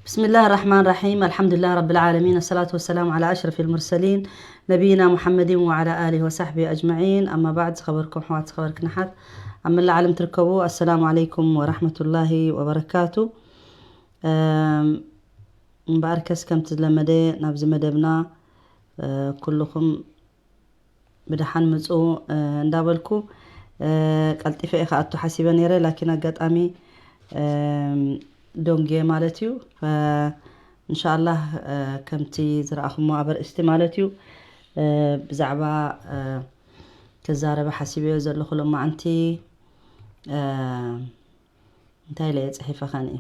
بسم الله الرحمن الرحيم. الحمد لله رب العالمين. الصلاة والسلام على أشرف المرسلين نبينا محمد وعلى آله وصحبه أجمعين. أما بعد، ዝኸበርኩም ኣሕዋት፣ ዝኸበርክን ኣሓት፣ ኣብ መላእ ዓለም ትርከቡ፣ ኣሰላሙ ዓለይኩም ወራሕመቱላሂ ወበረካቱ። እም፣ እምበኣርከስ ከምቲ ዝለመደ ናብዚ መደብና፣ እ፣ ኩልኹም ብደሓን ምጹ፣ እ፣ እንዳበልኩ፣ እ፣ ቀልጢፈ እየ ክኣቱ ሓሲበ ነይረ፣ ላኪን ኣጋጣሚ፣ እም፣ ዶንጌ ማለት እዩ። ፈ-፣ እንሻላህ፣ እ፣ ከምቲ ዝረኣኹሞ ኣብ ኣርእስቲ ማለት እዩ፣ እ፣ ብዛዕባ፣ እ፣ ክዛረበ ሓሲበዮ ዘለኹ ሎማዓንቲ፣ እ፣ እንታይ ኢለ እየ ጽሒፈ ኸንኢ?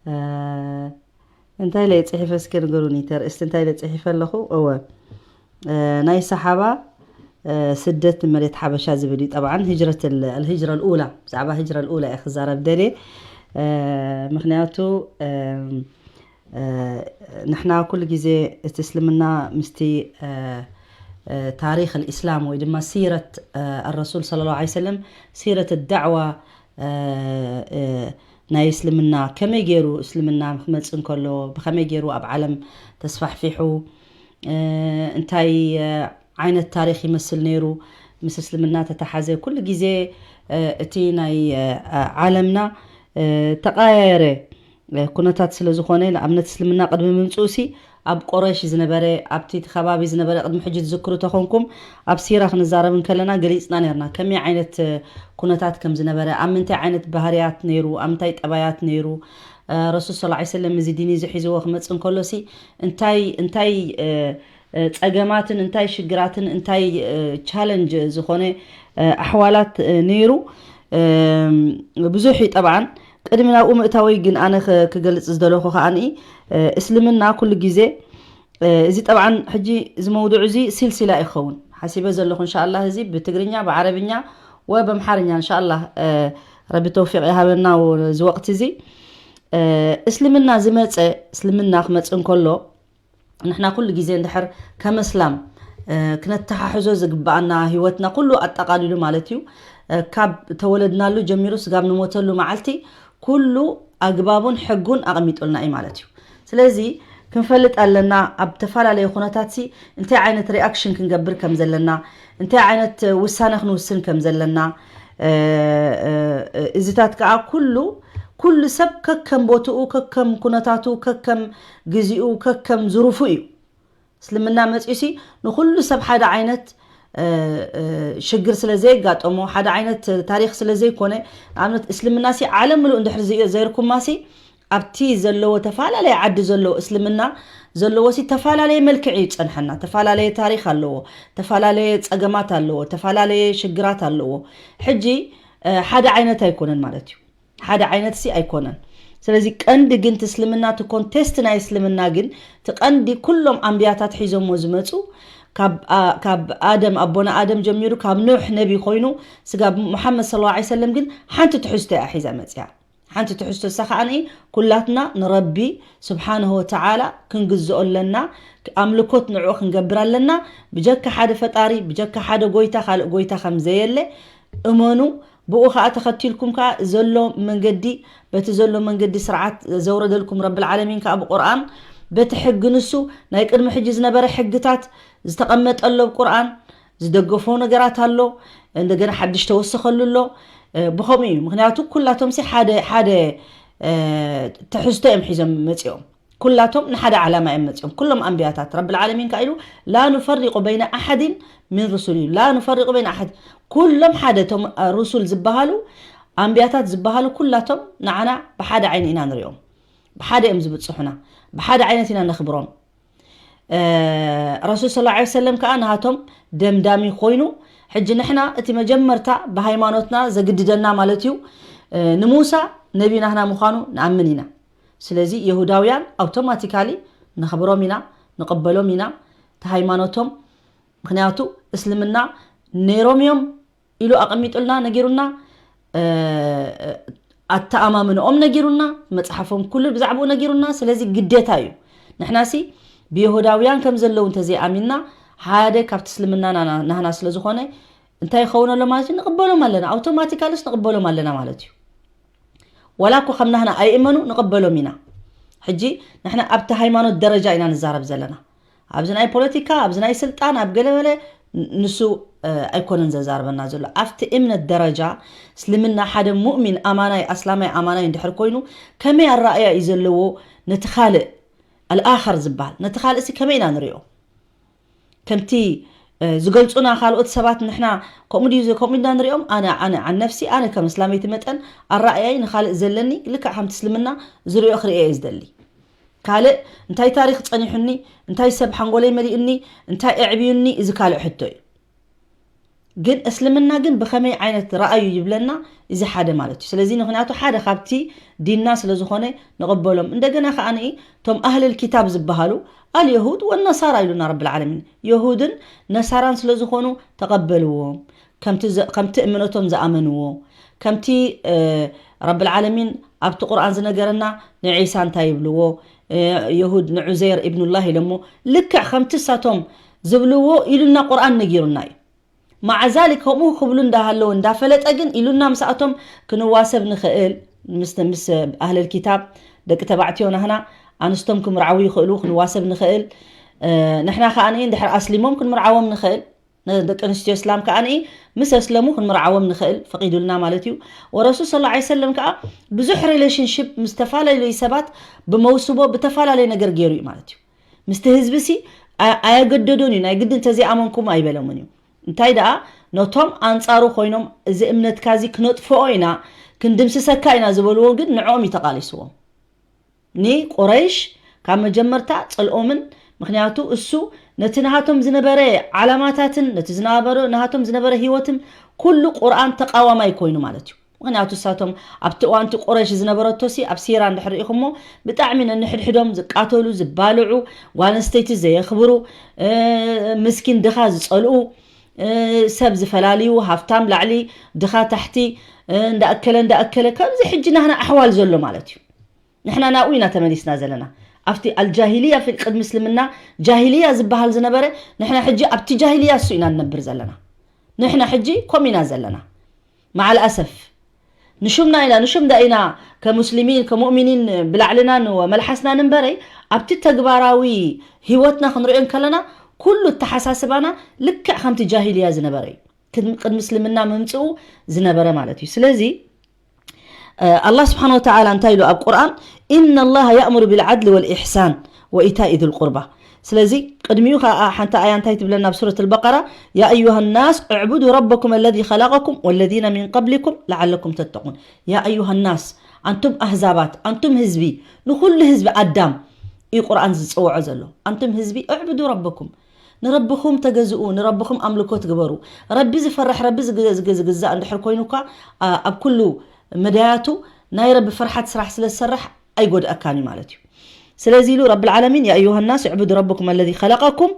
እ፣ እንታይ ኢለ እየ ጽሒፈ እስኪ ንገሩኒ፣ ተርእስቲ እንታይ ኢለ ጽሒፈ ኣለኹ? እወ፣ እ፣ ናይ ሰሓባ፣ እ፣ ስደት ንመሬት ሓበሻ ዝብል እዩ። ጠብዓን ህጅረት ል-፣ ኣልህጅረ ልኡላ፣ ብዛዕባ ህጅረ ልኡላ እየ ክዛረብ ደልየ። እ፣ ምኽንያቱ፣ እ፣ እ፣ ንሕና ኩሉ ግዜ እቲ እስልምና ምስቲ፣ እ፣ እ፣ ታሪኽ ልእስላም ወይ ድማ ሲረት፣ እ፣ ኣረሱል ሰለላሁ ዐለይሂ ወሰለም፣ ሲረት ዳዕዋ፣ እ፣ እ፣ ናይ እስልምና ከመይ ገይሩ እስልምና ክመጽእ እንከሎ፣ ብኸመይ ገይሩ ኣብ ዓለም ተስፋሕፊሑ፣ እ፣ እንታይ፣ እ፣ ዓይነት ታሪኽ ይመስል ነይሩ፣ ምስ እስልምና ተተሓዘ። ኩሉ ግዜ፣ እ፣ እቲ ናይ፣ እ፣ ዓለምና፣ እ፣ ተቐያየረ፣ እ፣ ኩነታት ስለ ዝኾነ፣ ንኣብነት እስልምና ቅድሚ ምምጽኡሲ ኣብ ቆረሽ ዝነበረ፣ ኣብቲ እቲ ከባቢ ዝነበረ፣ ቅድሚ ሕጂ ትዝክሩ ተኾንኩም፣ ኣብ ሲራ ክንዛረብ እንከለና ገሊጽና ነርና። ከመይ ዓይነት፣ እ፣ ኩነታት ከም ዝነበረ፣ ኣብ ምንታይ ዓይነት ባህርያት ነይሩ፣ ኣብ ምንታይ ጠባያት ነይሩ፣ እ፣ ረሱል ሰለላሁ ዐለይሂ ወሰለም እዚ ዲን እዚ ሒዝዎ ክመጽእ እንከሎሲ እንታይ፣ እንታይ፣ እ፣ እ፣ ጸገማትን እንታይ ሽግራትን እንታይ፣ እ፣ ቻለንጅ ዝኾነ፣ እ፣ ኣሕዋላት፣ እ፣ ነይሩ። እም፣ ብዙሕ እዩ ጠብዓን። ቅድሚ ናብኡ ምእታወይ ግን ኣነ ክ-፣ ክገልጽ ዝደለኹ ከኣኒ፣ እ፣ እስልምና ኩሉ ግዜ፣ እ፣ እዚ ጠብዓን ሕጂ እዚ መውዱዕ እዚ ሲልሲላ ይኸውን ሓሲበ ዘለኹ። እንሻኣላህ እዚ ብትግርኛ፣ ብዓረብኛ ወበምሓርኛ እንሻኣላህ፣ እ፣ ረቢ ተውፊቕ ይሃበና ው-፣ እዚ ወቕቲ እዚ። እ፣ እስልምና ዝመጸ፣ እስልምና ክመጽእ እንከሎ፣ ንሕና ኩሉ ግዜ እንድሕር ከም እስላም፣ እ፣ ክነተሓሕዞ ዝግብኣና ህይወትና ኩሉ ኣጠቓሊሉ ማለት እዩ። እ፣ ካብ ተወለድናሉ ጀሚሩ ስጋብ ንሞተሉ መዓልቲ ኩሉ ኣግባቡን ሕጉን ኣቐሚጡልና እዩ ማለት እዩ። ስለዚ ክንፈልጥ ኣለና ኣብ ተፈላለየ ኩነታትሲ እንታይ ዓይነት ሪኣክሽን ክንገብር ከም ዘለና፣ እንታይ ዓይነት ውሳነ ክንውስን ከም ዘለና፣ እ፣ እ፣ እ፣ እዚታት ከኣ ኩሉ፣ ኩሉ ሰብ ከከም ቦትኡ፣ ከከም ኩነታቱ፣ ከከም ግዜኡ፣ ከከም ዝሩፉ እዩ። እስልምና መጺኡሲ ንኹሉ ሰብ ሓደ ዓይነት፣ እ፣ እ፣ ሽግር ስለ ዘየጋጠሞ፣ ሓደ ዓይነት ታሪኽ ስለ ዘይኮነ፣ ንኣብነት እስልምናሲ ዓለም ምሉእ እንድሕር ዘይ-፣ ዘይርኩማሲ ኣብቲ ዘለዎ ተፈላለየ ዓዲ ዘሎ እስልምና ዘለዎሲ ተፈላለየ መልክዕ እዩ ዝጸንሐና። ተፈላለየ ታሪኽ ኣለዎ፣ ተፈላለየ ጸገማት ኣለዎ፣ ተፈላለየ ሽግራት ኣለዎ። ሕጂ፣ እ፣ ሓደ ዓይነት ኣይኮነን ማለት እዩ። ሓደ ዓይነት ሲ ኣይኮነን። ስለዚ ቀንዲ ግን እቲ እስልምና፣ እቲ ኮንቴስት ናይ እስልምና ግን፣ እቲ ቀንዲ ኩሎም ኣንብያታት ሒዞሞ ዝመጹ፣ ካብ፣ ኣ-፣ ካብ ኣደም፣ ኣቦና ኣደም ጀሚሩ፣ ካብ ኑሕ ነቢ ኮይኑ፣ ስጋብ ሙሓመድ ሰለላሁ ዐለይሂ ወሰለም ግን ሓንቲ ትሕዝቶ እያ ሒዛ መጽያ። ሓንቲ ትሕዝቶ እሳ ከኣ ኩላትና ንረቢ ስብሓንሁ ወተዓላ ክንግዝኦ ኣለና፣ ኣምልኮት ንዕኡ ክንገብር ኣለና። ብጀካ ሓደ ፈጣሪ፣ ብጀካ ሓደ ጎይታ፣ ካልእ ጎይታ ከም ዘየለ እመኑ። ብኡ ከኣ ተኸቲልኩም ከኣ ዘሎ መንገዲ፣ በቲ ዘሎ መንገዲ ስርዓት ዘውረደልኩም ረብል ዓለሚን ከኣ ብቁርኣን፣ በቲ ሕጊ ንሱ ናይ ቅድሚ ሕጂ ዝነበረ ሕግታት ዝተቐመጠ ኣሎ ብቁርኣን፣ ዝደገፎ ነገራት ኣሎ፣ እንደገና ሓድሽ ተወሰኸሉ ኣሎ። እ፣ ብኸምኡ እዩ። ምኽንያቱ ኩላቶም ሲ ሓደ፣ ሓደ፣ እ፣ ትሕዝቶ እዮም ሒዞም መጺኦም። ኩላቶም ንሓደ ዓላማ እዮም መጺኦም። ኩሎም ኣንብያታት ረብል ዓለሚን ከኣ ኢሉ፣ "ላ ኑፈሪቁ በይነ ኣሓድን ሚን ሩሱሊ" ኢሉ። "ላ ኑፈሪቁ በይነ ኣሓድ"፣ ኩሎም ሓደ፣ እቶም፣ እ፣ ሩሱል ዝበሃሉ፣ ኣንብያታት ዝበሃሉ ኩላቶም ንዓና ብሓደ ዓይኒ ኢና ንሪኦም። ብሓደ እዮም ዝብጽሑና። ብሓደ ዓይነት ኢና ነኽብሮም። እ፣ ረሱል ሰለላሁ ዐለይሂ ወሰለም ከኣ ናሃቶም ደምዳሚ ኮይኑ፣ ሕጂ ንሕና እቲ መጀመርታ ብሃይማኖትና ዘግድደና ማለት እዩ፣ እ፣ ንሙሳ ነቢ ናህና ምዃኑ ንኣምን ኢና። ስለዚ የሁዳውያን ኣውቶማቲካሊ ነኽብሮም ኢና፣ ንቕበሎም ኢና፣ እቲ ሃይማኖቶም። ምኽንያቱ እስልምና ነይሮም እዮም ኢሉ ኣቐሚጡልና፣ ነጊሩና፣ እ፣ ኣተኣማምንኦም ነጊሩና፣ መጽሓፎም ኩሉ ብዛዕባኡ ነጊሩና። ስለዚ ግዴታ እዩ። ንሕናሲ ብየሁዳውያን ከም ዘለዉ እንተዘይኣሚንና፣ ሓደ ካብቲ እስልምና ናና-፣ ናህና ስለ ዝኾነ እንታይ ይኸውን ኣሎ ማለት እዩ? ንቕበሎም ኣለና። ኣውቶማቲካልስ ንቕበሎም ኣለና ማለት እዩ። ወላ እኮ ከም ናህና ኣይእመኑ ንቕበሎም ኢና። ሕጂ ንሕና ኣብቲ ሃይማኖት ደረጃ ኢና ንዛረብ ዘለና። ኣብዚ ናይ ፖለቲካ፣ ኣብዚ ናይ ስልጣን፣ ኣብ ገለመለ ንሱ ኣይኮነን ዘዛርበና ዘሎ። ኣብቲ እምነት ደረጃ እስልምና ሓደ ሙእሚን ኣማናይ ኣስላማይ ኣማናይ እንድሕር ኮይኑ ከመይ ኣረኣእያ እዩ ዘለዎ ነቲ ካልእ ኣልኣኸር ዝበሃል ነቲ ካልእሲ ከመይ ኢና ንሪኦ? ከምቲ ዝገልፁና ካልኦት ሰባት ንሕና ከምኡ ድዩ ከምኡ ኢና ንሪኦም? ኣነ ኣነ ዓን ነፍሲ ኣነ ከም እስላመይቲ መጠን ኣረኣያይ ንኻልእ ዘለኒ ልክዕ ከምቲ እስልምና ዝሪኦ ክሪኦ እየ ዝደሊ። ካልእ እንታይ ታሪኽ ጸኒሑኒ፣ እንታይ ሰብ ሓንጎለይ መሊኡኒ፣ እንታይ ኣዕብዩኒ፣ እዚ ካልእ ሕቶ እዩ። ግን እስልምና ግን ብኸመይ ዓይነት ረኣዩ ይብለና፣ እዚ ሓደ ማለት እዩ። ስለዚ ምኽንያቱ ሓደ ካብቲ ዲንና ስለ ዝኾነ ንቕበሎም። እንደገና ከኣ ንኢ እቶም ኣህልል ኪታብ ዝበሃሉ ኣልየሁድ ወነሳራ ኢሉና ረብል ዓለሚን። የሁድን ነሳራን ስለ ዝኾኑ ተቐበልዎም። ከምቲ እምነቶም ዝኣመንዎ ከምቲ ረብል ዓለሚን ኣብቲ ቁርኣን ዝነገረና ንዒሳ እንታይ ይብልዎ፣ የሁድ ንዑዘይር ኢብኑላህ ኢሎሞ፣ ልክዕ ከምቲ እሳቶም ዝብልዎ ኢሉና ቁርኣን ነጊሩና እዩ። ማዓዛሊክ ከምኡ ክብሉ እንዳሃለዉ እንዳፈለጠ ግን ኢሉና ምስኣቶም ክንዋሰብ ንኽእል፣ ምስ ኣህለል ኪታብ ደቂ ተባዕትዮ ናህና ኣንስቶም ክምርዓዉ ይኽእሉ ክንዋሰብ ንኽእል። ንሕና ከዓ ንድሕር ኣስሊሞም ክንምርዓዎም ንኽእል። ደቂ ኣንስትዮ እስላም ከዓ ምስ ኣስለሙ ክንምርዓዎም ንኽእል ፈቒዱልና ማለት እዩ። ወረሱል ስለ ላ ሰለም ከዓ ብዙሕ ሪሌሽንሽፕ ምስ ዝተፈላለዩ ሰባት ብመውስቦ ብተፈላለየ ነገር ገይሩ እዩ ማለት እዩ። ምስቲ ህዝቢ ሲ ኣየገደዶን እዩ። ናይ ግድን ተዘይኣመንኩም ኣይበለሙን እዩ። እንታይ ደኣ ነቶም ኣንጻሩ ኮይኖም እዚ እምነትካ እዚ ክነጥፍኦ ኢና ክንድምስሰካ ኢና ዝበልዎ ግን ንዕኦም እዩ ተቓሊስዎም። ንቁረይሽ ካብ መጀመርታ ጸልኦምን ምክንያቱ እሱ ነቲ ናሃቶም ዝነበረ ዓላማታትን ነቲ ዝነበረ ናሃቶም ዝነበረ ህይወትን ኩሉ ቁርኣን ተቃዋማይ ኮይኑ ማለት እዩ። ምክንያቱ እሳቶም ኣብቲ እዋንቲ ቁረይሽ ዝነበረቶሲ ኣብ ሲራ እንድሕር ርኢኹሞ ብጣዕሚ ነንሕድሕዶም ዝቃተሉ ዝባልዑ ጓል ኣንስተይቲ ዘየኽብሩ ምስኪን ድኻ ዝጸልኡ ሰብ ዝፈላልዩ ሃፍታም ላዕሊ ድኻ ታሕቲ እንዳኣከለ እንዳኣከለ ከምዚ ሕጂ ናህና ኣሕዋል ዘሎ ማለት እዩ። ንሕና ናብኡ ኢና ተመሊስና ዘለና። ኣብቲ ኣልጃሂልያ ፊ ቅድሚ እስልምና ጃሂልያ ዝበሃል ዝነበረ ንሕና ሕጂ ኣብቲ ጃሂልያ እሱ ኢና ንነብር ዘለና። ንሕና ሕጂ ከምኡ ኢና ዘለና። ማዓል ኣሰፍ ንሹምና ኢና ንሹም ዳ ኢና ከሙስሊሚን ከሙእሚኒን ብላዕልናን ወመልሓስናን እምበረይ ኣብቲ ተግባራዊ ህይወትና ክንሪኦ እንከለና ኩሉ ኣተሓሳስባና ልክዕ ከምቲ ጃሂልያ ዝነበረ እዩ። ቅድሚ እስልምና ምምፅኡ ዝነበረ ማለት እዩ። ስለዚ ኣላህ ስብሓን ወተዓላ እንታይ ኢሉ ኣብ ቁርኣን إن الله يأمر بالعدل والإحسان وإيتاء ذي القربى ስለዚ ቅድሚኡ ከዓ ሓንቲ ኣያ እንታይ ትብለና ኣብ ሱረት ኣልበቀራ يا أيها الناس اعبدوا ربكم الذي خلقكم والذين من قبلكم لعلكم تتقون يا أيها الناس ኣንቱም ኣህዛባት ኣንቱም ህዝቢ ንኩሉ ህዝቢ ኣዳም እዩ ቁርኣን ዝፅውዖ ዘሎ ኣንቱም ህዝቢ اعبدوا ربكم ንረብኹም ተገዝኡ ንረብኹም ኣምልኮት ግበሩ ረቢ ዝፈርሕ ረቢ ዝግዛእ እንድሕር ኮይኑ እኳ ኣብ ኩሉ መዳያቱ ናይ ረቢ ፍርሓት ስራሕ ስለ ዝሰርሕ ኣይጎድኣካን እዩ ማለት እዩ ስለዚ ኢሉ ረቢ العالمين يا أيها الناس اعبدوا ربكم الذي خلقكم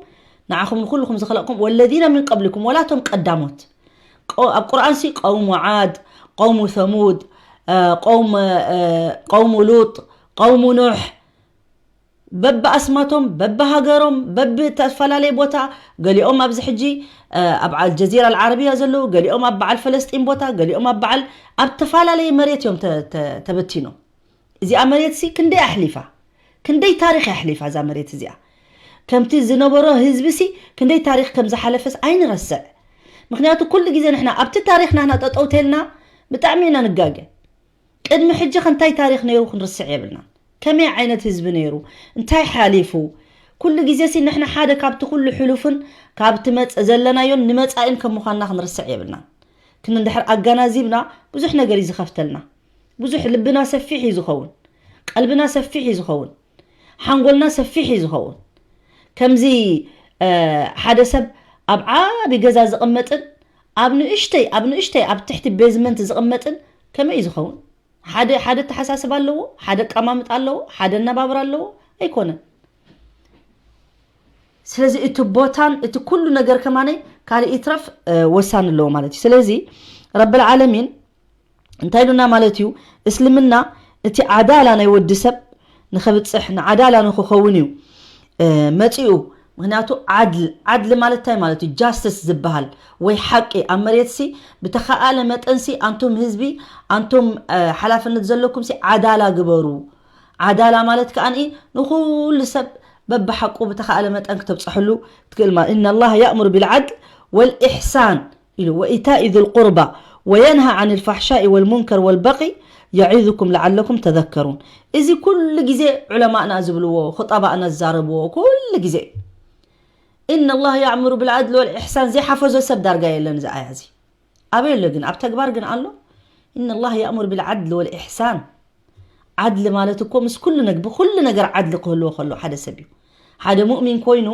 ንዓኹም ንኩልኹም ዝኸለቕኩም والذين من قبلكم ወላቶም ቀዳሞት ኣብ ቁርኣን ሲ ቀውሙ ዓድ ቀውሙ ሰሙድ ቀውሙ ሉጥ ቀውሙ ኑሕ በብኣስማቶም በብሃገሮም በብተፈላለየ ቦታ ገሊኦም ኣብዚ ሕጂ ኣብ ኣልጀዚራ ኣልዓረብያ ዘለዉ ገሊኦም ኣብ በዓል ፈለስጢን ቦታ ገሊኦም ኣብ በዓል ኣብ ተፈላለየ መሬት እዮም ተበቲኖም እዚኣ መሬት ሲ ክንደይ ኣሕሊፋ ክንደይ ታሪኽ ኣሕሊፋ እዛ መሬት እዚኣ ከምቲ ዝነበሮ ህዝቢ ሲ ክንደይ ታሪኽ ከም ዝሓለፈስ ኣይንረስዕ ምክንያቱ ኩሉ ግዜ ንሕና ኣብቲ ታሪኽና ህና ጠጠውቴልና ብጣዕሚ ኢና ንጋገ ቅድሚ ሕጂ ከ እንታይ ታሪኽ ነይሩ ክንርስዕ የብልናን። ከመይ ዓይነት ህዝቢ ነይሩ? እንታይ ሓሊፉ? ኩሉ ግዜ ሲ ንሕና ሓደ ካብቲ ኩሉ ሕሉፍን ካብቲ መጽ ዘለናዮን ንመጻኢን ከም ምዃንና ክንርስዕ የብልናን። ክንድሕር ኣጋናዚብና ብዙሕ ነገር እዩ ዝኸፍተልና። ብዙሕ ልብና ሰፊሕ እዩ ዝኸውን። ቀልብና ሰፊሕ እዩ ዝኸውን። ሓንጎልና ሰፊሕ እዩ ዝኸውን። ከምዚ ሓደ ሰብ ኣብ ዓቢ ገዛ ዝቕመጥን ኣብ ንእሽተይ ኣብ ንእሽተይ ኣብ ትሕቲ ቤዝመንት ዝቕመጥን ከመይ እዩ ዝኸውን? ሓደ ሓደ ኣተሓሳስባ ኣለዎ፣ ሓደ ኣቀማምጣ ኣለዎ፣ ሓደ ኣነባብራ ኣለዎ ኣይኮነን። ስለዚ እቲ ቦታን እቲ ኩሉ ነገር ከማነይ ካልእ ይትረፍ ወሳኒ ኣለዎ ማለት እዩ። ስለዚ ረብል ዓለሚን እንታይ ኢሉና ማለት እዩ? እስልምና እቲ ዓዳላ ናይ ወዲ ሰብ ንኸብፅሕ ንዓዳላ ንክኸውን እዩ መፂኡ። ምክንያቱ ዓድል ዓድሊ ማለት እንታይ ማለት እዩ? ጃስትስ ዝበሃል ወይ ሓቂ ኣብ መሬትሲ ብተኸኣለ መጠንሲ ኣንቱም ህዝቢ ኣንቱም ሓላፍነት ዘለኩምሲ ዓዳላ ግበሩ። ዓዳላ ማለት ከኣ ንኹሉ ሰብ በብሓቁ ብተኸኣለ መጠን ክተብፀሐሉ ትክእል ማለት። إن الله يأمر بالعدل والإحسان ኢሉ وإيتاء ذي القربى وينهى عن الفحشاء والمنكر والبغي يعظكم لعلكم تذكرون። እዚ ኩሉ ግዜ ዑለማእና ዝብልዎ ኹጠባእና ዝዛረብዎ ኩሉ ግዜ إن الله يأمر بالعدل والإحسان ዘይሓፈዞ ሰብ ዳርጋ የለን። እዚ ኣያ እዚ ኣበይ ኣሎ ግን ኣብ ተግባር ግን ኣሎ? إن الله يأمر بالعدل والإحسان ዓድሊ ማለት እኮ ምስ ኩሉ ነግ ብኩሉ ነገር ዓድሊ ክህልዎ ከሎ ሓደ ሰብ እዩ። ሓደ ሙእሚን ኮይኑ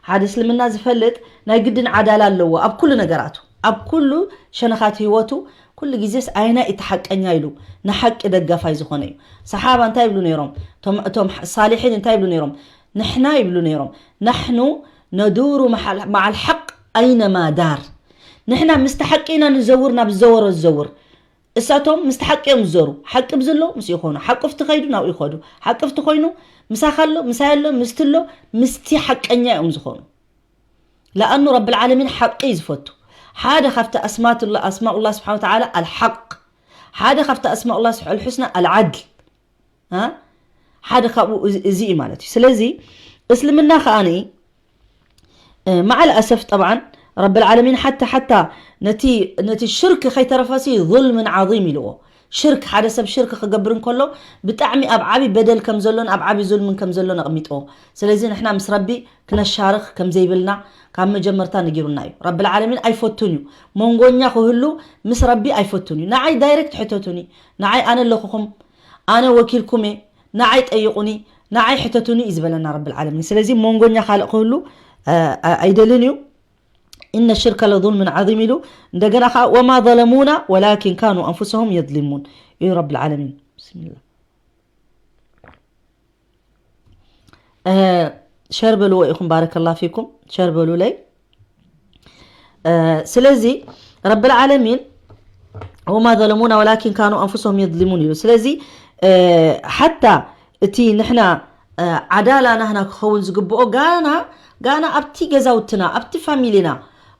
ሓደ እስልምና ዝፈልጥ ናይ ግድን ዓዳላ ኣለዎ ኣብ ኩሉ ነገራቱ ኣብ ኩሉ ሸነኻት ህይወቱ ኩሉ ግዜስ ኣይና እቲ ሓቀኛ ኢሉ ንሓቂ ደጋፋይ ዝኾነ እዩ። ሰሓባ እንታይ ይብሉ ነይሮም? እቶም ሳሊሒን እንታይ ይብሉ ነይሮም? ንሕና ይብሉ ነይሮም نحن ندور مع الحق أينما دار ንሕና ምስቲ ሓቂ ኢና ንዘውር ናብ ዝዘወሮ ዝዘውር እሳቶም ምስቲ ሓቂ እዮም ዝዘሩ። ሓቂ ብዝሎ ምስ ይኾኑ ሓቂ ፍቲ ከይዱ ናብኡ ይኸዱ። ሓቂ ፍቲ ኮይኑ ምሳኻ ኣሎ ምሳይ ኣሎ ምስቲ ኣሎ ምስቲ ሓቀኛ እዮም ዝኾኑ። ለኣኑ ረብል ዓለሚን ሓቂ እዩ ዝፈቱ። ሓደ ካብቲ ኣስማትላ ኣስማኡላ ስብሓን ወተዓላ ኣልሓቅ ሓደ ካብቲ ኣስማኡላ ስብሓን ልሑስና ኣልዓድል ሓደ ካብኡ እዚ እዩ ማለት እዩ። ስለዚ እስልምና ከኣኒ ማዓል ኣሰፍ ጠብዓን ረብል ዓለሚን ሓታ ሓታ ነቲ ነቲ ሽርክ ከይተረፈሲ ظلم عظيم ኢልዎ። ሽርክ ሓደ ሰብ ሽርክ ክገብር እንከሎ ብጣዕሚ ኣብ ዓቢ በደል ከም ዘሎን ኣብ ዓቢ ዙልምን ከም ዘሎን ኣቕሚጥዎ። ስለዚ ንሕና ምስ ረቢ ክነሻርኽ ከም ዘይብልና ካብ መጀመርታ ነጊሩና እዩ። ረብል ዓለሚን ኣይፈቱን እዩ። መንጎኛ ክህሉ ምስ ረቢ ኣይፈቱን እዩ። ንዓይ ዳይሬክት ሕተቱኒ። ንዓይ ኣነ ኣለኹኹም ኣነ ወኪልኩም እየ ንዓይ ጠይቁኒ ንዓይ ሕተቱኒ እዩ ዝበለና ረብል ዓለሚን። ስለዚ መንጎኛ ካልእ ክህሉ ኣይደልን እዩ። إن الشرك لظلم عظيم ኢሉ እንደገና ከዓ وما ظلمونا ولكن كانوا أنفسهم يظلمون እዩ ረብል ዓለሚን። ብስሚላ ሸር በልዎ ኢኹም ባረከላ ፊኩም ሸር በሉለይ። ስለዚ ረብል ዓለሚን وما ظلمونا ولكن كانوا أنفسهم يظلمون ኢሉ። ስለዚ ሓታ እቲ ንሕና ዓዳላ ናህና ክኸውን ዝግብኦ ጋና ጋና ኣብቲ ገዛውትና ኣብቲ ፋሚሊና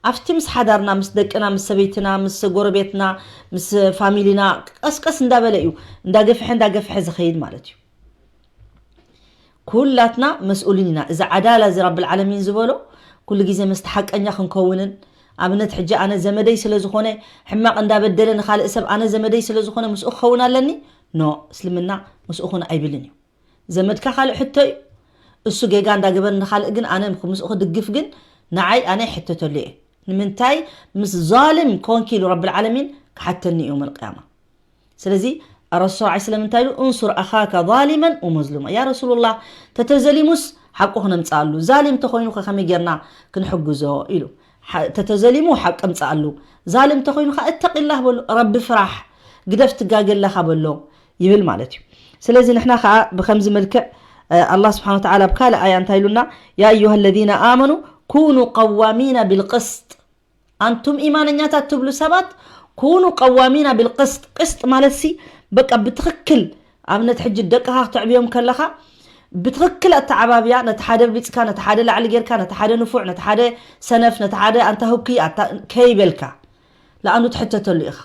ኣብቲ ምስ ሓዳርና ምስ ደቅና ምስ ሰበይትና ምስ ጎረቤትና ምስ ፋሚሊና ቀስቀስ እንዳበለ እዩ እንዳገፍሐ እንዳገፍሐ ዝኸይድ ማለት እዩ። ኩላትና መስኡሊን ኢና። እዚ ዓዳላ እዚ ረብል ዓለሚን ዝበሎ ኩሉ ግዜ መስቲ ሓቀኛ ክንከውንን ኣብነት ሕጂ ኣነ ዘመደይ ስለ ዝኾነ ሕማቕ እንዳበደለ ንኻልእ ሰብ ኣነ ዘመደይ ስለ ዝኾነ ምስኡ ክኸውን ኣለኒ? ኖ እስልምና ምስኡ ኹን ኣይብልን እዩ። ዘመድካ ካልእ ሕቶ እዩ። እሱ ጌጋ እንዳገበር ንኻልእ ግን ኣነ ምስኡ ክድግፍ ግን ንዓይ ኣነ ይሕተተሉ እየ። ንምንታይ ምስ ዛልም ኮንኪ ኢሉ ረብል ዓለሚን ክሓተኒ እዩ የውመል ቅያማ። ስለዚ ረሱል ዓ ስለምንታይ ኢሉ እንሱር ኣኻካ ዛሊመን ወመዝሉማ ያ ረሱሉላህ ተተዘሊሙስ ሓቁ ክነምፅኣሉ ዛሊም ተኮይኑ ከ ከመይ ጌርና ክንሕግዞ ኢሉ ተተዘሊሙ ሓቂ ምፅኣሉ ዛሊም ተኮይኑ ከ እተቂላህ በሎ ረቢ ፍራሕ ግደፍ ትጋገ ኣለኻ በሎ ይብል ማለት እዩ። ስለዚ ንሕና ከዓ ብከምዚ መልክዕ ኣላህ ስብሓን ወተዓላ ኣብ ካልእ ኣያ እንታይ ኢሉና ያ ኣዩሃ ለዚነ ኣመኑ ኩኑ ቀዋሚና ቢልቅስጥ ኣንቱም ኢማነኛታት ትብሉ ሰባት ኩኑ ቀዋሚና ቢልቅስጥ ቅስጥ ማለት ሲ በቃ ብትክክል ኣብነት ሕጂ ደቅኻ ክተዕብዮም ከለኻ ብትክክል ኣተዓባብያ ነቲ ሓደ ብሊፅካ ነቲ ሓደ ላዕሊ ጌርካ ነቲ ሓደ ንፉዕ ነቲ ሓደ ሰነፍ ነቲ ሓደ ኣንታ ህኩይ ኣታ- ከይበልካ ለኣኑ ትሕተተሉ ኢኻ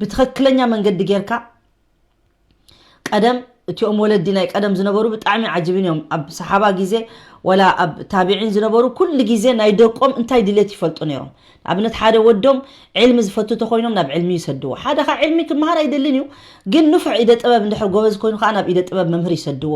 ብትክክለኛ መንገዲ ጌርካ ቀደም እቲኦም ወለዲ ናይ ቀደም ዝነበሩ ብጣዕሚ ዓጅብን እዮም ኣብ ሰሓባ ግዜ ወላ ኣብ ታቢዒን ዝነበሩ ኩሉ ግዜ ናይ ደቆም እንታይ ድሌት ይፈልጡ ነይሮም ንኣብነት ሓደ ወዶም ዕልሚ ዝፈቱ ተኮይኖም ናብ ዕልሚ ይሰድዎ ሓደ ካ ዕልሚ ክመሃር ኣይደልን እዩ ግን ንፉዕ ኢደ ጥበብ እንድሕር ጎበዝ ኮይኑ ከዓ ናብ ኢደ ጥበብ መምህር ይሰድዎ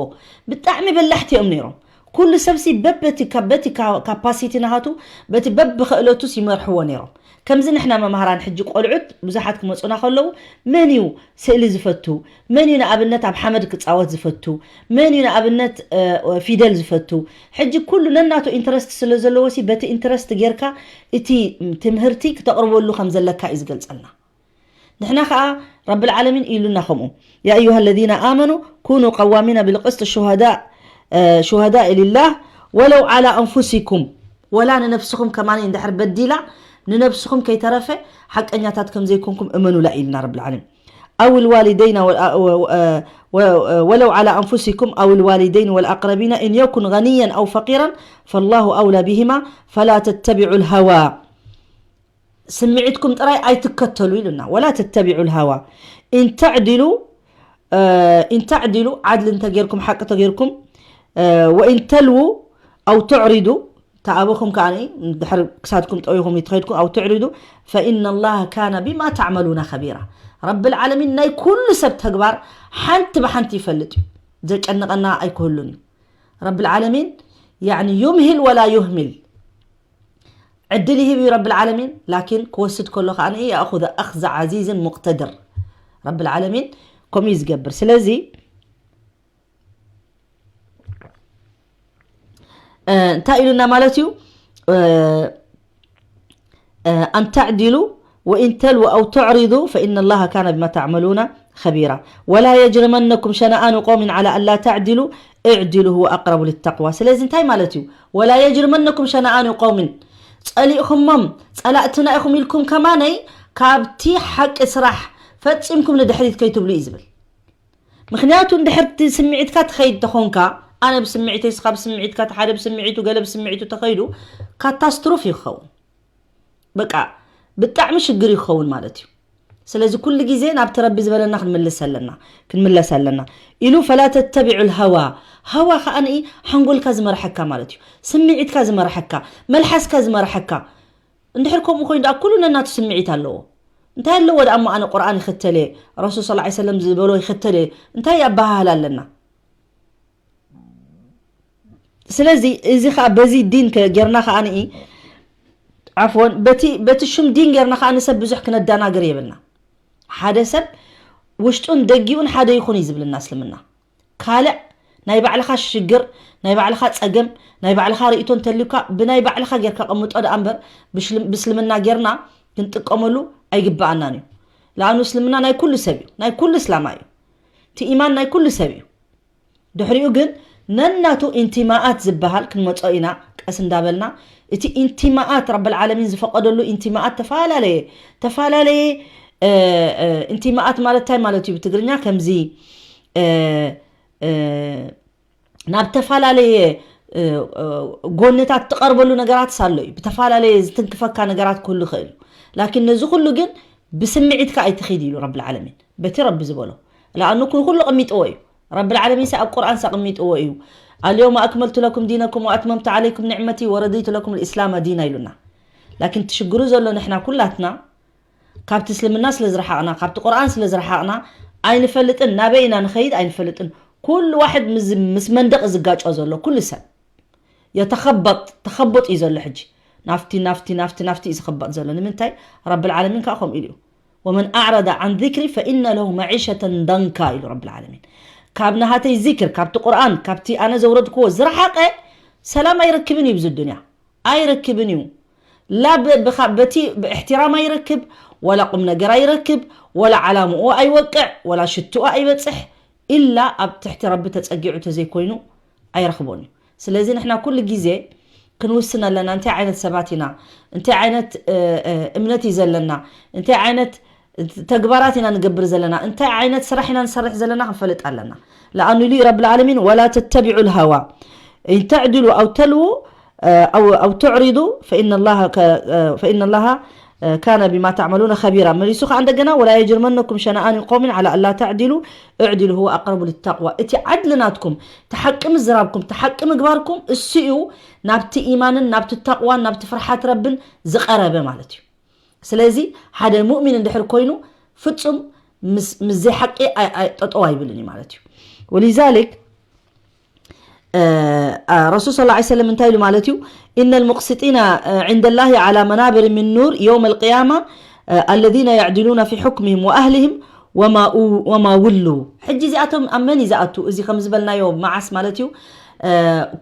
ብጣዕሚ በላሕቲ እዮም ነይሮም ኩሉ ሰብሲ በበቲ በቲ ካፓሲቲ ናሃቱ በቲ በብክእለቱስ ይመርሕዎ ነይሮም ከምዚ ንሕና መምሃራን ሕጂ ቆልዑት ብዙሓት ክመፁና ከለዉ መን እዩ ስእሊ ዝፈቱ መን እዩ ንኣብነት ኣብ ሓመድ ክፃወት ዝፈቱ መን እዩ ንኣብነት ፊደል ዝፈቱ ሕጂ ኩሉ ነናቱ ኢንትረስት ስለ ዘለዎ ሲ በቲ ኢንትረስት ጌርካ እቲ ትምህርቲ ክተቕርበሉ ከም ዘለካ እዩ ዝገልፀልና ንሕና ከዓ ረብል ዓለሚን ኢሉና ከምኡ يا أيها الذين آمنوا كونوا قوامين بالقسط شهداء شهداء لله ولو على أنفسكم ወላ ንነብስኹም ከማን እንድሕር በዲላ ንነብስኹም ከይተረፈ ሓቀኛታት ከም ዘይኮንኩም እመኑላ ኢልና ረብል ዓለሚን أو الوالدين وال- و- و- و- ولو على أنفسكم أو الوالدين والأقربين إن يكن غنيا أو فقيرا فالله أولى بهما فلا تتبعوا الهوى ስምዒትኩም ጥራይ ኣይትከተሉ ኢሉና። ولا تتبعوا الهوى إن تعدلوا إن تعدلوا ዓድሊ እንተጌርኩም ሓቂ ተጌርኩም وإن تلووا أو تعرضوا ተኣበኹም ከኣ ድሕሪ ክሳድኩም ጠዊኹም ይትኸድኩም أو تعرضوا فإن الله كان بما تعملون خبيرا ረቢ العالمين ናይ ኩሉ ሰብ ተግባር ሓንቲ ብሓንቲ ይፈልጥ እዩ። ዘጨንቐና ኣይክህሉን እዩ። ረቢ العالمين يعني يمهل ولا يهمل ዕድል ይህብ እዩ ረቢ العالمين ላኪን ክወስድ ከሎ ከኣ يأخذ أخذ عزيز مقتدر ረቢ العالمين ከምኡ እዩ ዝገብር። ስለዚ እንታይ ኢሉና ማለት እዩ أن تعدلوا وإن تلووا أو تعرضوا فإن الله كان بما تعملون خبيرا ولا يجرمنكم شنآن قوم على ألا تعدلوا اعدلوا هو أقرب للتقوى ስለዚ እንታይ ማለት እዩ ولا يجرمنكم شنآن قوم ጸሊእኹሞም ጸላእትና ኢኹም ኢልኩም ከማነይ ካብቲ ሓቂ ስራሕ ፈጺምኩም ንድሕሪት ከይትብሉ እዩ ዝብል ምክንያቱ እንድሕር እቲ ስምዒትካ ትኸይድ ተኾንካ ኣነ ብስምዒተይ ስኻ ብስምዒትካ ሓደ ብስምዒቱ ገለ ብስምዒቱ ተኸይዱ ካታስትሮፍ ይኸውን በቃ ብጣዕሚ ሽግር ይኸውን ማለት እዩ ስለዚ ኩሉ ግዜ ናብቲ ረቢ ዝበለና ክንምልስ ኣለና ክንምለስ ኣለና ኢሉ ፈላ ተተቢዑ ልሃዋ ሃዋ ከዓኒ ሓንጎልካ ዝመርሐካ ማለት እዩ ስምዒትካ ዝመርሐካ መልሓስካ ዝመርሐካ እንድሕር ከምኡ ኮይኑ ደኣ ኩሉ ነናቱ ስምዒት ኣለዎ እንታይ ኣለዎ ደኣ እሞ ኣነ ቁርኣን ይኽተል እየ ረሱል ስ ሰለም ዝበሎ ይኽተል እየ እንታይ ኣበሃህል ኣለና ስለዚ እዚ ከዓ በዚ ዲን ጌርና ከዓ ንኢ ዓፍወን በቲ በቲ ሽም ዲን ጌርና ከዓ ንሰብ ብዙሕ ክነዳናግር የብልና ሓደ ሰብ ውሽጡን ደጊኡን ሓደ ይኹን እዩ ዝብልና እስልምና ካልዕ ናይ ባዕልኻ ሽግር ናይ ባዕልኻ ፀገም ናይ ባዕልኻ ርእቶ እንተልዩካ ብናይ ባዕልኻ ጌርካ ቀምጦ ደኣ እምበር ብስልምና ጌርና ክንጥቀመሉ ኣይግበኣናን እዩ ለኣኑ እስልምና ናይ ኩሉ ሰብ እዩ ናይ ኩሉ እስላማ እዩ እቲ ኢማን ናይ ኩሉ ሰብ እዩ ድሕሪኡ ግን ነናቱ ኢንቲማኣት ዝበሃል ክንመጾ ኢና ቀስ እንዳበልና እቲ ኢንቲማኣት ረብል ዓለሚን ዝፈቀደሉ ኢንቲማኣት ተፈላለየ ተፈላለየ ኢንቲማኣት ማለት እንታይ ማለት እዩ ብትግርኛ ከምዚ ናብ ተፈላለየ ጎነታት ትቐርበሉ ነገራት ኣሎ እዩ ብተፈላለየ ዝትንክፈካ ነገራት ክህሉ ይኽእል እዩ ላኪን ነዚ ኩሉ ግን ብስምዒትካ ኣይትኺድ ኢሉ ረብል ዓለሚን በቲ ረቢ ዝበሎ ለኣኑ ኩሉ ቀሚጥዎ እዩ ረብል ዓለሚን ኣብ ቁርኣን ኣቐሚጥዎ እዩ اليوم أكملت لكم دينكم وأتممت عليكم نعمتي ورضيت لكم الإسلام دينا ኢሉና ላኪን ትሽግሩ ዘሎ ንሕና ኩላትና ካብቲ እስልምና ስለ ዝረሓቕና ካብቲ ቁርኣን ስለ ዝረሓቕና ኣይንፈልጥን ናበይ ኢና ንኸይድ ኣይንፈልጥን ኩሉ ዋሕድ ምስ መንደቕ ዝጋጮ ዘሎ ኩሉ ሰብ የተኸበጥ ተኸቦጥ እዩ ዘሎ ሕጂ ናፍቲ ናፍቲ ናፍቲ ናፍቲ እዩ ዝኸበጥ ዘሎ ንምንታይ ረብል ዓለሚን ከዓ ከምኡ ኢሉ እዩ ومن أعرض عن ذكري فإن له معيشة ضنكا ኢሉ ረብል ዓለሚን ካብ ናሃተይ ዚክር ካብቲ ቁርኣን ካብቲ ኣነ ዘውረድክዎ ዝረሓቀ ሰላም ኣይረክብን እዩ ብዚ ዱንያ ኣይረክብን እዩ ላ በቲ ብእሕትራም ኣይረክብ ወላ ቁም ነገር ኣይረክብ ወላ ዓላምኡ ኣይወቅዕ ወላ ሽትኡ ኣይበፅሕ ኢላ ኣብ ትሕቲ ረቢ ተፀጊዑ ተዘይኮይኑ ኣይረኽቦን እዩ ስለዚ ንሕና ኩሉ ግዜ ክንውስን ኣለና እንታይ ዓይነት ሰባት ኢና እንታይ ዓይነት እምነት እዩ ዘለና እንታይ ዓይነት ተግባራት ኢና ንገብር ዘለና እንታይ ዓይነት ስራሕ ኢና ንሰርሕ ዘለና ክንፈልጥ ኣለና ለኣኑ ኢሉ ረብ ዓለሚን ወላ ተተቢዑ ልሃዋ ኢን ተዕድሉ ኣው ተልዉ ኣው ተዕሪዱ ፈኢነ ላሃ ካነ ቢማ ተዕመሉነ ከቢራ መሊሱ ከዓ እንደገና ወላ የጅርመነኩም ሸነኣን ቆምን ዓላ ኣላ ተዕዲሉ እዕዲሉ ሁወ ኣቅረቡ ልታቅዋ እቲ ዓድሊ ናትኩም እቲ ሓቂ ምዝራብኩም እቲ ሓቂ ምግባርኩም እሱ እዩ ናብቲ ኢማንን ናብቲ ታቅዋን ናብቲ ፍርሓት ረብን ዝቀረበ ማለት እዩ ስለዚ ሓደ ሙእሚን እንድሕር ኮይኑ ፍጹም ምስ ዘይሓቂ ጠጠው ኣይብልን እዩ ማለት እዩ ወሊዛሊክ ረሱል ስ ሰለም እንታይ ኢሉ ማለት እዩ إن المقسطين عند الله على منابر من نور يوم القيامة الذين يعدلون في حكمهم وأهلهم وما, وما ولوا ሕጂ እዚኣቶም ኣብ መን እዩ ዝኣቱ እዚ ከም ዝበልናዮ መዓስ ማለት እዩ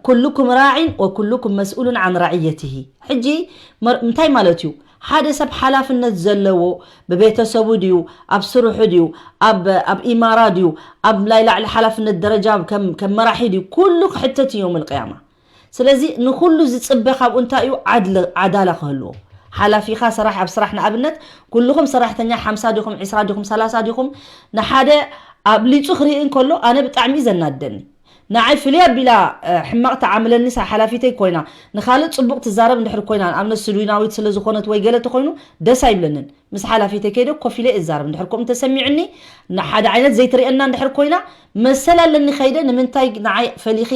كلكم راع وكلكم مسؤول عن رعيته ሕጂ እንታይ ማለት እዩ ሓደ ሰብ ሓላፍነት ዘለዎ ብቤተሰቡ ድዩ ኣብ ስርሑ ድዩ ኣብ ኣብ ኢማራ ድዩ ኣብ ናይ ላዕሊ ሓላፍነት ደረጃ ከም ከም መራሒ ድዩ ኩሉ ክሕተት እዩ ዮም ልቅያማ ስለዚ ንኩሉ ዝፅበ ካብኡ እንታይ እዩ ዓድለ ዓዳላ ክህልዎ ሓላፊኻ ስራሕ ኣብ ስራሕ ንኣብነት ኩልኹም ሰራሕተኛ ሓምሳ ዲኹም ዕስራ ዲኹም ሰላሳ ዲኹም ንሓደ ኣብሊፁ ክርኢ እንከሎ ኣነ ብጣዕሚ እዩ ዘናደኒ። ንዓይ ፍልይ ኣቢላ ሕማቕ ተዓምለኒ ሓላፊተይ ኮይና ንኻልእ ፅቡቕ ትዛረብ እንድሕር ኮይና ንኣብነት ስዊድናዊት ስለ ዝኾነት ወይ ገለ ተኾይኑ ደስ ኣይብለንን። ምስ ሓላፊተይ ከይደ ኮፍ ኢለ እዛረብ እንድሕር ከምኡ እንተሰሚዑኒ ንሓደ ዓይነት ዘይትርእየና እንድሕር ኮይና መሰል ኣለኒ ከይደ ንምንታይ ንዓይ ፈሊኺ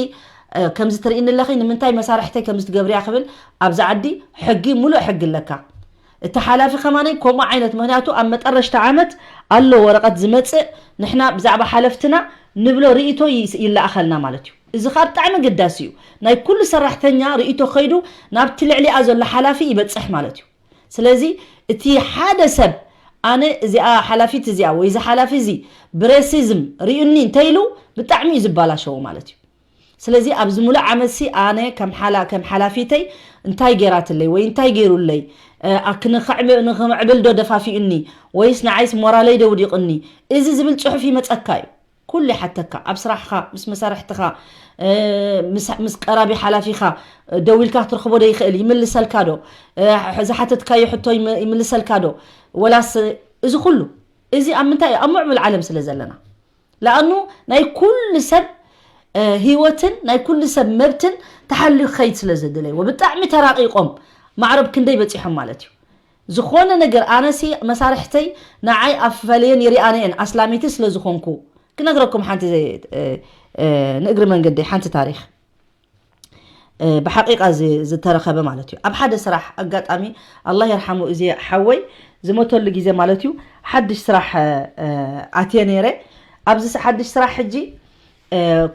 ከምዚ ትርእኒ ኣለኺ ንምንታይ መሳርሕተይ ከምዚ ትገብርያ ክብል ኣብዚ ዓዲ ሕጊ ሙሉእ ሕጊ ኣለካ። እቲ ሓላፊ ከማነይ ከምኡ ዓይነት ምክንያቱ ኣብ መጠረሽታ ዓመት ኣሎ ወረቐት ዝመፅእ ንሕና ብዛዕባ ሓለፍትና ንብሎ ርእቶ ይለኣኸልና ማለት እዩ። እዚ ከዓ ብጣዕሚ ግዳሲ እዩ። ናይ ኩሉ ሰራሕተኛ ርእቶ ከይዱ ናብቲ ልዕሊኣ ዘሎ ሓላፊ ይበፅሕ ማለት እዩ። ስለዚ እቲ ሓደ ሰብ ኣነ እዚኣ ሓላፊት እዚኣ ወይ እዚ ሓላፊ እዚ ብሬሲዝም ርእዩኒ እንተኢሉ ብጣዕሚ እዩ ዝባላሸዎ ማለት እዩ። ስለዚ ኣብዚ ሙሉእ ዓመት ሲ ኣነ ከም ሓላ ከም ሓላፊተይ እንታይ ገይራትለይ ወይ እንታይ ገይሩለይ ንኽምዕብል ዶ ደፋፊኡኒ ወይስ ንዓይስ ሞራለይ ዶ ውዲቕኒ እዚ ዝብል ፅሑፍ ይመፀካ እዩ። ኩሉ ይሓተካ ኣብ ስራሕኻ ምስ መሳርሕትኻ ምስ ቀራቢ ሓላፊኻ ደዊልካ ክትረኽቦ ዶ ይኽእል ይምልሰልካ ዶ ዝሓተትካዮ ሕቶ ይምልሰልካ ዶ ወላስ እዚ ኩሉ እዚ ኣብ ምንታይ ኣብ ምዕቡል ዓለም ስለ ዘለና ለኣኑ ናይ ኩሉ ሰብ ህይወትን ናይ ኩሉ ሰብ መብትን ተሓልዩ ክኸይድ ስለ ዘደለይዎ ብጣዕሚ ተራቂቆም ማዕረብ ክንደይ በፂሖም ማለት እዩ። ዝኾነ ነገር ኣነሲ መሳርሕተይ ንዓይ ኣፈለየን ይሪኣነ እየን ኣስላሚቲ ስለ ዝኾንኩ ክነግረኩም ሓንቲ ንእግሪ መንገደይ ሓንቲ ታሪክ ብሓቂቃ ዝተረኸበ ማለት እዩ። ኣብ ሓደ ስራሕ ኣጋጣሚ ኣላህ የርሓሙ እዚ ሓወይ ዝሞተሉ ግዜ ማለት እዩ ሓድሽ ስራሕ ኣትየ ነይረ። ኣብዚ ሓድሽ ስራሕ ሕጂ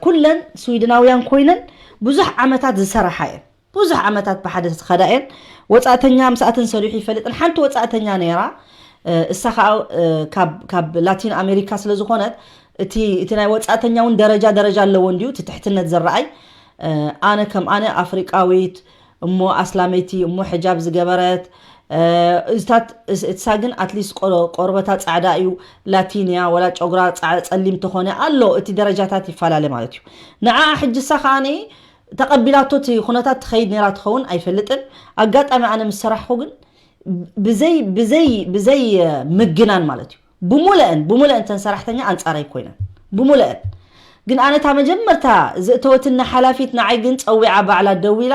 ኩለን ስዊድናውያን ኮይነን ብዙሕ ዓመታት ዝሰራሓ እየን። ብዙሕ ዓመታት ብሓደ ዝኸዳ እየን። ወፃእተኛ ምስኣተን ሰሪሑ ይፈልጥን ሓንቲ ወፃእተኛ ነይራ። እሳ ከዓ ካብ ላቲን ኣሜሪካ ስለ ዝኾነት እቲ ናይ ወፃእተኛ እውን ደረጃ ደረጃ ኣለዎ እንዲዩ እቲ ትሕትነት ዝረኣይ። ኣነ ከም ኣነ ኣፍሪቃዊት እሞ ኣስላመይቲ እሞ ሕጃብ ዝገበረት እዚታት እሳ ግን ኣትሊስት ቆርበታ ፃዕዳ እዩ። ላቲን እያ ወላ ጨጉራ ፃ- ፀሊም ተኾነ ኣሎ እቲ ደረጃታት ይፈላለ ማለት እዩ። ንዓ ሕጂ እሳ ከዓ ተቐቢላቶ እቲ ኩነታት ትኸይድ ነይራ ትኸውን ኣይፈልጥን። ኣጋጣሚ ኣነ ምስ ሰራሕኩ ግን ብዘይ ብዘይ ብዘይ ምግናን ማለት እዩ ብሙለአን ብሙለአን ተን ሰራሕተኛ ኣንፃረይ ኮይነን ብሙለአን ግን ኣነታ መጀመርታ ዝእተወትኒ ሓላፊት ንዓይ ግን ፀዊዓ ባዕላ ደዊላ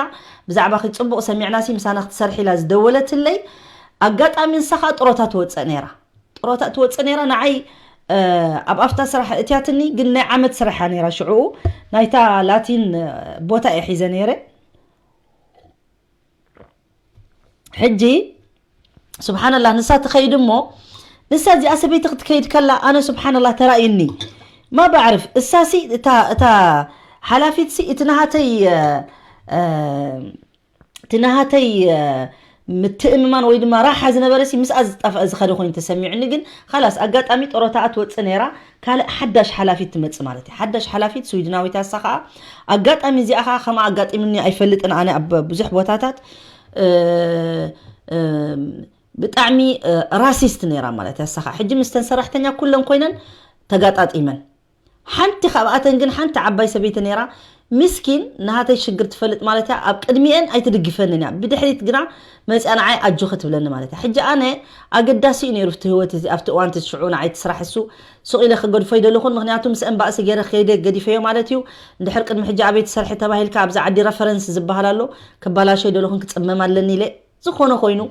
ብዛዕባኺ ፅቡቕ ሰሚዕናሲ ምሳና ክትሰርሒ ኢላ ዝደወለትለይ ኣጋጣሚ ንሳ ከዓ ጥሮታ ትወፅእ ነይራ ጥሮታ ትወፅእ ነይራ ንዓይ ኣብ ኣፍታ ስራሕ እትያትኒ ግን ናይ ዓመት ስራሕያ ነይራ ሽዑኡ ናይታ ላቲን ቦታ እየ ሒዘ ነይረ ሕጂ ስብሓንላህ ንሳ ትኸይድ እሞ ንሳ እዚኣ ሰበይቲ ክትከይድ ከላ ኣነ ስብሓንላህ ተራእዩኒ ማ ባዕርፍ እሳሲ እታ እታ ሓላፊትሲ እቲ ናሃተይ እቲ ናሃተይ ምትእምማን ወይ ድማ ራሓ ዝነበረ ሲ ምስኣ ዝጠፍአ ዝኸደ ኮይኑ ተሰሚዑኒ ግን ካላስ ኣጋጣሚ ጦሮታኣ ትወፅእ ነይራ ካልእ ሓዳሽ ሓላፊት ትመፅእ ማለት እዩ ሓዳሽ ሓላፊት ስዊድናዊት ኣሳ ከዓ ኣጋጣሚ እዚኣ ከዓ ከምኣ ኣጋጢምኒ ኣይፈልጥን ኣነ ኣብ ብዙሕ ቦታታት ብጣዕሚ ራሲስት ነይራ ማለት እያ። እሳ ከዓ ሕጂ ምስተን ሰራሕተኛ ኩለን ኮይነን ተጋጣጢመን። ሓንቲ ካብኣተን ግን ሓንቲ ዓባይ ሰበይቲ ነይራ። ምስኪን ናሃተይ ሽግር ትፈልጥ ማለት እያ። ኣብ ቅድሚኤን ኣይትድግፈንን እያ። ብድሕሪት ግና መፅያ ንዓይ ኣጆኺ ትብለኒ ማለት እያ። ሕጂ ኣነ ኣገዳሲ እዩ ነይሩ እቲ ህይወት እዚ ኣብቲ እዋን እቲ ሽዑ ንዓይ እቲ ስራሕ እሱ ሱቕ ኢለ ክገድፎ ይደለኹን ምክንያቱ ምስአን ባእሲ ገይረ ከይደ ገዲፈዮ ማለት እዩ። እንድሕር ቅድሚ ሕጂ ኣበይ ትሰርሒ ተባሂልካ ኣብዚ ዓዲ ረፈረንስ ዝበሃል ኣሎ ክባላሾ ይደለኹን ክፅመም ኣለኒ ኢለ ዝኾነ ኮይኑ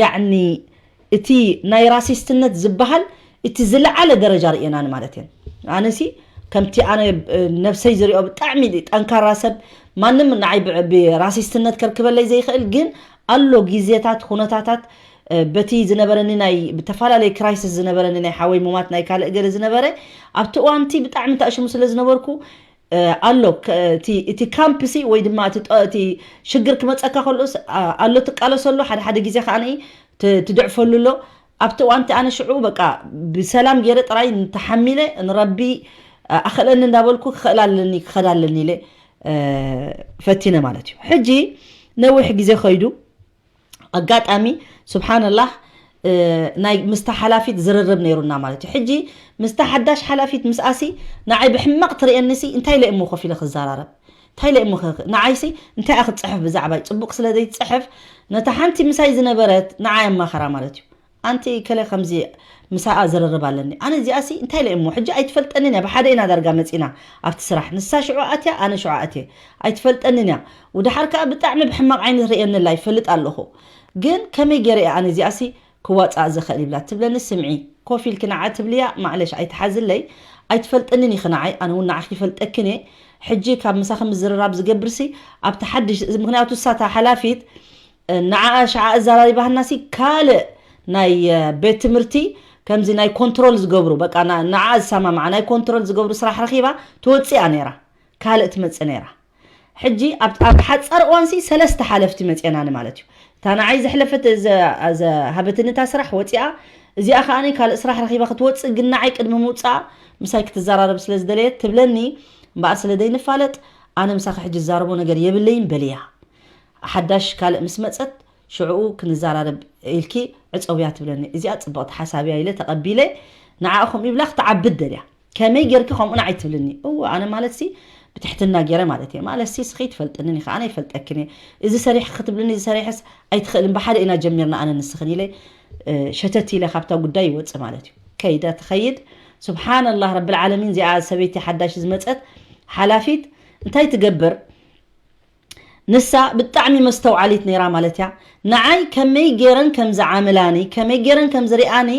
ያዕኒ እቲ ናይ ራሲስትነት ዝበሃል እቲ ዝለዓለ ደረጃ ርእየናኒ ማለት እየን ኣነሲ ከምቲ ኣነ ነብሰይ ዝሪኦ ብጣዕሚ ጠንካራ ሰብ ማንም ንዓይ ብራሲስትነት ከርክበለይ ዘይኽእል ግን ኣሎ ግዜታት ኩነታታት በቲ ዝነበረኒ ናይ ብተፈላለየ ክራይሲስ ዝነበረኒ ናይ ሓወይ ሙማት ናይ ካልእ ገለ ዝነበረ ኣብቲ እዋንቲ ብጣዕሚ ተኣሽሙ ስለ ዝነበርኩ ኣሎ እቲ ካምፕ ሲ ወይ ድማ እቲ ሽግር ክመፀካ ከሎ ኣሎ ትቃለሰሉ ሓደ ሓደ ግዜ ከዓ ትድዕፈሉ ኣሎ ኣብቲ እዋንቲ ኣነ ሽዑ በቃ ብሰላም ገይረ ጥራይ ተሓሚለ ንረቢ ኣኽእለኒ እንዳበልኩ ክኽእል ኣለኒ ክኸድ ኣለኒ ኢለ ፈቲነ ማለት እዩ ሕጂ ነዊሕ ግዜ ከይዱ ኣጋጣሚ ስብሓንላህ ናይ ምስታ ሓላፊት ዝርርብ ነይሩና ማለት እዩ ሕጂ ምስታ ሓዳሽ ሓላፊት ምስኣሲ ንዓይ ብሕማቕ ትርእየኒሲ እንታይ ኢለ እሞ ኮፍ ኢለ ክዘራረብ እንታይ ኢለ እሞ ከ-፣ ንዓይሲ እንታይ እያ ክትፅሕፍ ብዛዕባይ? ፅቡቕ ስለ ዘይትፅሕፍ፣ ነታ ሓንቲ ምሳይ ዝነበረት ንዓይ ኣማኸራ ማለት እዩ። ኣንቲ ከለ ከምዚ ምሳኣ ዝርርብ ኣለኒ። ኣነ እዚኣሲ እንታይ ኢለ እሞ፣ ሕጂ ኣይትፈልጠንን እያ። ብሓደ ኢና ዳርጋ መፂና ኣብቲ ስራሕ። ንሳ ሽዑ ኣትያ፣ ኣነ ሽዑ ኣትየ። ኣይትፈልጠንን እያ። ወድሓር ከዓ ብጣዕሚ ብሕማቕ ዓይነት ርእየንላ ይፈልጥ ኣለኹ። ግን ከመይ ገይረ እየ ኣነ እዚኣሲ ክዋፃእ ዝኽእል ይብላ። ትብለኒ፣ ስምዒ፣ ኮፍ ኢልኪ ንዓ ትብልያ፣ ማዕለሽ ኣይትሓዝለይ። ኣይትፈልጥንን ኢኺ ንዓይ፣ ኣነ እውን ንዓኺ ይፈልጠክን እየ። ሕጂ ካብ ምሳኺ ምዝርራብ ዝገብርሲ ኣብቲ ሓድሽ፣ ምኽንያቱ እሳ እታ ሓላፊት፣ ንዓ ሸዓ እዛራሪባህናሲ ካልእ ናይ፣ እ፣ ቤት ትምህርቲ ከምዚ ናይ ኮንትሮል ዝገብሩ፣ በቃ ና-፣ ንዓ ዝሰማምዓ ናይ ኮንትሮል ዝገብሩ ስራሕ ረኺባ ትወፅእ እያ ነይራ። ካልእ ትመፅእ ነይራ። ሕጂ ኣብ፣ ኣብ ሓፃር እዋንሲ ሰለስተ ሓለፍቲ መፅአናኒ ማለት እዩ። እታ ንዓይ ዘሕለፈት፣ ዘ-፣ ዘሃበትኒ እታ ስራሕ ወፂኣ፣ እዚኣ ከዓኒ ካልእ ስራሕ ረኺባ ክትወፅእ፣ ግን ንዓይ ቅድሚ ምውፃኣ ምሳይ ክትዘራረብ ስለ ዝደለየት ትብለኒ፣ እምበኣር ስለ ዘይንፋለጥ ኣነ ምሳኺ ሕጂ ዝዛረቦ ነገር የብለይን በልያ። ሓዳሽ ካልእ ምስ መፀት ሽዕኡ ክንዘራረብ ኢልኪ ዕፀውያ ትብለኒ። እዚኣ ፅብቕቲ ሓሳብ እያ ኢለ ተቐቢለ፣ ንዓኣ ከምኡ ይብላ ክትዓብድ ደልያ። ከመይ ጌርኪ ከምኡ ንዓይ ትብልኒ? እወ፣ ኣነ ማለትሲ ብትሕትና ገይረ ማለት እየ። ማለትሲ እስኺ ትፈልጥንን ኢኺ፣ ኣነ ይፈልጠክን እየ። እዚ ሰሪሕኪ ክትብልኒ፣ እዚ ሰሪሐስ ኣይትኽእልን፣ ብሓደ ኢና ጀሚርና ኣነ ንስኽን ኢለ፣ እ፣ ሸተት ኢለ ካብታ ጉዳይ ይወፅእ ማለት እዩ። ከይዳ ትኸይድ። ሱብሓነላህ ረብል ዓለሚን፣ እዚኣ ሰበይቲ ሓዳሽ ዝመፀት ሓላፊት እንታይ ትገብር? ንሳ ብጣዕሚ መስተውዓሊት ነይራ ማለት እያ። ንዓይ ከመይ ገይረን ከም ዝዓምላኒ፣ ከመይ ገይረን ከም ዝሪኣኒ፣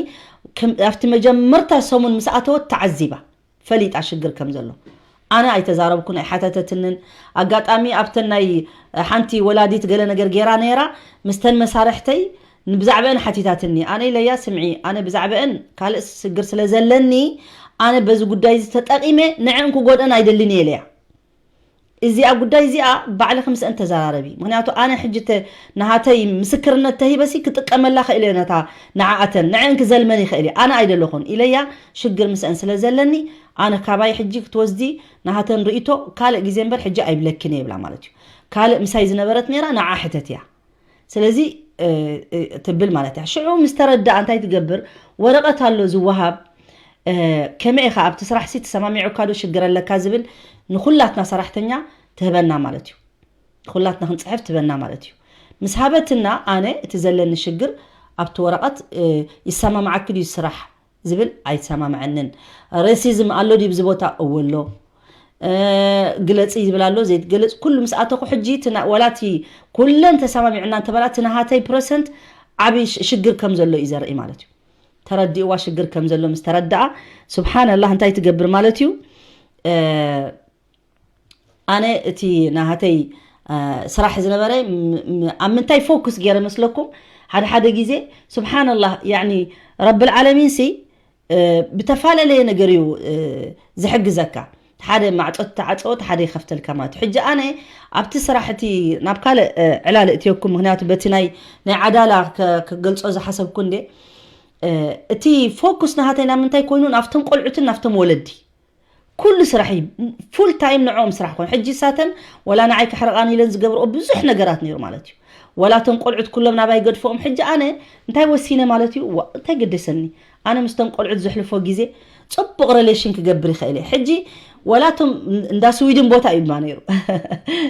ከም-፣ ኣብቲ መጀመርታ ሰሙን ምስ ኣተወት ተዓዚባ፣ ፈሊጣ ሽግር ከም ዘሎ። ኣነ ኣይተዛረብኩን፣ ኣይሓተተትንን። ኣጋጣሚ ኣብተን ናይ ሓንቲ ወላዲት ገለ ነገር ገይራ ነይራ፣ ምስተን መሳርሕተይ ብዛዕባአን ሓቲታትኒ። ኣነ ኢለያ፣ ስምዒ፣ ኣነ ብዛዕባአን ካልእ ሽግር ስለ ዘለኒ፣ ኣነ በዚ ጉዳይ እዚ ተጠቒመ ንዐን ክጎድአን ኣይደልን እየ ኢለያ። እዚኣ ጉዳይ እዚኣ ባዕልኺ ምስአን ተዘራረቢ። ምኽንያቱ ኣነ ሕጂ ተ-፣ ናሃተይ ምስክርነት ተሂበሲ ክጥቀመላ ክእል እየ ነታ ንዓኣተን፣ ንዐን ክዘልመን ይኽእል እየ። ኣነ ኣይደለኹን ኢለያ፣ ሽግር ምስአን ስለ ዘለኒ፣ ኣነ ካባይ ሕጂ ክትወስዲ ናሃተን ርእይቶ ካልእ ግዜ እምበር ሕጂ ኣይብለክን እየ ይብላ ማለት እዩ። ካልእ ምሳይ ዝነበረት ነይራ፣ ንዓ ሕተት እያ። ስለዚ፣ እ፣ እ፣ ትብል ማለት እያ። ሽዑ ምስ ተረድኣ እንታይ ትገብር? ወረቐት ኣሎ ዝወሃብ፣ እ፣ ከመይ ኢኻ ኣብቲ ስራሕሲ ተሰማሚዑካ ዶ ሽግር ኣለካ ዝብል ንኹላትና ሰራሕተኛ ትህበና ማለት እዩ። ንኹላትና ክንጽሕፍ ትህበና ማለት እዩ። ምስ ሃበትና ኣነ እቲ ዘለኒ ሽግር ኣብቲ ወረቐት፣ እ፣ ይሰማማዓኪ ድዩ ስራሕ ዝብል ኣይሰማምዐንን። ሬሲዝም ኣሎ ድዩ ብዚ ቦታ? እወ ኣሎ። እ፣ ግለፂ ዝብል ኣሎ ዘይትገልፅ። ኩሉ ምስ ኣተኹ ሕጂ እቲ ና-፣ ዋላ እቲ ኩለን ተሰማሚዕና እንተበላ እቲ ናሃተይ ፐርሰንት ዓብዪ ሽ-፣ ሽግር ከም ዘሎ እዩ ዘርኢ ማለት እዩ። ተረዲእዋ ሽግር ከም ዘሎ ምስ ተረድኣ፣ ሱብሓነላህ እንታይ ትገብር ማለት እዩ? እ፣ ኣነ እቲ ናሃተይ፣ እ፣ ስራሕ ዝነበረ ም-፣ ም-፣ ኣብ ምንታይ ፎኩስ ገይረ መስለኩም? ሓደ ሓደ ግዜ ሱብሓነላህ፣ ያዕኒ ረብል ዓለሚን ሲ፣ እ፣ ብተፈላለየ ነገር እዩ፣ እ፣ ዝሕግዘካ። ሓደ ማዕጾ ተዓጽዎ፣ እቲ ሓደ ይኸፍተልካ ማለት እዩ። ሕጂ ኣነ ኣብቲ ስራሕ እቲ ናብ ካልእ፣ እ፣ ዕላል እትየኩም፣ ምኽንያቱ በቲ ናይ፣ ናይ ዓዳላ ከ-፣ ክገልጾ ዝሓሰብኩ እንዴ፣ እ፣ እቲ ፎኩስ ናሃተይ ናብ ምንታይ ኮይኑ? ናብቶም ቆልዑትን ናብቶም ወለዲ። ኩሉ ስራሕ እዩ፣ ፉል ታይም ንዕኦም ስራሕ ኮይኑ። ሕጂ ሳተን ወላ ንዓይ ክሕርቓን ኢለን ዝገብርኦ ብዙሕ ነገራት ነይሩ ማለት እዩ። ወላ እቶም ቆልዑት ኩሎም ናባይ ገድፎም። ሕጂ ኣነ እንታይ ወሲነ ማለት እዩ? ዋ፣ እንታይ ገደሰኒ? ኣነ ምስቶም ቆልዑት ዘሕልፎ ግዜ ጽቡቕ ሬሌሽን ክገብር ይኽእል እየ። ሕጂ ወላ እቶም እንዳ ስዊድን ቦታ እዩ ድማ ነይሩ።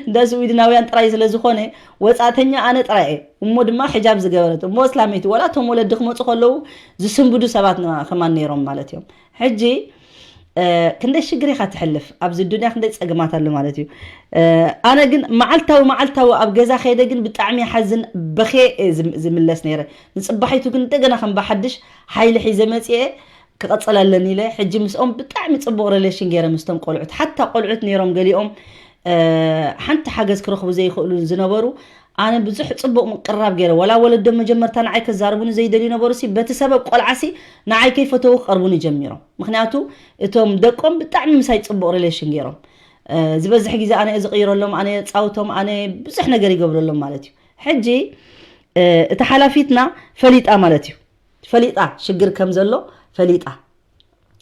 እንዳ ስዊድናውያን ጥራይ ስለ ዝኾነ ወጻእተኛ ኣነ ጥራይ እየ። እሞ ድማ ሕጃብ ዝገበረት፣ እሞ እስላመይቲ፣ ወላ እቶም ወለዲ ክመጹ ከለዉ ዝስንብዱ ሰባት ን-፣ ከማን ነይሮም ማለት እዮም። ሕጂ፣ እ፣ ክንደይ ሽግር ኢኻ ትሕልፍ፣ ኣብዚ ዱንያ ክንደይ ጸገማት ኣሎ ማለት እዩ። እ፣ ኣነ ግን መዓልታዊ መዓልታዊ ኣብ ገዛ ከይደ ግን ብጣዕሚ ሓዝን በኽየ እየ ዝም-፣ ዝምለስ ነይረ። ንጽባሒቱ ግን እንደገና ከም ብሓድሽ ሓይሊ ሒዘ መጽየ ክቐጽል ኣለኒ ኢለ። ሕጂ ምስኦም ብጣዕሚ ጽቡቕ ሬሌሽን ገይረ ምስቶም ቆልዑት። ሓታ ቆልዑት ነይሮም ገሊኦም፣ እ፣ ሓንቲ ሓገዝ ክረኽቡ ዘይኽእሉ ዝነበሩ፣ ኣነ ብዙሕ ጽቡቕ ምቅርራብ ገይረ። ወላ ወለዶም መጀመርታ ንዓይ ከዛርቡኒ ዘይደልዩ ነበሩሲ፣ በቲ ሰበብ ቆልዓሲ ንዓይ ከይፈተዉ ክቐርቡኒ ጀሚሮም። ምኽንያቱ እቶም ደቆም ብጣዕሚ ምሳይ ጽቡቕ ሬሌሽን ገይሮም። እ፣ ዝበዝሕ ግዜ ኣነ እየ ዝቕይረሎም፣ ኣነ እየ ጻውቶም፣ ኣነ ብዙሕ ነገር ይገብረሎም ማለት እዩ። ሕጂ፣ እ፣ እታ ሓላፊትና ፈሊጣ ማለት እዩ። ፈሊጣ ሽግር ከም ዘሎ ፈሊጣ።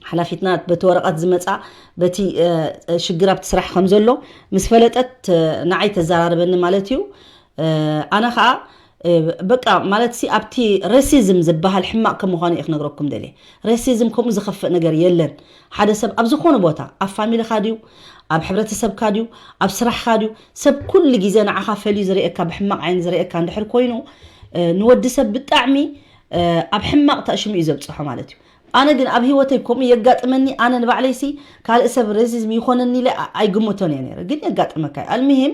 ሓላፊትና በቲ ወረቐት ዝመጻ፣ በቲ፣ እ፣ ሽግር ኣብቲ ስራሕ ከም ዘሎ ምስ ፈለጠት፣ እ፣ ንዓይ ተዘራርበኒ ማለት እዩ። እ፣ ኣነ ኸኣ በቃ ማለት ሲ ኣብቲ ሬሲዝም ዝበሃል ሕማቕ ከም ምዃኑ እየ ክነግረኩም ደልየ። ሬሲዝም ከምኡ ዝኸፍእ ነገር የለን። ሓደ ሰብ ኣብ ዝኾነ ቦታ፣ ኣብ ፋሚሊኻ ድዩ፣ ኣብ ሕብረተሰብካ ድዩ፣ ኣብ ስራሕካ ድዩ፣ ሰብ ኩሉ ግዜ ንዓኻ ፈልዩ ዝርእየካ፣ ብሕማቕ ዓይኒ ዝርእየካ እንድሕር ኮይኑ፣ ንወዲ ሰብ ብጣዕሚ ኣብ ሕማቕ ተእሽሙ እዩ ዘብፅሖ ማለት እዩ። ኣነ ግን ኣብ ህይወተይ ከምኡ የጋጥመኒ። ኣነ ንባዕለይሲ ካልእ ሰብ ሬሲዝም ይኾነኒ ኢለ ኣይግምቶን እየ ነይረ፣ ግን የጋጥመካ እዩ። ኣልምሂም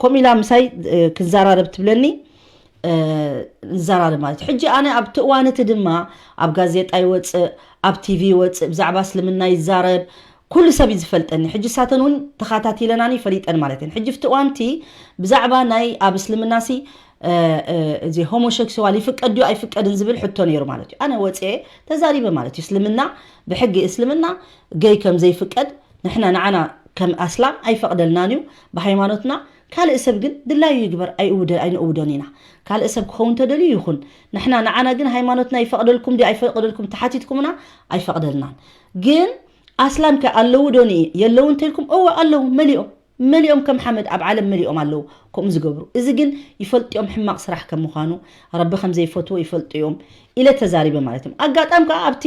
ከምኡ ኢላ ምሳይ ክዘራረብ ትብለኒ፣ ንዘራረብ ማለት እዩ። ሕጂ ኣነ ኣብቲ እዋን እቲ ድማ ኣብ ጋዜጣ ይወፅእ፣ ኣብ ቲቪ ይወፅእ፣ ብዛዕባ እስልምና ይዛረብ፣ ኩሉ ሰብ እዩ ዝፈልጠኒ። ሕጂ እሳተን እውን ተኸታቲለናኒ ይፈሊጠን ማለት እየን። ሕጂ ኣብቲ እዋንቲ ብዛዕባ ናይ ኣብ እስልምናሲ እዚ ሆሞሴክሱዋል ይፍቀድ ድዩ ኣይፍቀድን ዝብል ሕቶ ነይሩ ማለት እዩ። ኣነ ወፅኤ ተዛሪበ ማለት እዩ። እስልምና ብሕጊ እስልምና ገይ ከም ዘይፍቀድ ንሕና ንዓና ከም ኣስላም ኣይፈቕደልናን እዩ ብሃይማኖትና። ካልእ ሰብ ግን ድላዩ ይግበር ኣይእውደ ኣይንእውዶን ኢና። ካልእ ሰብ ክኸውን ተደልዩ ይኹን፣ ንሕና ንዓና ግን ሃይማኖትና ይፈቕደልኩም ድዩ ኣይፈቕደልኩም ተሓቲትኩምና ኣይፈቕደልናን። ግን ኣስላም ከ ኣለዉ ዶ የለዉ እንተልኩም እወ ኣለዉ፣ መሊኦም መሊኦም ከም ሓመድ ኣብ ዓለም መሊኦም ኣለዉ ከምኡ ዝገብሩ። እዚ ግን ይፈልጥዮም ሕማቕ ስራሕ ከም ምዃኑ፣ ረቢ ከም ዘይፈትዎ ይፈልጡ እዮም ኢለ ተዛሪበ ማለት እዮም። ኣጋጣም ከዓ ኣብቲ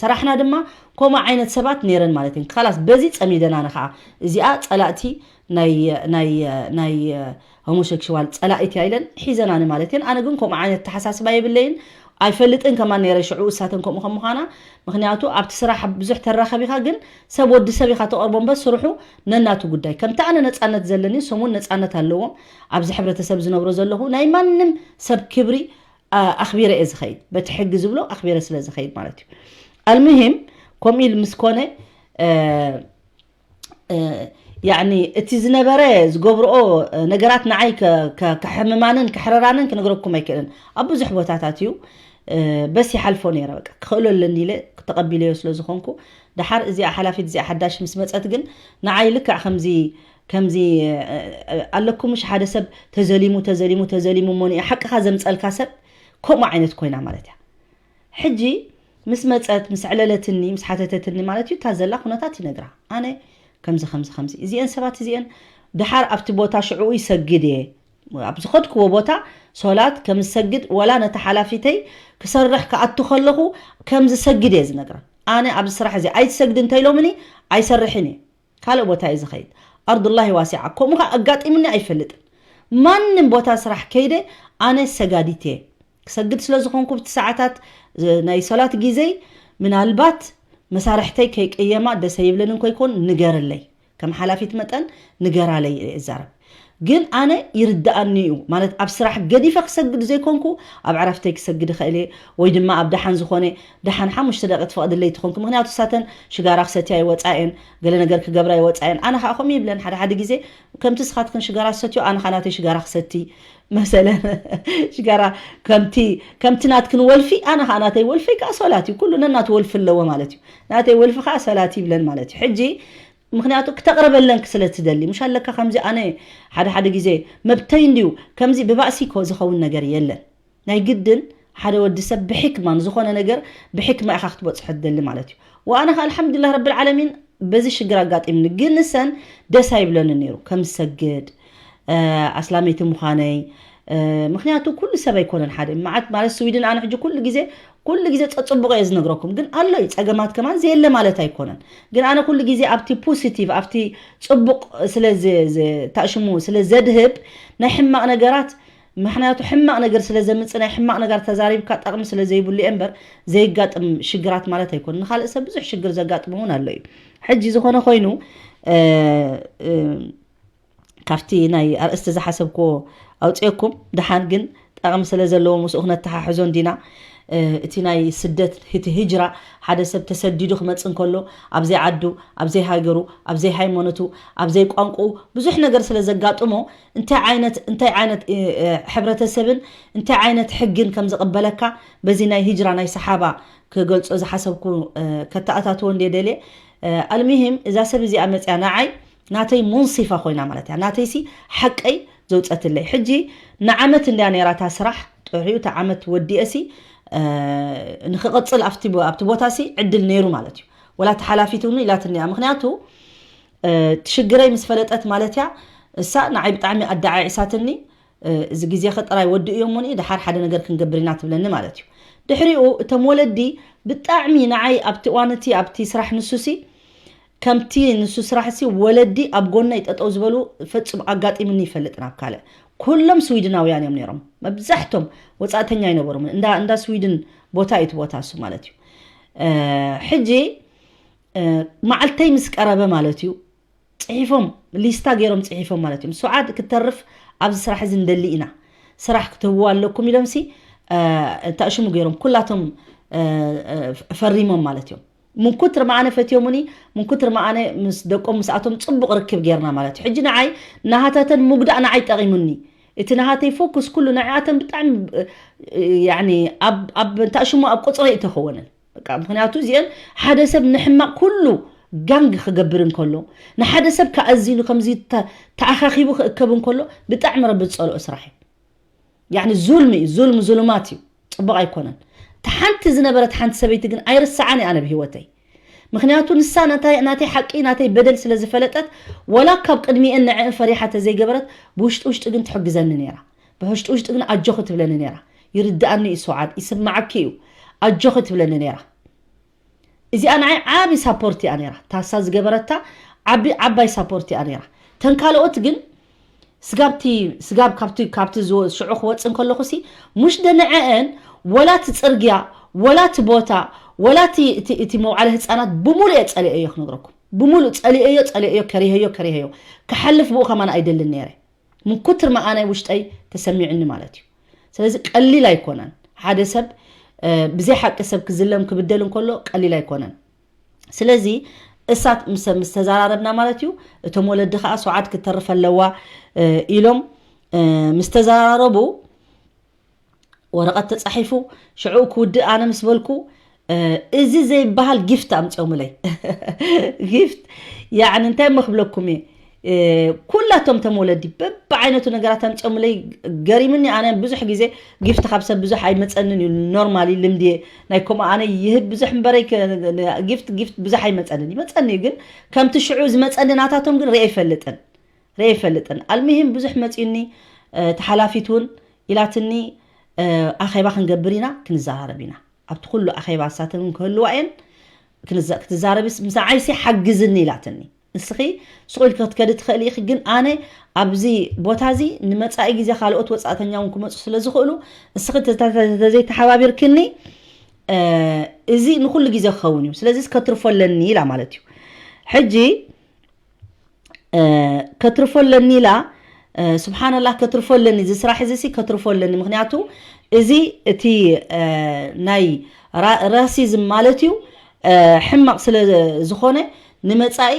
ሰራሕና ድማ ከምኡ ዓይነት ሰባት ነይረን ማለት እየን። ካላስ በዚ ፀሚደን ኣነ ከዓ እዚኣ ፀላእቲ ናይ ናይ ናይ ሆሞሴክሽዋል ፀላኢት እያ ኢለን ሒዘናኒ ማለት እየን። ኣነ ግን ከምኡ ዓይነት ተሓሳስባ የብለይን ኣይፈልጥን ከማን ነይረ ሽዑ እሳተን ከምኡ ከም ምዃና። ምክንያቱ ኣብቲ ስራሕ ብዙሕ ተራኸብ ኢኻ፣ ግን ሰብ ወዲ ሰብ ኢኻ ተቐርቦ እምበር ስርሑ ነናቱ ጉዳይ። ከምቲ ኣነ ነፃነት ዘለኒ ሰሙን ነፃነት ኣለዎም ኣብዚ ሕብረተሰብ ዝነብሮ ዘለኹ ናይ ማንም ሰብ ክብሪ ኣኽቢረ እየ ዝኸይድ። በቲ ሕጊ ዝብሎ ኣኽቢረ ስለ ዝኸይድ ማለት እዩ። ኣልምሂም ከምኡ ኢል ምስ ኮነ ያኒ እቲ ዝነበረ ዝገብርኦ ነገራት ንዓይ ከሕምማንን ከሕረራንን ክነግረኩም ኣይክእልን። ኣብ ብዙሕ ቦታታት እዩ በስ ይሓልፎ ነይረ። በቃ ክኽእሎ ኣለኒ ኢለ ተቐቢለዮ ስለ ዝኾንኩ፣ ደሓር እዚኣ ሓላፊት እዚኣ ሓዳሽ ምስ መፀት ግን ንዓይ ልክዕ ከምዚ ከምዚ ኣለኩም ምሽ ሓደ ሰብ ተዘሊሙ ተዘሊሙ ተዘሊሙ እሞ ንየ ሓቅኻ ዘምፀልካ ሰብ ከምኡ ዓይነት ኮይና ማለት እያ። ሕጂ ምስ መፀት ምስ ዕለለትኒ ምስ ሓተተትኒ ማለት እዩ እታ ዘላ ኩነታት ይነግራ። ኣነ ከምዚ ከምዚ ከምዚ እዚአን ሰባት እዚአን ደሓር ኣብቲ ቦታ ሽዕኡ ይሰግድ እየ ኣብ ዝኸድክዎ ቦታ ሶላት ከም ዝሰግድ ወላ ነቲ ሓላፊተይ ክሰርሕ ክኣቱ ከለኹ ከም ዝሰግድ እየ ዝነግራ። ኣነ ኣብዚ ስራሕ እዚ ኣይትሰግድ እንተኢሎምኒ ኣይሰርሕን እየ። ካልእ ቦታ እዩ ዝኸይድ። ኣርዱላሂ ዋሲዓ። ከምኡ ከዓ ኣጋጢሙኒ ኣይፈልጥን። ማንም ቦታ ስራሕ ከይደ ኣነ ሰጋዲት እየ። ክሰግድ ስለ ዝኾንኩ ብቲ ሰዓታት ናይ ሶላት ግዜይ ምናልባት መሳርሕተይ ከይቅየማ ደስ ኣይብለንን ኮይኮን ንገርለይ። ከም ሓላፊት መጠን ንገራለይ እየ እዛረብ። ግን ኣነ ይርድኣኒ እዩ ማለት ኣብ ስራሕ ገዲፈ ክሰግድ ዘይኮንኩ ኣብ ዕረፍተይ ክሰግድ ይኽእል እየ ወይ ድማ ኣብ ደሓን ዝኾነ ደሓን ሓሙሽተ ደቂ ትፈቕድለይ ትኾንኩ ምክንያቱ ሳተን ሽጋራ ክሰትያ ይወፃ እየን ገለ ነገር ክገብራ ይወፃ እየን ኣነ ከዓ ከምኡ ይብለን ሓደ ሓደ ግዜ ከምቲ ስኻትክን ሽጋራ ትሰትዮ ኣነ ከዓ ናተይ ሽጋራ ክሰቲ መሰለን ሽጋራ ከምቲ ከምቲ ናትክን ወልፊ ኣነ ከዓ ናተይ ወልፊ ከዓ ሶላት እዩ ኩሉ ነናቱ ወልፊ ኣለዎ ማለት እዩ ናተይ ወልፊ ከዓ ሰላት ይብለን ማለት እዩ ሕጂ ምክንያቱ ክተቕርበለንክ ስለ ትደሊ ምሽ ኣለካ ከምዚ ኣነ ሓደ ሓደ ግዜ መብተይ እንድዩ ከምዚ ብባእሲ ኮ ዝኸውን ነገር የለን ናይ ግድን ሓደ ወዲ ሰብ ብሕክማ ንዝኾነ ነገር ብሕክማ ኢኻ ክትበፅሖ ትደሊ ማለት እዩ ወኣነ ከ ኣልሓምዱሊላህ ረብል ዓለሚን በዚ ሽግር ኣጋጢምኒ ግን ንሰን ደስ ኣይብለኒ ነይሩ ከም ዝሰግድ ኣስላመይቲ ምዃነይ ምክንያቱ ኩሉ ሰብ ኣይኮነን ሓደ መዓት ማለት ስዊድን ኣነ ሕጂ ኩሉ ግዜ ኩሉ ግዜ ጸጽቡቕ እየ ዝነግረኩም ግን ኣሎ እዩ ጸገማት ከማን ዘየለ ማለት ኣይኮነን ግን ኣነ ኩሉ ግዜ ኣብቲ ፖዚቲቭ ኣብቲ ጽቡቕ ስለ ታእሽሙ ስለ ዘድህብ ናይ ሕማቕ ነገራት ምክንያቱ ሕማቕ ነገር ስለ ዘምጽእ ናይ ሕማቕ ነገር ተዛሪብካ ጠቕሚ ስለ ዘይብሉ እየ እምበር ዘይጋጥም ሽግራት ማለት ኣይኮነ ንካልእ ሰብ ብዙሕ ሽግር ዘጋጥሙ እውን ኣሎ እዩ ሕጂ ዝኾነ ኮይኑ ካብቲ ናይ ኣርእስቲ ዝሓሰብክዎ ኣውፅኤኩም ደሓን ግን ጠቕሚ ስለ ዘለዎ ምስኡ ክነተሓሕዞ እንዲና እቲ ናይ ስደት እቲ ህጅራ ሓደ ሰብ ተሰዲዱ ክመፅእ እንከሎ ኣብዘይ ዓዱ ኣብዘይ ሃገሩ ኣብዘይ ሃይማኖቱ ኣብዘይ ቋንቁኡ ብዙሕ ነገር ስለ ዘጋጥሞ እንታይ ዓይነት እንታይ ዓይነት ሕብረተሰብን እንታይ ዓይነት ሕግን ከም ዝቕበለካ በዚ ናይ ህጅራ ናይ ሰሓባ ክገልፆ ዝሓሰብኩ ከተኣታትዎ እንደ ደልየ ኣልሚሂም እዛ ሰብ እዚኣ መፅያ ንዓይ ናተይ ሙንሲፋ ኮይና ማለት እያ ናተይሲ ሓቀይ ዘውፀትለይ ሕጂ ንዓመት እንድያ ነይራ እታ ስራሕ ጥሕኡ እታ ዓመት ወዲኤሲ ንክቐፅል ኣብቲ ኣብቲ ቦታሲ ዕድል ነይሩ ማለት እዩ ወላ ተሓላፊት እውን ኢላትኒ እያ ምክንያቱ ሽግረይ ምስ ፈለጠት ማለት እያ እሳ ንዓይ ብጣዕሚ ኣደዓዒሳትኒ እዚ ግዜኸ ጥራይ ወድእዮ እሞኒ ድሓር ሓደ ነገር ክንገብር ኢና ትብለኒ ማለት እዩ። ድሕሪኡ እቶም ወለዲ ብጣዕሚ ንዓይ ኣብቲ እዋን እቲ ኣብቲ ስራሕ ንሱሲ ከምቲ ንሱ ስራሕሲ ወለዲ ኣብ ጎነይ ጠጠው ዝበሉ ፈጹም ኣጋጢምኒ ይፈልጥን ኣብ ካልእ። ኩሎም ስዊድናውያን እዮም ነይሮም። መብዛሕቶም ወጻእተኛ ኣይነበሩም። እንዳ እንዳ ስዊድን ቦታ እዩ እቲ ቦታ እሱ ማለት እዩ። ሕጂ መዓልተይ ምስ ቀረበ ማለት እዩ ጽሒፎም ሊስታ ገይሮም ጽሒፎም ማለት እዮም። ሱዓድ ክትተርፍ ኣብዚ ስራሕ እዚ እንደሊ ኢና፣ ስራሕ ክትህብዋ ኣለኩም ኢሎም ሲ እንታእሽሙ ገይሮም ኩላቶም ፈሪሞም ማለት እዮም። ምንኩትር መኣነ ፈትዮሙኒ፣ ምንኩትር መኣነ ምስ ደቆም ምስኣቶም ጽቡቕ ርክብ ጌርና ማለት እዩ። ሕጂ ንዓይ ናሃታተን ምጉዳእ ንዓይ ጠቒሙኒ። እቲ ናሃተይ ፎኩስ ኩሉ ንዓኣተን ብጣዕሚ ያኒ ኣብ እንታእሽሙ ኣብ ቁጽረይ እተኸወነን። በቃ ምክንያቱ እዚአን ሓደ ሰብ ንሕማቕ ኩሉ ጋንግ ክገብር እንከሎ፣ ንሓደ ሰብ ከኣዚኑ ከምዚ ተኣኻኺቡ ክእከብ እንከሎ ብጣዕሚ ረቢ ዝፀልኦ ስራሕ እዩ። ያኒ ዙልሚ እዩ፣ ዙልሚ ዙሉማት እዩ፣ ፅቡቕ ኣይኮነን። ተሓንቲ ዝነበረት ሓንቲ ሰበይቲ ግን ኣይርስዓን እየ ኣነ ብሂወተይ። ምክንያቱ ንሳ ናተይ ሓቂ ናተይ በደል ስለ ዝፈለጠት፣ ወላ ካብ ቅድሚአን ንዕአን ፈሪሓ ተዘይገበረት፣ ብውሽጢ ውሽጢ ግን ትሕግዘኒ ነይራ። ብውሽጢ ውሽጢ ግን ኣጆኺ ትብለኒ ነይራ። ይርድኣኒ እዩ ሱዓድ፣ ይስማዓኪ እዩ፣ ኣጆኺ ትብለኒ ነይራ። እዚኣ ንዓይ ዓቢ ሳፖርት እያ ነይራ። ታሳ ዝገበረታ ዓቢ ዓባይ ሳፖርት እያ ነይራ። ተን ካልኦት ግን ስጋብቲ ስጋብ ካብቲ ካብቲ ዝወ- ሽዑ ክወጽእ እንከለኹ ሲ ሙሽ ደንዐአን ወላ እቲ ጽርግያ ወላ እቲ ቦታ ወላ እቲ እቲ- እቲ መውዓሊ ህጻናት ብሙሉ እየ ጸሊኤዮ ክነግረኩም። ብሙሉ ጸሊኤዮ ጸሊኤዮ ከሪሀዮ ከሪሀዮ ክሓልፍ ብኡ ከማን ኣይደልን ነይረ። ምን ኩትር መኣናይ ውሽጠይ ተሰሚዑኒ ማለት እዩ። ስለዚ ቀሊል ኣይኮነን። ሓደ ሰብ ብዘይ ሓቂ ሰብ ክዝለም ክብደል እንከሎ ቀሊል ኣይኮነን። ስለዚ እሳት ምስ ምስ ተዘራረብና ማለት እዩ። እቶም ወለዲ ከዓ ሰዓት ክተርፍ ኣለዋ ኢሎም ምስ ተዘራረቡ ወረቐት ተፃሒፉ ሽዑ ክውድእ ኣነ ምስ በልኩ እዚ ዘይበሃል ጊፍት ኣምፅኦምለይ። ጊፍት ያዕኒ እንታይ እሞ ክብለኩም እየ። ኩላቶም ተም ወለዲ በብዓይነቱ ነገራት ኣምፅኦምለይ። ገሪምኒ ኣነ ብዙሕ ግዜ ጊፍት ካብ ሰብ ብዙሕ ኣይመፀንን እዩ። ኖርማሊ ልምዲ ናይ ከምኡ ኣነ ይህብ ብዙሕ እምበረይ ጊፍት ጊፍት ብዙሕ ኣይመፀንን። ይመፀኒ እዩ ግን ከምቲ ሽዑ ዝመፀኒ ናታቶም ግን ርአ ይፈልጥን ርአ ይፈልጥን። ኣልሚሂም ብዙሕ መፅዩኒ ተሓላፊት እውን ኢላትኒ ኣኼባ ክንገብር ኢና ክንዘራረብ ኢና ኣብቲ ኩሉ ኣኼባ ንሳተን እውን ክህልዋ እየን። ክትዛረቢ ምስ ንዓይሲ ሓግዝኒ ኢላትኒ። ንስኺ ስቕ ኢልኪ ክትከዲ ትኽእሊ ኢኺ ግን ኣነ ኣብዚ ቦታ እዚ ንመፃኢ ግዜ ካልኦት ወፃእተኛ እውን ክመፁ ስለ ዝኽእሉ ንስኺ ተዘይተሓባቢርክኒ እዚ ንኩሉ ግዜ ክኸውን እዩ። ስለዚ ከትርፎ ኣለኒ ኢላ ማለት እዩ። ሕጂ ከትርፎ ኣለኒ ኢላ። ስብሓንላህ ከትርፎ ኣለኒ እዚ ስራሕ እዚ ሲ ከትርፎ ኣለኒ። ምክንያቱ እዚ እቲ ናይ ራሲዝም ማለት እዩ ሕማቕ ስለ ዝኾነ ንመፃኢ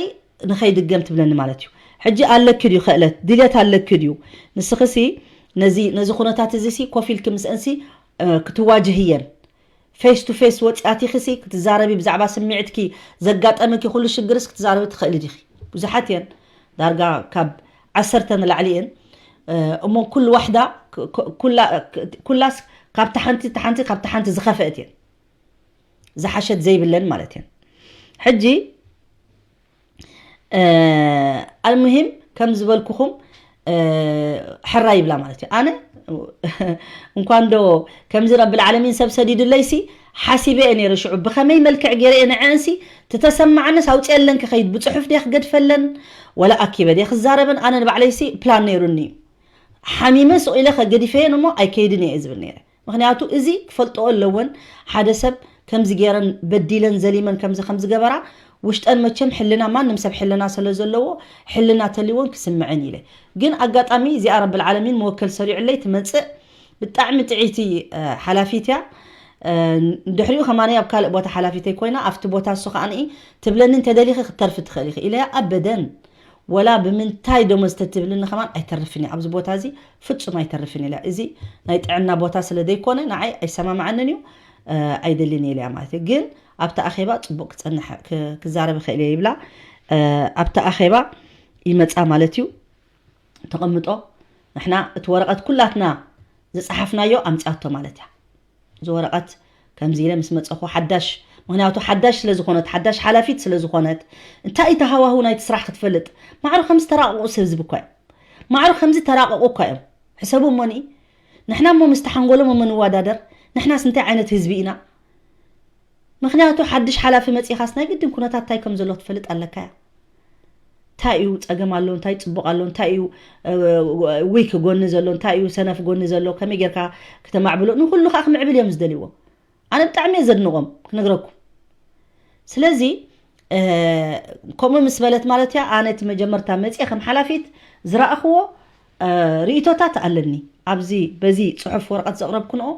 ንኸይድገም ትብለኒ ማለት እዩ። ሕጂ ኣለኪ ድዩ ክእለት ድልየት ኣለኪ ድዩ ንስኽሲ ነዚ ነዚ ኩነታት እዚ ሲ ኮፍ ኢልኪ ምስአንሲ ክትዋጅህየን ፌስ ቱ ፌስ ወፂኣት ኢኺ ሲ ክትዛረቢ ብዛዕባ ስምዒትኪ ዘጋጠመኪ ኩሉ ሽግርስ ክትዛረቢ ትኽእሊ ዲኺ? ብዙሓት እየን ዳርጋ ካብ ዓሰርተ ንላዕሊ እየን እሞ ኩሉ ዋሕዳ ኩላስ ካብቲ ሓንቲ ሓንቲ ካብቲ ሓንቲ ዝኸፈእት እየን ዝሓሸት ዘይብለን ማለት እየን። ሕጂ ኣልሙሂም ከም ዝበልኩኹም ሕራ ይብላ ማለት እዩ። ኣነ እንኳን ዶ ከምዚ ረብል ዓለሚን ሰብ ሰዲዱለይሲ ሓሲበ እየ ነይረ። ሽዑ ብኸመይ መልክዕ ገይረ እየ ንዐንሲ ትተሰማዓንስ ኣውፅአለን ክኸይድ ብፅሑፍ ድየ ክገድፈለን ወላ ኣኪበ ድየ ክዛረበን ኣነ ንባዕለይሲ ፕላን ነይሩኒ እዩ። ሓሚመ ስቕ ኢለ ከገዲፈየን እሞ ኣይከይድን እየ ዝብል ነይረ። ምክንያቱ እዚ ክፈልጥኦ ኣለወን ሓደ ሰብ ከምዚ ገይረን በዲለን ዘሊመን ከምዚ ከምዝገበራ ውሽጠን መቸም ሕልና ማንም ሰብ ሕልና ስለ ዘለዎ ሕልና ተልወን ክስምዐን ኢለ ግን ኣጋጣሚ እዚኣ ረብል ዓለሚን መወከል ሰሪዑለይ ትመፅእ ብጣዕሚ ጥዒቲ ሓላፊት እያ። ድሕሪኡ ከማኒ ኣብ ካልእ ቦታ ሓላፊተይ ኮይና ኣብቲ ቦታ እሱ ከዓ ትብለኒ እንተደሊኺ ክትተርፊ ትኽእል ኢኺ ኢለያ ኣበደን ወላ ብምንታይ ደሞዝ ተትብልኒ ከማን ኣይተርፍን እየ ኣብዚ ቦታ እዚ ፍጹም ኣይተርፍን ኢለ እዚ ናይ ጥዕና ቦታ ስለ ዘይኮነ ንዓይ ኣይሰማማዓንን እዩ ኣይደልን እየ ኢለያ ማለት እዩ ግን ኣብቲ ኣኼባ ጽቡቅ ክጸንሕ ክዛረብ ይኽእል እየ ይብላ ኣብቲ ኣኼባ ይመጻ ማለት እዩ ተቐምጦ ንሕና እቲ ወረቐት ኩላትና ዝጸሓፍናዮ ኣምጺኣቶ ማለት እያ እዚ ወረቐት ከምዚ ኢለ ምስ መፀኹ ሓዳሽ ምክንያቱ ሓዳሽ ስለ ዝኾነት ሓዳሽ ሓላፊት ስለ ዝኾነት እንታይ እዩ ተሃዋህው ናይቲ ስራሕ ክትፈልጥ ማዕሩ ከምዚ ተራቕቑ ሰብ ዝብ እኳ እዮም ማዕሩ ከምዚ ተራቕቑ እኳ እዮም ሕሰቡ እሞኒ። ንሕና እሞ ምስቲ ሓንጎሎም እሞ ንወዳደር? ንሕናስ እንታይ ዓይነት ህዝቢ ኢና? ምኽንያቱ ሓድሽ ሓላፊ መጺኻስ ናይ ግድን ኩነታት እንታይ ከም ዘሎ ክትፈልጥ ኣለካ እያ። እንታይ እዩ ጸገም ኣሎ፣ እንታይ ጽቡቕ ኣሎ፣ እንታይ እዩ ዊክ ጎኒ ዘሎ፣ እንታይ እዩ ሰነፍ ጎኒ ዘሎ፣ ከመይ ጌርካ ክተማዕብሎ፣ ንኹሉ ከዓ ክምዕብል እዮም ዝደልይዎ። ኣነ ብጣዕሚ እየ ዘድንቖም ክነግረኩም። ስለዚ ከምኡ ምስ በለት ማለት እያ፣ ኣነ እቲ መጀመርታ መፅየ ከም ሓላፊት ዝረኣኽዎ ርእቶታት ኣለኒ። ኣብዚ በዚ ፅሑፍ ወረቐት ዘቕረብኩንኦ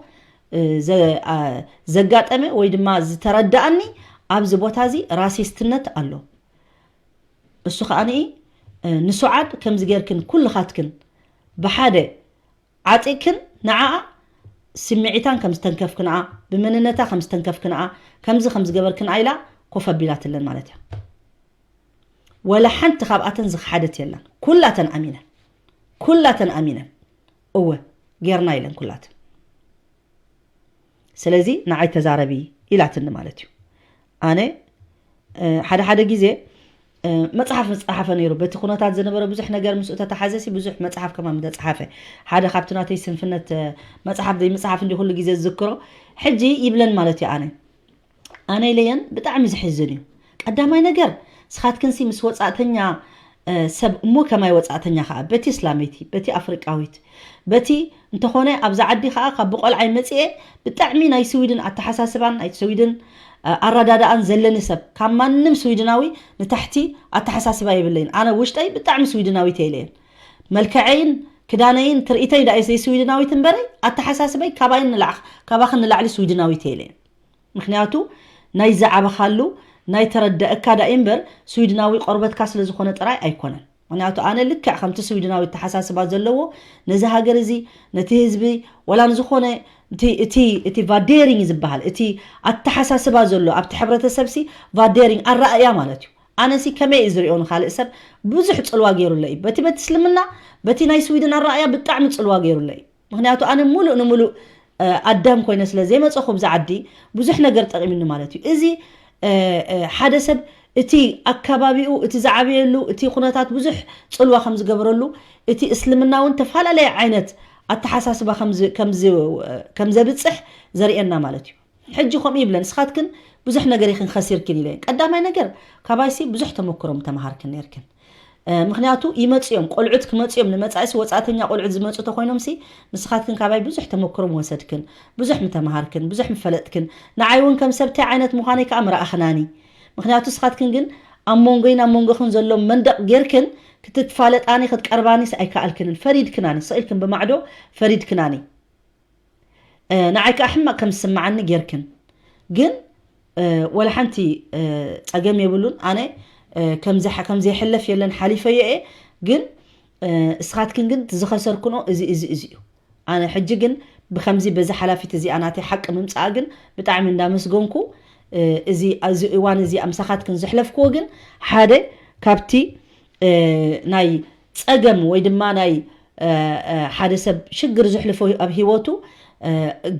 ዘጋጠመ ወይ ድማ ዝተረዳኣኒ፣ ኣብዚ ቦታ እዚ ራሲስትነት ኣሎ። እሱ ከዓ ንሱዓድ ከምዚ ጌርክን ኩልኻትክን ብሓደ ዓጢቕክን ንዓኣ ስምዒታን ከም ዝተንከፍክንኣ፣ ብመንነታ ከም ዝተንከፍክንኣ፣ ከምዚ ከም ዝገበርክንኣ ኢላ ኮፍ ኣቢላትለን ማለት እያ። ወላ ሓንቲ ካብኣተን ዝኸሓደት የለን። ኩላተን ኣሚነን፣ ኩላተን ኣሚነን እወ ጌርና ኢለን ኩላተን። ስለዚ ንዓይ ተዛረቢ ኢላትኒ ማለት እዩ። ኣነ ሓደ ሓደ ግዜ መፅሓፍ ምፅሓፈ ነይሩ። በቲ ኩነታት ዝነበረ ብዙሕ ነገር ምስኡ ተተሓዘሲ ብዙሕ መፅሓፍ ከማን ምተፅሓፈ። ሓደ ካብቲ ናተይ ስንፍነት መፅሓፍ ዘይምፅሓፍ እንዲ ኩሉ ግዜ ዝዝክሮ። ሕጂ ይብለን ማለት እዩ። ኣነ ኣነ ኢለየን ብጣዕሚ ዝሕዝን እዩ። ቀዳማይ ነገር ስኻትክንሲ ምስ ወፃእተኛ ሰብ እሞ ከማይ ወፃእተኛ ከዓ በቲ እስላመይቲ በቲ ኣፍሪቃዊት በቲ እንተኾነ ኣብዛ ዓዲ ከዓ ካብ ብቆልዓይ መፅኤ ብጣዕሚ ናይ ስዊድን ኣተሓሳስባን ናይ ስዊድን ኣረዳድኣን ዘለኒ ሰብ ካብ ማንም ስዊድናዊ ንታሕቲ ኣተሓሳስባ የብለይን። ኣነ ውሽጠይ ብጣዕሚ ስዊድናዊት እየ ኢለየን። መልክዐይን ክዳነይን ትርኢተይ ዳእየ ዘይስዊድናዊት እምበረይ ኣተሓሳስበይ ካባይን ንላዕኽ ካባኽን ንላዕሊ ስዊድናዊት እየ ኢለየን። ምክንያቱ ናይ ዝዓበኻሉ ናይ ተረደእካ ዳእ እምበር ስዊድናዊ ቆርበትካ ስለ ዝኾነ ጥራይ ኣይኮነን። ምክንያቱ ኣነ ልክዕ ከምቲ ስዊድናዊ ተሓሳስባ ዘለዎ ነዚ ሃገር እዚ ነቲ ህዝቢ ወላ ንዝኾነ እቲ እቲ እቲ ቫዴሪንግ ዝበሃል እቲ ኣተሓሳስባ ዘሎ ኣብቲ ሕብረተሰብሲ ቫዴሪንግ ኣረኣእያ ማለት እዩ። ኣነሲ ከመይ እዩ ዝሪኦ ንኻልእ ሰብ ብዙሕ ፅልዋ ገይሩለ እዩ። በቲ በቲ እስልምና በቲ ናይ ስዊድን ኣረኣእያ ብጣዕሚ ፅልዋ ገይሩለ እዩ። ምክንያቱ ኣነ ሙሉእ ንሙሉእ ኣዳም ኮይነ ስለ ዘይመፀኹ ብዛ ዓዲ ብዙሕ ነገር ጠቒምኒ ማለት እዩ። እዚ ሓደ ሰብ እቲ ኣካባቢኡ እቲ ዝዓበየሉ እቲ ኩነታት ብዙሕ ፅልዋ ከም ዝገበረሉ እቲ እስልምና እውን ተፈላለየ ዓይነት ኣተሓሳስባ ከም ዘብፅሕ ዘርእየና ማለት እዩ። ሕጂ ከምኡ ይብለን ንስኻትክን ብዙሕ ነገር ኢኽን ከሲርክን ኢለን። ቀዳማይ ነገር ካባይሲ ብዙሕ ተመክሮ ምተምሃርክን ነርክን። ምክንያቱ ይመፁ እዮም ቆልዑት ክመፁ እዮም ንመፃኢሲ ወፃእተኛ ቆልዑት ዝመፁ ተኮይኖምሲ ንስኻትክን ካባይ ብዙሕ ተመክሮ ምወሰድክን ብዙሕ ምተምሃርክን ብዙሕ ምፈለጥክን። ንዓይ እውን ከም ሰብ ታይ ዓይነት ምዃነይ ከዓ ምረኣኽናኒ። ምክንያቱ ንስኻትክን ግን ኣብ መንጎይን ኣብ መንጎኽን ዘሎ መንደቕ ጌርክን ክትፋለጣኒ ክትቀርባኒስ ኣይከኣልክንን ፈሪድክናኒ ስኢልክን ብማዕዶ ፈሪድክናኒ። ንዓይ ከዓ ሕማቅ ከም ዝስምዓኒ ጌርክን ግን ወላ ሓንቲ ፀገም የብሉን። ኣነ ከምዚ ከምዘይሕለፍ የለን ሓሊፈዮ እየ። ግን እስኻትክን ግን ዝኸሰርክኖ እዚ እዚ እዚ እዩ። ኣነ ሕጂ ግን ብከምዚ በዚ ሓላፊት እዚኣ ናተይ ሓቂ ምምፃኣ ግን ብጣዕሚ እንዳመስገንኩ እዚ እዚ እዋን እዚ ምሳኻትክን ዘሕለፍክዎ ግን ሓደ ካብቲ ናይ ፀገም ወይ ድማ ናይ ሓደ ሰብ ሽግር ዝሕልፎ ኣብ ሂወቱ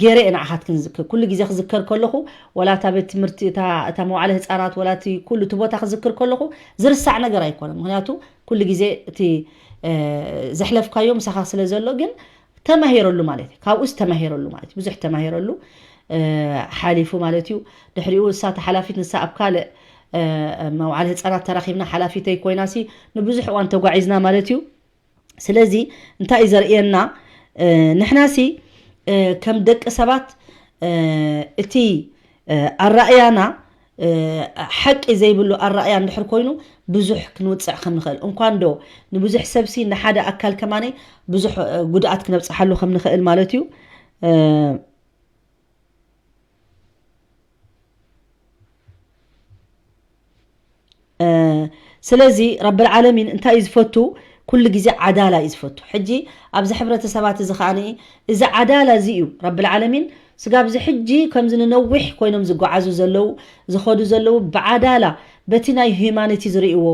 ገይረ እየ ንዓኻትክን ዝዝክር። ኩሉ ግዜ ክዝከር ከለኹ ወላ እታ ቤት ትምህርቲ እታ መዋዕለ ህፃናት ወላ እቲ ኩሉ እቲ ቦታ ክዝክር ከለኹ ዝርሳዕ ነገር ኣይኮነን። ምክንያቱ ኩሉ ግዜ እቲ ዘሕለፍካዮ ምሳኻ ስለ ዘሎ ግን ተማሂረሉ ማለት እዩ። ካብኡስ ተማሂረሉ ማለት እዩ። ብዙሕ ተማሂረሉ ሓሊፉ ማለት እዩ። ድሕሪኡ እሳ ተሓላፊት ንሳ ኣብ ካልእ መዋዕለ ህፃናት ተራኺብና ሓላፊተይ ኮይናሲ ንብዙሕ እዋን ተጓዒዝና ማለት እዩ። ስለዚ እንታይ እዩ ዘርእየና? ንሕናሲ ከም ደቂ ሰባት እቲ ኣረኣያና ሓቂ ዘይብሉ ኣረኣያ እንድሕር ኮይኑ ብዙሕ ክንውፅዕ ከም ንኽእል እንኳን ዶ ንብዙሕ ሰብሲ ንሓደ ኣካል ከማነይ ብዙሕ ጉድኣት ክነብፅሓሉ ከም ንኽእል ማለት እዩ። ስለዚ ረብል ዓለሚን እንታይ እዩ ዝፈቱ? ኩሉ ግዜ ዓዳላ እዩ ዝፈቱ። ሕጂ ኣብዚ ሕብረተሰባት እዚ ከኣ እዚ ዓዳላ እዚ እዩ ረብል ዓለሚን ስጋብ እዚ ሕጂ ከምዚ ንነዊሕ ኮይኖም ዝጓዓዙ ዘለዉ ዝኸዱ ዘለዉ ብዓዳላ በቲ ናይ ሂዩማኒቲ ዝርእይዎ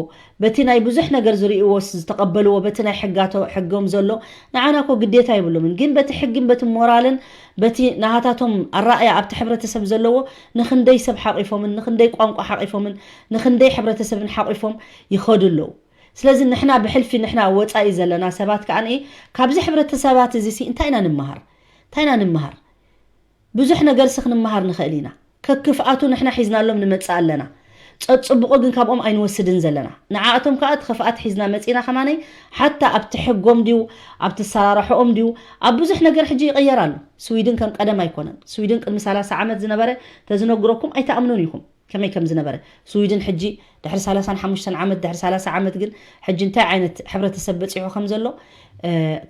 በቲ ናይ ብዙሕ ነገር ዝርእይዎ ዝተቐበልዎ በቲ ናይ ሕጋቶ ሕጎም ዘሎ ንዓና ኮ ግዴታ የብሎምን ግን በቲ ሕግን በቲ ሞራልን በቲ ናሃታቶም ኣራእያ ኣብቲ ሕብረተሰብ ዘለዎ ንክንደይ ሰብ ሓቂፎምን ንክንደይ ቋንቋ ሓቂፎምን ንክንደይ ሕብረተሰብን ሓቂፎም ይኸዱ ኣለዉ። ስለዚ ንሕና ብሕልፊ ንሕና ወፃኢ ዘለና ሰባት ከዓ ካብዚ ሕብረተሰባት እዚ ሲ እንታይ ኢና ንምሃር? እንታይ ኢና ንምሃር? ብዙሕ ነገር ሲ ክንምሃር ንኽእል ኢና። ከክፍኣቱ ንሕና ሒዝናሎም ንመፅእ ኣለና። ፀፅቡቑ ግን ካብኦም ኣይንወስድን ዘለና። ንዓኣቶም ከዓ እቲ ክፍኣት ሒዝና መፂና ከማነይ ሓታ ኣብቲ ሕጎም ድዩ ኣብቲ ሰራርሕኦም ድዩ ኣብ ብዙሕ ነገር ሕጂ ይቕየር ኣሎ። ስዊድን ከም ቀደም ኣይኮነን። ስዊድን ቅድሚ ሰላሳ ዓመት ዝነበረ ተዝነግረኩም ኣይተኣምኑን ኢኹም። ከመይ ከም ዝነበረ ስዊድን ሕጂ ድሕሪ ሰላሳን ሓሙሽተን ዓመት ድሕሪ ሰላሳ ዓመት ግን ሕጂ እንታይ ዓይነት ሕብረተሰብ በፂሑ ከም ዘሎ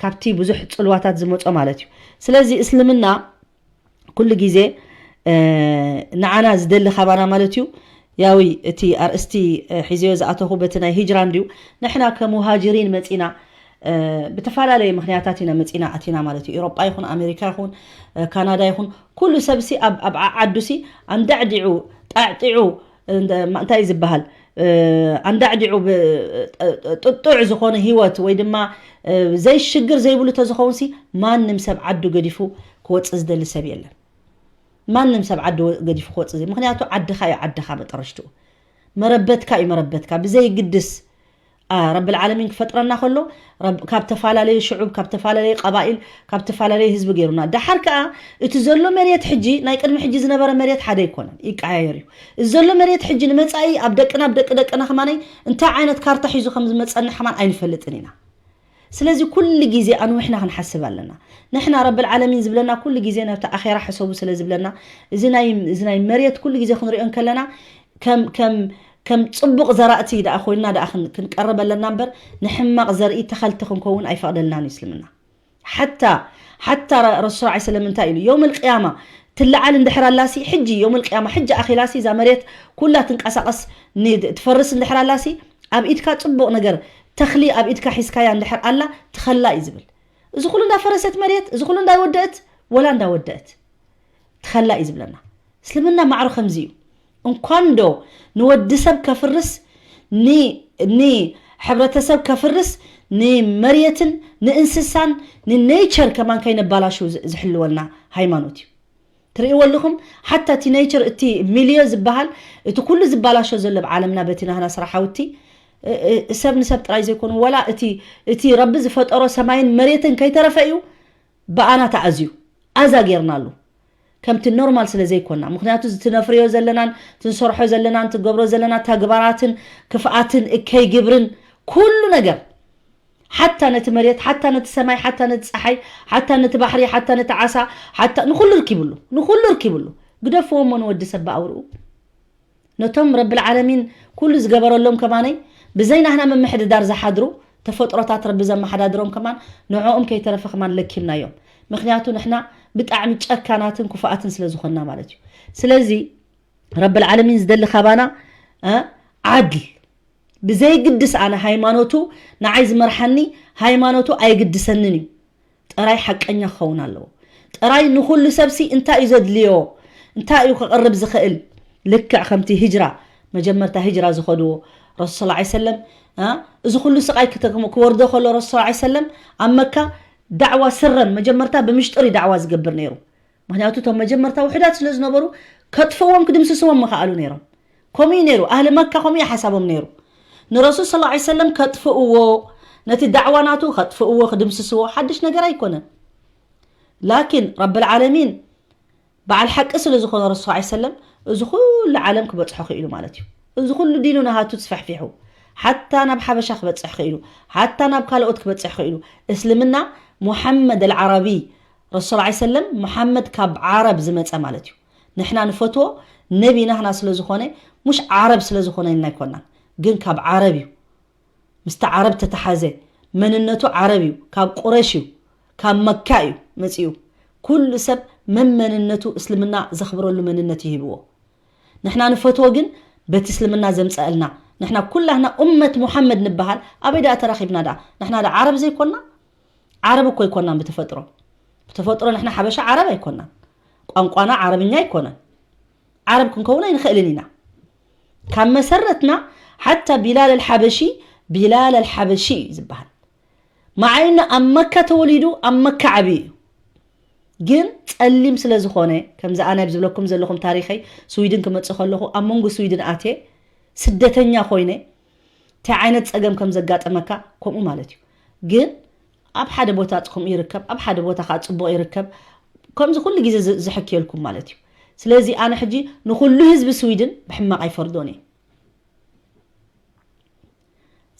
ካብቲ ብዙሕ ፅልዋታት ዝመፆ ማለት እዩ። ስለዚ እስልምና ኩሉ ግዜ ንዓና ዝደሊ ካባና ማለት እዩ። ያዊ እቲ ኣርእስቲ ሒዘዮ ዝኣተኹ በቲ ናይ ሂጅራ እንድዩ። ንሕና ከሙሃጅሪን መፂና ብተፈላለየ ምክንያታት ኢና መፂና ኣቲና ማለት እዩ። ኤሮጳ ይኹን ኣሜሪካ ይኹን ካናዳ ይኹን ኩሉ ሰብሲ ኣብ ዓዱሲ ኣንዳዕዲዑ ጣዕጢዑ እንታይ ዝበሃል ኣንዳዕዲዑ ጥጡዕ ዝኾነ ህይወት ወይ ድማ ዘይሽግር ዘይብሉ ተዝኸውን ሲ ማንም ሰብ ዓዱ ገዲፉ ክወፅእ ዝደሊ ሰብ የለን። ማንም ሰብ ዓዱ ገዲፉ ክወፅእ ዘይ ምክንያቱ ዓድኻ እዩ ዓድኻ መጠረሽትኡ መረበትካ እዩ መረበትካ ብዘይግድስ ረብል ዓለሚን ክፈጥረና ከሎ ካብ ተፈላለየ ሽዑብ ካብ ተፈላለየ ቀባኢል ካብ ተፈላለየ ህዝቢ ገይሩና። ዳሓር ከዓ እቲ ዘሎ መሬት ሕጂ ናይ ቅድሚ ሕጂ ዝነበረ መሬት ሓደ ኣይኮነን፣ ይቀያየር እዩ። እዚ ዘሎ መሬት ሕጂ ንመፃኢ ኣብ ደቅና ኣብ ደቂ ደቅና ከማነይ እንታይ ዓይነት ካርታ ሒዙ ከም ዝመፀና ከማን ኣይንፈልጥን ኢና። ስለዚ ኩሉ ግዜ ኣንዊሕና ክንሓስብ ኣለና። ንሕና ረብል ዓለሚን ዝብለና ኩሉ ግዜ ናብቲ ኣኼራ ሕሰቡ ስለ ዝብለና እዚ ናይ መሬት ኩሉ ግዜ ክንሪኦ እንከለና ከም ከም ከም ጽቡቕ ዘራእቲ ደኣ ኮይንና ደኣ ክንቀርብ ኣለና እምበር ንሕማቕ ዘርኢ ተኸልቲ ክንከውን ኣይፈቕደልናን እዩ እስልምና። ሓታ ሓታ ረሱል ዓ ሰለም እንታይ ኢሉ ዮም ልቅያማ ትለዓል እንድሕር ኣላሲ ሕጂ ዮም ልቅያማ ሕጂ ኣኺላሲ እዛ መሬት ኩላ ትንቀሳቐስ ትፈርስ እንድሕር ኣላሲ ኣብ ኢድካ ጽቡቕ ነገር ተኽሊ ኣብ ኢድካ ሒዝካያ እንድሕር ኣላ ትኸላ እዩ ዝብል። እዚ ኩሉ እንዳፈረሰት መሬት እዚ ኩሉ እንዳወደእት ወላ እንዳወደእት ትኸላ እዩ ዝብለና። እስልምና ማዕሮ ከምዚ እዩ። እንኳን ዶ ንወዲ ሰብ ከፍርስ ንሕብረተሰብ ከፍርስ ንመሬትን ንእንስሳን ንኔቸር ከማን ከይነባላሹ ዝሕልወልና ሃይማኖት እዩ። ትርእይዎ ኣለኹም ሓታ እቲ ኔቸር እቲ ሚልዮ ዝበሃል እቲ ኩሉ ዝባላሾ ዘሎ ኣብ ዓለምና በቲ ናህና ስራሓውቲ ሰብ ንሰብ ጥራይ ዘይኮኑ ወላ እቲ ረቢ ዝፈጠሮ ሰማይን መሬትን ከይተረፈ እዩ ብኣና ተኣዝዩ ኣዛ ጌርናሉ። ከምቲ ኖርማል ስለ ዘይኮና ምክንያቱ ትነፍርዮ ዘለናን ትንሰርሖ ዘለናን ትገብሮ ዘለና ተግባራትን ክፍኣትን እከይ ግብርን ኩሉ ነገር ሓታ ነቲ መሬት ሓታ ነቲ ሰማይ ሓታ ነቲ ፀሓይ ሓታ ነቲ ባሕሪ ሓታ ነቲ ዓሳ ሓታ ንኩሉ ርኪብሉ ንኩሉ ርኪብሉ ግደፍዎ እሞ ንወዲ ሰብ ብኣውርኡ ነቶም ረብል ዓለሚን ኩሉ ዝገበረሎም ከማነይ ብዘይ ናህና ምምሕድዳር ዝሓድሩ ተፈጥሮታት ረቢ ዘመሓዳድሮም ከማን ንዕኦም ከይተረፈ ከማን ለኪምናዮም። ምክንያቱ ንሕና ብጣዕሚ ጨካናትን ክፉኣትን ስለ ዝኾንና ማለት እዩ። ስለዚ ረብል ዓለሚን ዝደሊ ካባና ዓድል ብዘይግድስ ኣነ ሃይማኖቱ ንዓይ ዝመርሓኒ ሃይማኖቱ ኣይግድሰንን እዩ። ጥራይ ሓቀኛ ክኸውን ኣለዎ። ጥራይ ንኹሉ ሰብሲ እንታይ እዩ ዘድልዮ እንታይ እዩ ክቕርብ ዝኽእል ልክዕ ከምቲ ህጅራ መጀመርታ ህጅራ ዝኸድዎ ረሱል ስ ሰለም እዚ ኩሉ ስቓይ ክወርዶ ከሎ ረሱል ስ ሰለም ኣብ መካ ዳዕዋ ስረን መጀመርታ ብምሽጥር እዩ ዳዕዋ ዝገብር ነይሩ። ምክንያቱ እቶም መጀመርታ ውሕዳት ስለ ዝነበሩ ከጥፍዎም ክድምስስዎም ምኸኣሉ ነይሮም። ከምኡ ነይሩ ኣህሊ መካ ከምኡ ሓሳቦም ነይሩ። ንረሱል ስ ሰለም ከጥፍእዎ ነቲ ዳዕዋ ናቱ ከጥፍእዎ ክድምስስዎ ሓድሽ ነገር ኣይኮነን። ላኪን ረብል ዓለሚን በዓል ሓቂ ስለ ዝኾነ ረሱል ስ ሰለም እዚ ኩሉ ዓለም ክበፅሖ ክኢሉ ማለት እዩ። እዚ ኩሉ ዲኑ ናሃቱ ትስፋሕፊሑ ሓታ ናብ ሓበሻ ክበፅሕ ክኢሉ ሓታ ናብ ካልኦት ክበፅሕ ክኢሉ እስልምና ሙሐመድ ኣልዓረቢ ረሱል ስ ሰለም ሙሐመድ ካብ ዓረብ ዝመፀ ማለት እዩ። ንሕና ንፈትዎ ነቢ ናህና ስለ ዝኾነ ሙሽ ዓረብ ስለ ዝኾነ ኢልና ኣይኮናን ግን ካብ ዓረብ እዩ። ምስቲ ዓረብ ተተሓዘ መንነቱ ዓረብ እዩ ካብ ቁረሽ እዩ ካብ መካ እዩ መፂኡ። ኩሉ ሰብ መመንነቱ እስልምና ዘኽብረሉ መንነት ይህብዎ። ንሕና ንፈትዎ ግን በቲ እስልምና ዘምፀአልና ንሕና ኩላህና ኡመት ሙሓመድ ንበሃል ኣበይ ደኣ ተራኺብና ደኣ ንሕና ደኣ ዓረብ ዘይኮና? ዓረብ እኮ ኣይኮናን ብተፈጥሮ። ብተፈጥሮ ንሕና ሓበሻ ዓረብ ኣይኮናን። ቋንቋና ዓረብኛ ኣይኮነን። ዓረብ ክንከውን ኣይንኽእልን ኢና። ካብ መሰረትና ሓታ ቢላል ኣልሓበሺ ቢላል ኣልሓበሺ እዩ ዝበሃል። መዓይና ኣብ መካ ተወሊዱ ኣብ መካ ዓብዩ እዩ። ግን ፀሊም ስለ ዝኾነ ከምዚ ኣነ ኣብ ዝብለኩም ዘለኹም ታሪኸይ ስዊድን ክመፅእ ከለኹ ኣብ መንጎ ስዊድን ኣትየ ስደተኛ ኮይነ እንታይ ዓይነት ጸገም ከም ዘጋጠመካ ከምኡ ማለት እዩ። ግን ኣብ ሓደ ቦታ ከምኡ ይርከብ፣ ኣብ ሓደ ቦታ ከዓ ጽቡቕ ይርከብ። ከምዚ ኩሉ ግዜ ዝ- ዝሕክየልኩም ማለት እዩ። ስለዚ ኣነ ሕጂ ንኹሉ ህዝቢ ስዊድን ብሕማቕ ኣይፈርዶን እየ።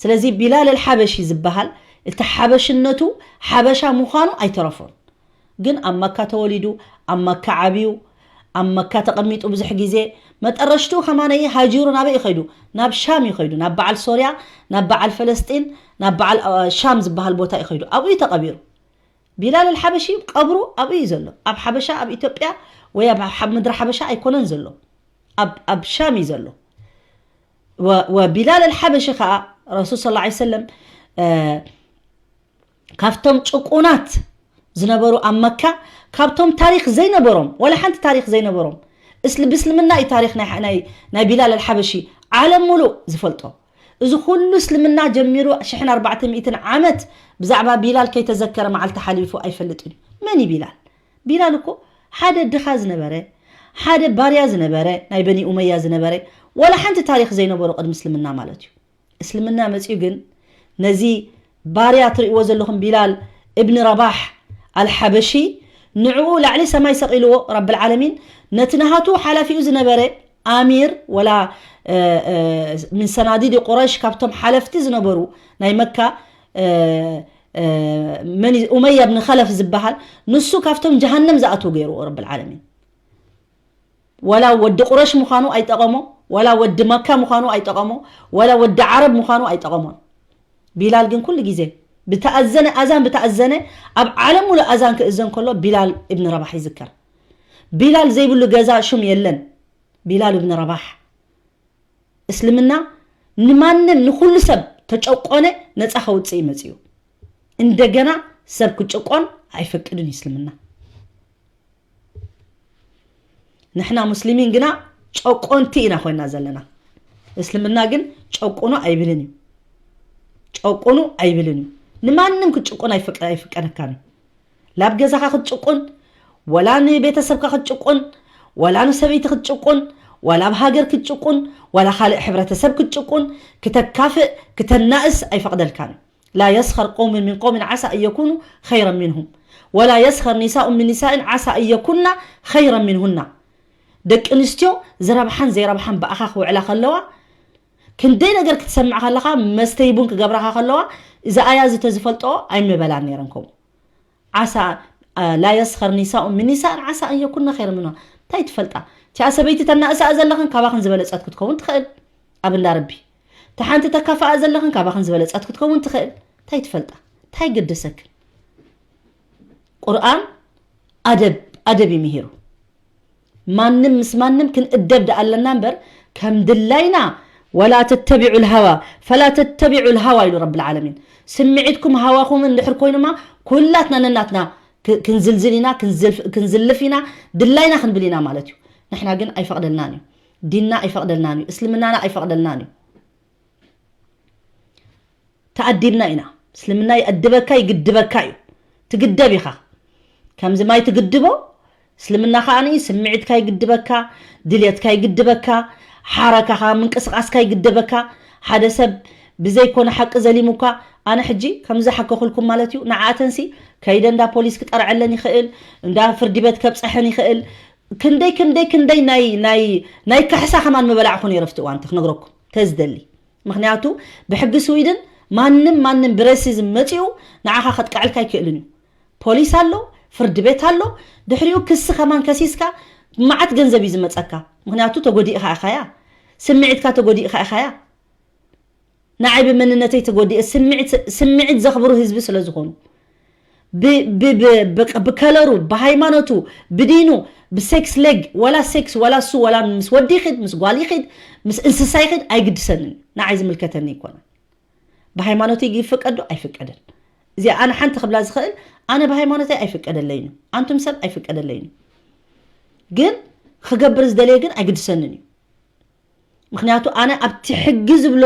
ስለዚ ቢላል ኣልሓበሺ ዝበሃል እቲ ሓበሽነቱ ሓበሻ ምዃኑ ኣይተረፎን። ግን ኣብ መካ ተወሊዱ፣ ኣብ መካ ዓብዩ፣ ኣብ መካ ተቐሚጡ ብዙሕ ግዜ፣ መጠረሽትኡ ከማነይ ሃጂሩ ናበይ እዩ ከይዱ? ናብ ሻም እዩ ከይዱ። ናብ በዓል ሶርያ፣ ናብ በዓል ፈለስጢን፣ ናብ በዓል ሻም ዝበሃል ቦታ እዩ ከይዱ። ኣብኡ እዩ ተቐቢሩ። ቢላል ኣልሓበሺ ቀብሩ ኣብኡ እዩ ዘሎ። ኣብ ሓበሻ፣ ኣብ ኢትዮጵያ ወይ ኣብ ምድሪ ሓበሻ ኣይኮነን ዘሎ። ኣብ ሻም እዩ ዘሎ። ወቢላል ኣልሓበሺ ከዓ ረሱል ስ ሰለም ካብቶም ጭቁናት ዝነበሩ ኣብ መካ፣ ካብቶም ታሪክ ዘይነበሮም፣ ዋላ ሓንቲ ታሪክ ዘይነበሮም፣ እስል ብእስልምና እዩ ታሪክ ናይ ቢላል ኣልሓበሺ ዓለም ሙሉእ ዝፈልጦ። እዚ ኩሉ እስልምና ጀሚሩ ሽሕን ኣርባዕተ ሚእትን ዓመት ብዛዕባ ቢላል ከይተዘከረ መዓልቲ ሓሊፉ ኣይፈልጥን እዩ። መን እዩ ቢላል? ቢላል እኮ ሓደ ድኻ ዝነበረ፣ ሓደ ባርያ ዝነበረ፣ ናይ በኒ ኡመያ ዝነበረ፣ ዋላ ሓንቲ ታሪክ ዘይነበሮ ቅድሚ እስልምና ማለት እዩ። እስልምና መፅዩ ግን ነዚ ባርያ ትርእይዎ ዘለኹም ቢላል እብኒ ረባሕ ኣልሓበሺ ንዕኡ ላዕሊ ሰማይ ሰቒልዎ ረብል ዓለሚን ነቲ ናሃቱ ሓላፊኡ ዝነበረ ኣሚር ወላ ምን ሰናዲድ ቁረሽ ካብቶም ሓለፍቲ ዝነበሩ ናይ መካ መን ኡመያ ብን ኸለፍ ዝበሃል ንሱ ካብቶም ጀሃነም ዝኣትዉ ገይርዎ ረብል ዓለሚን። ወላ ወዲ ቁረሽ ምዃኑ ኣይጠቐሞ፣ ወላ ወዲ መካ ምዃኑ ኣይጠቐሞ፣ ወላ ወዲ ዓረብ ምዃኑ ኣይጠቐሞን። ቢላል ግን ኩሉ ግዜ ብተኣዘነ ኣዛን ብተኣዘነ ኣብ ዓለም ሙሉእ ኣዛን ክእዘን ከሎ ቢላል እብን ረባሕ ይዝከር። ቢላል ዘይብሉ ገዛ ሹም የለን። ቢላል እብን ረባሕ እስልምና ንማንም ንኩሉ ሰብ ተጨቆነ ነፃ ከውፅእ ይመፅዩ። እንደገና ሰብ ክጭቆን ኣይፈቅድን እዩ እስልምና። ንሕና ሙስሊሚን ግና ጨቆንቲ ኢና ኮይና ዘለና። እስልምና ግን ጨቁኑ ኣይብልን እዩ። ጨቁኑ ኣይብልን እዩ። ንማንም ክትጭቁን ኣይፍቀደካን እዩ። ላብ ገዛኻ ክትጭቁን፣ ወላ ንቤተሰብካ ክትጭቁን፣ ወላ ንሰበይቲ ክትጭቁን፣ ወላ ኣብ ሃገር ክትጭቁን፣ ወላ ካልእ ሕብረተሰብ ክትጭቁን፣ ክተካፍእ፣ ክተናእስ ኣይፈቕደልካን እዩ። لا يسخر قوم من قوم عسى أن يكونوا خيرا منهم ولا يسخر نساء من نساء عسى أن يكن خيرا منهن። ደቂ ኣንስትዮ ዝረብሓን ዘይረብሓን ብኣኻ ክውዕላ ከለዋ ክንደይ ነገር ክትሰምዕ ከለኻ መስተይ ቡን ክገብራኻ ከለዋ እዚ ኣያ እዚ ተዝፈልጦ ኣይምበላን ነይረን ከምኡ። ዓሳ لا يسخر نساء من نساء عسى أن يكن خيرا منهن። እንታይ ትፈልጣ እቲኣ ሰበይቲ ተናእሳኣ ዘለኽን ካባኽን ዝበለጸት ክትከውን ትኽእል ኣብ እንዳ ረቢ። እታ ሓንቲ ተካፍኣ ዘለኽን ካባኽን ዝበለጸት ክትከውን ትኽእል። እንታይ ትፈልጣ እንታይ ገደሰክን። ቁርኣን ኣደብ ኣደብ እዩ ምሂሩ። ማንም ምስ ማንም ክንእደብ ደኣ ኣለና እምበር ከም ድላይና ولا تتبعوا الهوى فلا تتبعوا الهوى ኢሉ ረብል ዓለሚን። ስምዒትኩም ሃዋኹም እንድሕር ኮይኑማ ኩላትና ነናትና ክንዝልዝል ኢና፣ ክንዝልፍ ኢና፣ ድላይና ክንብል ኢና ማለት እዩ። ንሕና ግን ኣይፈቕደልናን እዩ። ዲንና ኣይፈቕደልናን እዩ። እስልምናና ኣይፈቕደልናን እዩ። ተኣዲብና ኢና። እስልምና ይኣድበካ ይግድበካ እዩ። ትግደብ ኢኻ። ከምዚ ማይ ትግድቦ እስልምና ከዓኒ ስምዒትካ ይግድበካ፣ ድልየትካ ይግድበካ፣ ሓረካኻ ምንቅስቃስካ ይግደበካ። ሓደ ሰብ ብዘይኮነ ሓቂ ዘሊሙካ ኣነ ሕጂ ከምዚ ሓከኹልኩም ማለት እዩ። ንዓኣተንሲ ከይደ እንዳ ፖሊስ ክጠርዐለን ይኽእል፣ እንዳ ፍርዲ ቤት ከብፀሐን ይኽእል። ክንደይ ክንደይ ክንደይ ናይ ናይ ናይ ካሕሳ ከማን ምበላዕኹ ነይረ ኣብቲ እዋን ክነግረኩም ተዝደሊ። ምኽንያቱ ብሕጊ ስዊድን ማንም ማንም ብሬሲዝም መፂኡ ንዓኻ ከጥቅዐልካ ኣይክእልን እዩ። ፖሊስ ኣሎ፣ ፍርዲ ቤት ኣሎ፣ ድሕሪኡ ክሲ ከማን ከሲስካ መዓት ገንዘብ እዩ ዝመፀካ። ምኽንያቱ ተጎዲእኻ ኢኻያ፣ ስምዒትካ ተጎዲእኻ ኢኻያ። ንዓይ ብመንነተይ ተጎዲኤ ስምዒት ዘኽብሩ ህዝቢ ስለ ዝኾኑ ብከለሩ ብሃይማኖቱ ብዲኑ ብሴክስ ሌግ ዋላ ሴክስ ዋላ እሱ ዋላ ምስ ወዲ ይኽድ ምስ ጓል ይኽድ ምስ እንስሳ ይኽድ ኣይግድሰንን። ንዓይ ዝምልከተኒ ኣይኮነን። ብሃይማኖተይ ይፍቀድ ዶ ኣይፍቀድን። እዚኣ ኣነ ሓንቲ ክብላ ዝኽእል ኣነ ብሃይማኖተይ ኣይፍቀደለይን እዩ። ኣንቱም ሰብ ኣይፍቀደለይን እዩ። ግን ክገብር ዝደለየ ግን ኣይግድሰንን እዩ። ምኽንያቱ ኣነ ኣብቲ ሕጊ ዝብሎ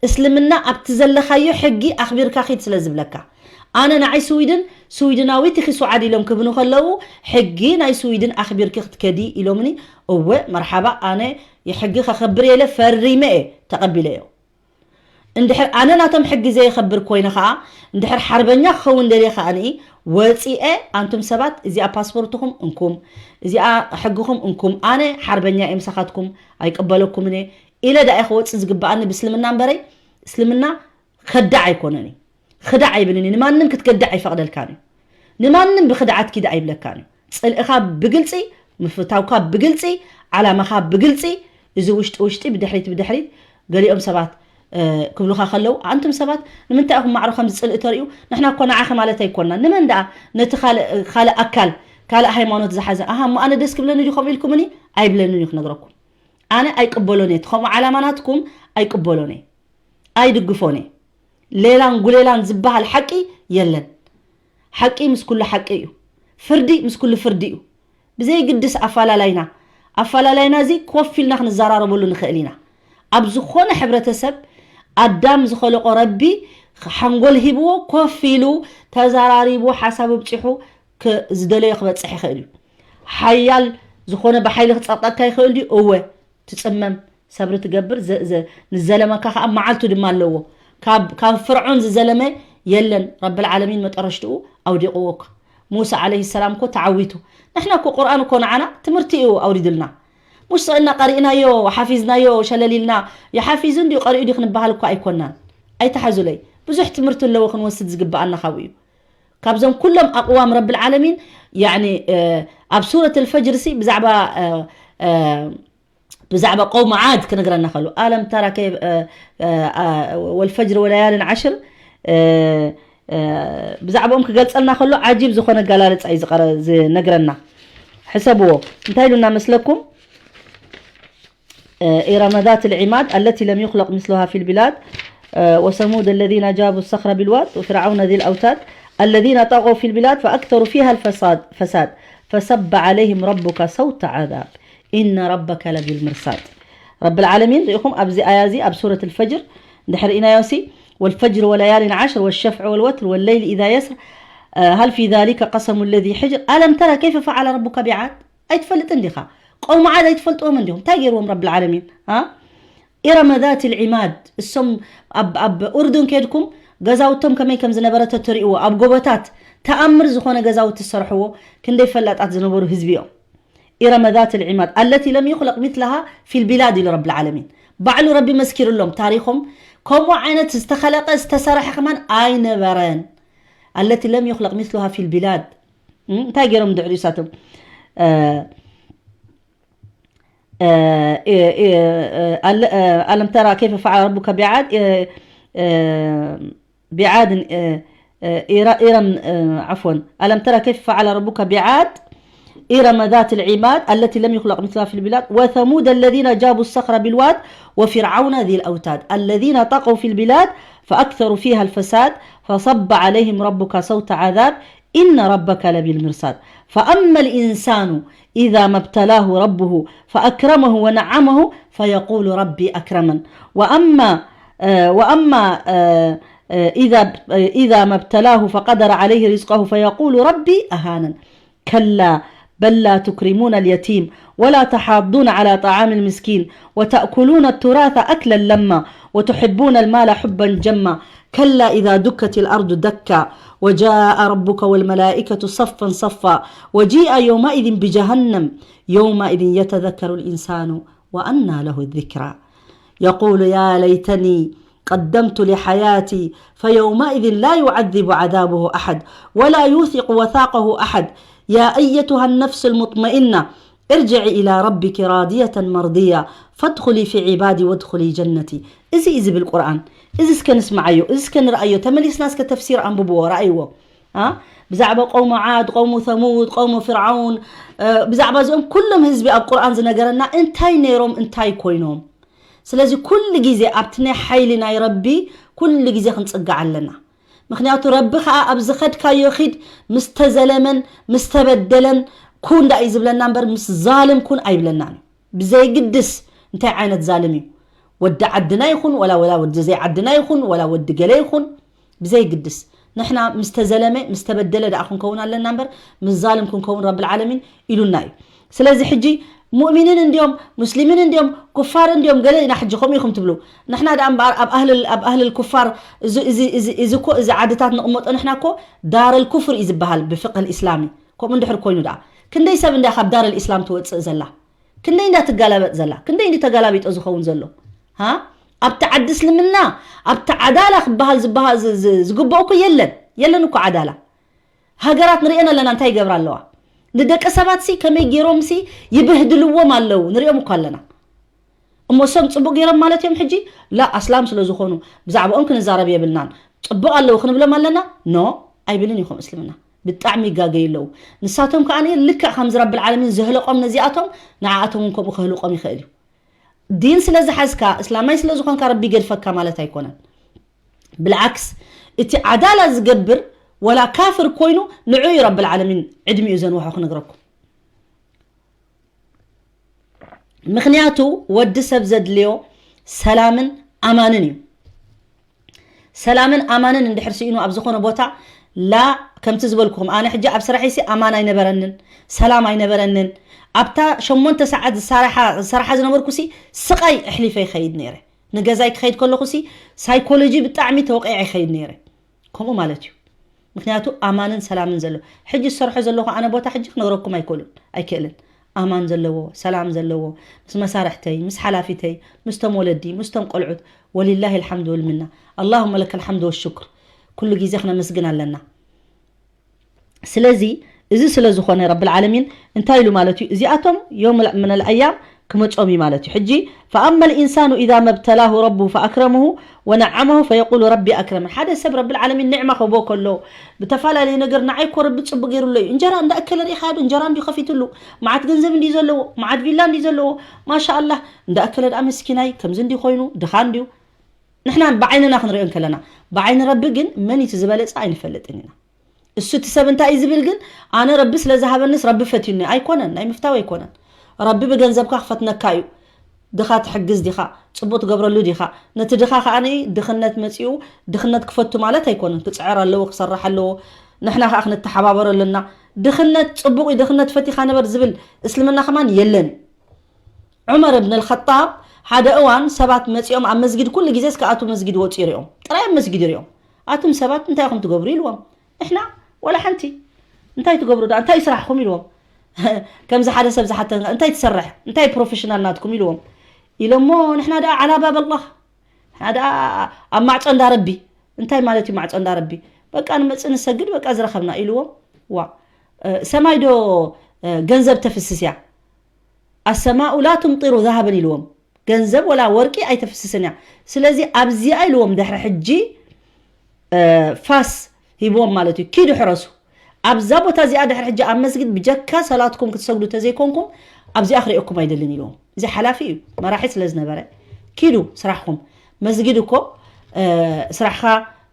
እስልምና ኣብቲ ዘለኻዮ ሕጊ ኣኽቢርካ ኺድ ስለ ዝብለካ። ኣነ ንዓይ ስዊድን ስዊድናዊት ኢኺ ሱዓድ ኢሎም ክብኑ ከለዉ ሕጊ ናይ ስዊድን ኣኽቢርኪ ክትከዲ ኢሎምኒ። እወ መርሓባ ኣነ ሕጊ ከኸብር የለ ፈሪመ እየ ተቐቢለዮ። እንድሕር ኣነ ናቶም ሕጊ ዘየኸብር ኮይነ ኸዓ፣ እንድሕር ሓርበኛ ክኸውን ደልየ ኸዓኒ፣ ወፂኤ ኣንቱም ሰባት እዚኣ ፓስፖርትኹም እንኩም፣ እዚኣ ሕግኹም እንኩም፣ ኣነ ሓርበኛ እየ፣ ምሳኻትኩም ኣይቅበለኩምን እየ ኢለ ዳኣ ክወፅእ ዝግበኣኒ ብእስልምና እምበረይ፣ እስልምና ከዳዕ ኣይኮነን እዩ። ክዳዕ ኣይብልን እዩ። ንማንም ክትገድዕ ኣይፈቕደልካን እዩ። ንማንም ብክድዓት ኪድ ኣይብለካን እዩ። ፅልእኻ ብግልፂ፣ ምፍታውካ ብግልፂ፣ ዓላማኻ ብግልፂ፣ እዚ ውሽጢ ውሽጢ ብድሕሪት ብድሕሪት ገሊኦም ሰባት ክብሉኻ ከለዉ ኣንቱም ሰባት ንምንታይ ኢኹም ማዕሮ ከምዚ ፅልኢ ተርእዩ? ንሕና እኮ ንዓኺ ማለት ኣይኮንና። ንመን ደኣ? ነቲ ካልእ ኣካል ካልእ ሃይማኖት ዝሓዘ ኣሃ እሞ ኣነ ደስ ክብለኒ ድዩ ከምኡ ኢልኩምኒ? ኣይብለንን እዩ ክነግረኩም። ኣነ ኣይቅበሎን እየ። እቲ ከምኡ ዓላማ ናትኩም ኣይቅበሎን እየ። ኣይድግፎን እየ። ሌላን ጉሌላን ዝበሃል ሓቂ የለን። ሓቂ ምስ ኩሉ ሓቂ እዩ። ፍርዲ ምስ ኩሉ ፍርዲ እዩ። ብዘይግድስ ኣፋላላይና ኣፋላላይና እዚ ኮፍ ኢልና ክንዘራረበሉ ንኽእል ኢና። ኣብ ዝኾነ ሕብረተሰብ ኣዳም ዝኸለቆ ረቢ ሓንጎል ሂብዎ ኮፍ ኢሉ ተዘራሪቡ ሓሳብ ኣብፂሑ ዝደለዮ ክበፅሕ ይኽእል እዩ። ሓያል ዝኾነ ብሓይሊ ክፀቕጠካ ይኽእል ድዩ? እወ። ትፅመም፣ ሰብሪ ትገብር፣ ንዘለመካ ከዓ መዓልቱ ድማ ኣለዎ። ካብ ፍርዖን ዝዘለመ የለን። ረብል ዓለሚን መጠረሽትኡ ኣውዲቕዎ እኮ። ሙሳ ዓለይሂ ሰላም እኮ ተዓዊቱ። ንሕና እኮ ቁርኣን እኮ ንዓና ትምህርቲ እዩ ኣውሪዱልና። ሙሽ ስቕና ቀሪእናዮ ሓፊዝናዮ ሸለል ኢልና፣ ይሓፊዙ እንድዩ ቀሪኡ ድዩ ክንበሃል እኮ ኣይኮናን። ኣይተሓዙለይ። ብዙሕ ትምህርቲ ኣለዎ ክንወስድ ዝግበኣና ካብኡ እዩ። ካብዞም ኩሎም ኣቕዋም ረብል ዓለሚን፣ ያኒ ኣብ ሱረት ኣልፈጅር ሲ ብዛዕባ ብዛዕባ ቀውሚ ዓድ ክነግረና ከሎ ኣለም ተራ ወልፈጅር ወለያልን ዓሽር ብዛዕባኦም ክገልፀልና ከሎ ዓጂብ ዝኾነ ኣገላልፃ እዩ ዝነግረና። ሕሰብዎ። እንታይ ኢሉና መስለኩም? إرم ذات العماد التي لم يخلق مثلها في البلاد، وثمود الذين جابوا الصخر بالواد، وفرعون ذي الأوتاد، الذين طغوا في البلاد فأكثروا فيها الفساد، فساد، فصب عليهم ربك سوط عذاب، إن ربك لبالمرصاد. رب العالمين، ሪኢኹም ኣብዚ ኣያ እዚ ኣብ ሱረት ኣልፈጅር እንድሕር ኢናዮ ሲ፣ والفجر وليال عشر والشفع والوتر والليل إذا يسر، هل في ذلك قسم لذي حجر، ألم تر كيف فعل ربك بعاد؟ ኣይትፈልጥን ዲኻ? ቀውሚ ዓድ ኣይትፈልጥዎም እንዲኹም? እንታይ ገይርዎም ረብል ዓለሚን? ها؟ إرم ذات العماد። እሶም ኣብ ኡርዱን ከድኩም ገዛውቶም ከመይ ከም ዝነበረ ተትርእይዎ፣ ኣብ ጎቦታት ተኣምር ዝኾነ ገዛውቲ ዝሰርሕዎ ክንደይ ፈላጣት ዝነበሩ ህዝቢ እዮም። إرم ذات العماد التي لم يخلق مثلها في البلاد ኢሉ ረብል ዓለሚን። ባዕሉ ረቢ መስኪሩሎም ታሪኾም። ከምኡ ዓይነት ዝተኸለቐ ዝተሰረሐ ከማን ኣይነበረን። التي لم يخلق مثلها في البلاد. እንታይ ገይሮም ድሕሪኡ ሳቶም? ألم ترى كيف فعل ربك بعاد؟ بعاد، إرم، عفوا، ألم ترى كيف فعل ربك بعاد؟ إرم ذات العماد التي لم يخلق مثلها في البلاد، وثمود الذين جابوا الصخر بالواد، وفرعون ذي الأوتاد الذين طغوا في البلاد فأكثروا فيها الفساد فصب عليهم ربك سوط عذاب إن ربك لبالمرصاد. فأما الإنسان إذا ما ابتلاه ربه فأكرمه ونعمه فيقول ربي أكرمن. وأما، آه، وأما، آه، آه، إذا، آه، إذا ما ابتلاه فقدر عليه رزقه فيقول ربي أهانن. كلا بل لا تكرمون اليتيم ولا تحاضون على طعام المسكين وتأكلون التراث أكلا لما وتحبون المال حبا جما كلا إذا دكت الأرض دكا وجاء ربك والملائكة صفا صفا وجيء يومئذ بجهنم يومئذ يتذكر الإنسان وأنى له الذكرى يقول يا ليتني قدمت لحياتي فيومئذ لا يعذب عذابه أحد ولا يوثق وثاقه أحد يا أيتها النفس المطمئنة ارجعي إلى ربك راضية مرضية فادخلي في عبادي وادخلي جنتي. እዚ እዩ ዝብል ቁርኣን። እዚ እስከ ንስምዓዮ፣ እዚ እስከ ንርኣዮ። ተመሊስና እስከ ተፍሲር ኣንብብዎ፣ ረኣይዎ። ብዛዕባ ቀውሙ ዓድ፣ ቀውሙ ተሙድ፣ ቀውሙ ፍርዓውን፣ ብዛዕባ እዚኦም ኩሎም ህዝቢ ኣብ ቁርኣን ዝነገረና እንታይ ነይሮም እንታይ ኮይኖም። ስለዚ ኩሉ ግዜ ኣብቲ ናይ ሓይሊ ናይ ረቢ ኩሉ ግዜ ክንፅጋዕ ኣለና። ምክንያቱ ረቢ ከዓ ኣብ ዝኸድካዮ ኺድ ምስ ተዘለመን ምስ ተበደለን ኩን ዳ እዩ ዝብለና እምበር ምስ ዛልም ኩን ኣይብለናን እዩ። ብዘይግድስ እንታይ ዓይነት ዛልም እዩ፣ ወዲ ዓድና ይኹን ወላ ወላ ወዲ ዘይዓድና ይኹን ወላ ወዲ ገለ ይኹን ብዘይግድስ ንሕና ምስ ተዘለመ ምስ ተበደለ ደኣ ክንከውን ኣለና እምበር ምስ ዛልም ክንከውን ረብል ዓለሚን ኢሉና እዩ። ስለዚ ሕጂ ሙእሚንን እንዲዮም፣ ሙስሊምን እንዲዮም፣ ኩፋር እንዲዮም፣ ገለ ኢና ሕጂ ከምኡ ኢኹም ትብሉ። ንሕና ደኣ እምበኣር ኣብ ኣህልል፣ ኣብ ኣህልል ኩፋር እዚ፣ እዚ፣ እዚ፣ እዚ እኮ፣ እዚ ዓድታት ንቕመጦ ንሕና እኮ ዳረል ኩፍር እዩ ዝበሃል ብፍቅህ ኢስላሚ። ከምኡ እንድሕር ኮይኑ ደኣ ክንደይ ሰብ እንድያ ካብ ዳረል ኢስላም ትወፅእ ዘላ? ክንደይ እንዳ ትጋላበጥ ዘላ? ክንደይ እንዲ ተጋላቢጦ ዝኸውን ዘሎ? ሃ? ኣብቲ ዓዲ እስልምና፣ ኣብቲ ዓዳላ ክበሃል ዝበሃል ዝ-፣ ዝ-፣ ዝግብኦ እኮ የለን። የለን እኮ ዓዳላ። ሃገራት ንሪኤን ኣለና እንታይ ይገብራ ኣለዋ። ንደቂ ሰባት ሲ ከመይ ገይሮም ሲ ይብህድልዎም ኣለዉ ንሪኦም እኮ ኣለና። እሞ እሶም ጽቡቕ ገይሮም ማለት እዮም ሕጂ? ላ ኣስላም ስለ ዝኾኑ ብዛዕባኦም ክንዛረብ የብልናን። ጽቡቕ ኣለዉ ክንብሎም ኣለና? ኖ፣ ኣይብልን እዩ ከም እስልምና። ብጣዕሚ ይጋገዩ ኣለዉ። ንሳቶም ከኣ ልክዕ ከምዚ ረብል ዓለሚን ዘህለቆም ነዚኣቶም ንዓኣቶም እውን ከምኡ ከህልቆም ይኽእል እዩ። ዲን ስለ ዝሓዝካ፣ እስላማይ ስለ ዝኾንካ ረቢ ይገድፈካ ማለት ኣይኮነን። ብልዓክስ፣ እቲ ዓዳላ ዝገብር ወላ ካፍር ኮይኑ ንዑ እዩ ረብል ዓለሚን ዕድሚኡ ዘንውሖ ክነግረኩም። ምኽንያቱ ወዲ ሰብ ዘድልዮ ሰላምን ኣማንን እዩ። ሰላምን ኣማንን እንድሕር ስኢኑ ኣብ ዝኾነ ቦታ ላ ከምቲ ዝበልኩኹም ኣነ ሕጂ ኣብ ስራሐይሲ ኣማን ኣይነበረንን፣ ሰላም ኣይነበረንን። ኣብታ ሸሞንተ ሰዓት ዝሰራሓ፣ ዝሰራሓ ዝነበርኩሲ ስቓይ ኣሕሊፈ ይኸይድ ነይረ። ንገዛይ ክኸይድ ከለኹሲ ሳይኮሎጂ ብጣዕሚ ተወቒዐ ይኸይድ ነይረ። ከምኡ ማለት እዩ። ምኽንያቱ ኣማንን ሰላምን ዘሎ። ሕጂ ዝሰርሖ ዘለኹ ኣነ ቦታ ሕጂ ክነግረኩም ኣይክእልን፣ ኣይክእልን። ኣማን ዘለዎ፣ ሰላም ዘለዎ፣ ምስ መሳርሕተይ፣ ምስ ሓላፊተይ፣ ምስቶም ወለዲ፣ ምስቶም ቆልዑት፣ ወሊላሂ ልሓምዱ ወልምና። ኣላሁመ ለከ ልሓምዱ ወሽክር። ኩሉ ግዜ ክነመስግን ኣለና። ስለዚ እዚ ስለ ዝኾነ ረብል ዓለሚን እንታይ ኢሉ ማለት እዩ? እዚኣቶም ዮም ምን ኣልኣያም ክመጾም እዩ ማለት እዩ። ሕጂ ፈኣማ ልኢንሳኑ ኢዛ መብተላሁ ረቡ ፈኣክረምሁ ወነዓመሁ ፈየቁሉ ረቢ ኣክረምን። ሓደ ሰብ ረብል ዓለሚን ኒዕማ ክህቦ ከሎ ብተፈላለየ ነገር ንዓይ እኮ ረቢ ጽቡቅ ገይሩለይ እዩ። እንጀራ እንዳኣከለ ርኢኻዮ ዶ? እንጀራ እንዲዩ ከፊትሉ፣ መዓት ገንዘብ እንዲዩ ዘለዎ፣ መዓት ቪላ እንዲዩ ዘለዎ። ማሻኣላህ እንዳኣከለ ደኣ መስኪናይ ከምዚ እንዲዩ ኮይኑ ድኻ እንዲዩ። ንሕና ብዓይንና ክንሪኦ እንከለና ብዓይኒ ረቢ ግን መን እዩ እቲ ዝበለጸ ኣይንፈልጥን ኢና። እሱ እቲ ሰብ እንታይ እዩ ዝብል ግን ኣነ ረቢ ስለ ዝሃበንስ ረቢ ፈትዩኒ ኣይኮነን፣ ናይ ምፍታው ኣይኮነን። ረቢ ብገንዘብካ ክፈትነካ እዩ። ድኻ ትሕግዝ ዲኻ? ጽቡቅ ትገብረሉ ዲኻ? ነቲ ድኻ ከኣ ድኽነት መጺኡ ድኽነት ክፈቱ ማለት ኣይኮነን። ክጽዕር ኣለዎ፣ ክሰርሕ ኣለዎ። ንሕና ከኣ ክንተሓባበረሉ ኣለና። ድኽነት ጽቡቅ እዩ፣ ድኽነት ፈቲኻ ንበር ዝብል እስልምና ከማን የለን። ዑመር እብን ኣልኸጣብ ሓደ እዋን ሰባት መጺኦም ኣብ መስጊድ ኩሉ ግዜ እስከ ኣቱ መስጊድ ወጺ ይሪኦም። ጥራይ ኣብ መስጊድ ይሪኦም። ኣቱም ሰባት እንታይ ኢኹም ትገብሩ ኢልዎም። ንሕና ወላ ሓንቲ። እንታይ ትገብሩ ደኣ? እንታይ ስራሕኹም ኢልዎም። ከምዚ ሓደ ሰብ ዝሓተን እንታይ ትሰርሕ? እንታይ ፕሮፌሽናል ናትኩም ኢልዎም። ኢሎሞ ንሕና ደኣ ዓላ ባብ ኣላህ። ንሕና ደኣ ኣብ ማዕጾ እንዳ ረቢ። እንታይ ማለት እዩ ማዕጾ እንዳ ረቢ? በቃ ንመጽእ ንሰግድ በቃ ዝረኸብና ኢልዎም። ዋ፣ እ፣ ሰማይ ዶ፣ እ፣ ገንዘብ ተፍስስ እያ? ኣሰማኡ ላ ቱምጢሩ ዛሃበን ኢልዎም። ገንዘብ ወላ ወርቂ ኣይተፍስስን እያ። ስለዚ ኣብዚኣ ኢልዎም ድሕሪ ሕጂ፣ እ፣ ፋስ ሂብዎም ማለት እዩ። ኪዱ ሕረሱ። ኣብዛ ቦታ እዚኣ ድሕሪ ሕጂ ኣብ መስጊድ ብጀካ ሰላትኩም ክትሰግዱ ተዘይኮንኩም ኣብዚኣ ክርእየኩም ኣይደልን ኢልዎም። እዚ ሓላፊ እዩ፣ መራሒ ስለ ዝነበረ። ኪዱ ስራሕኩም። መስጊድ እኮ፣ እ፣ ስራሕኻ፣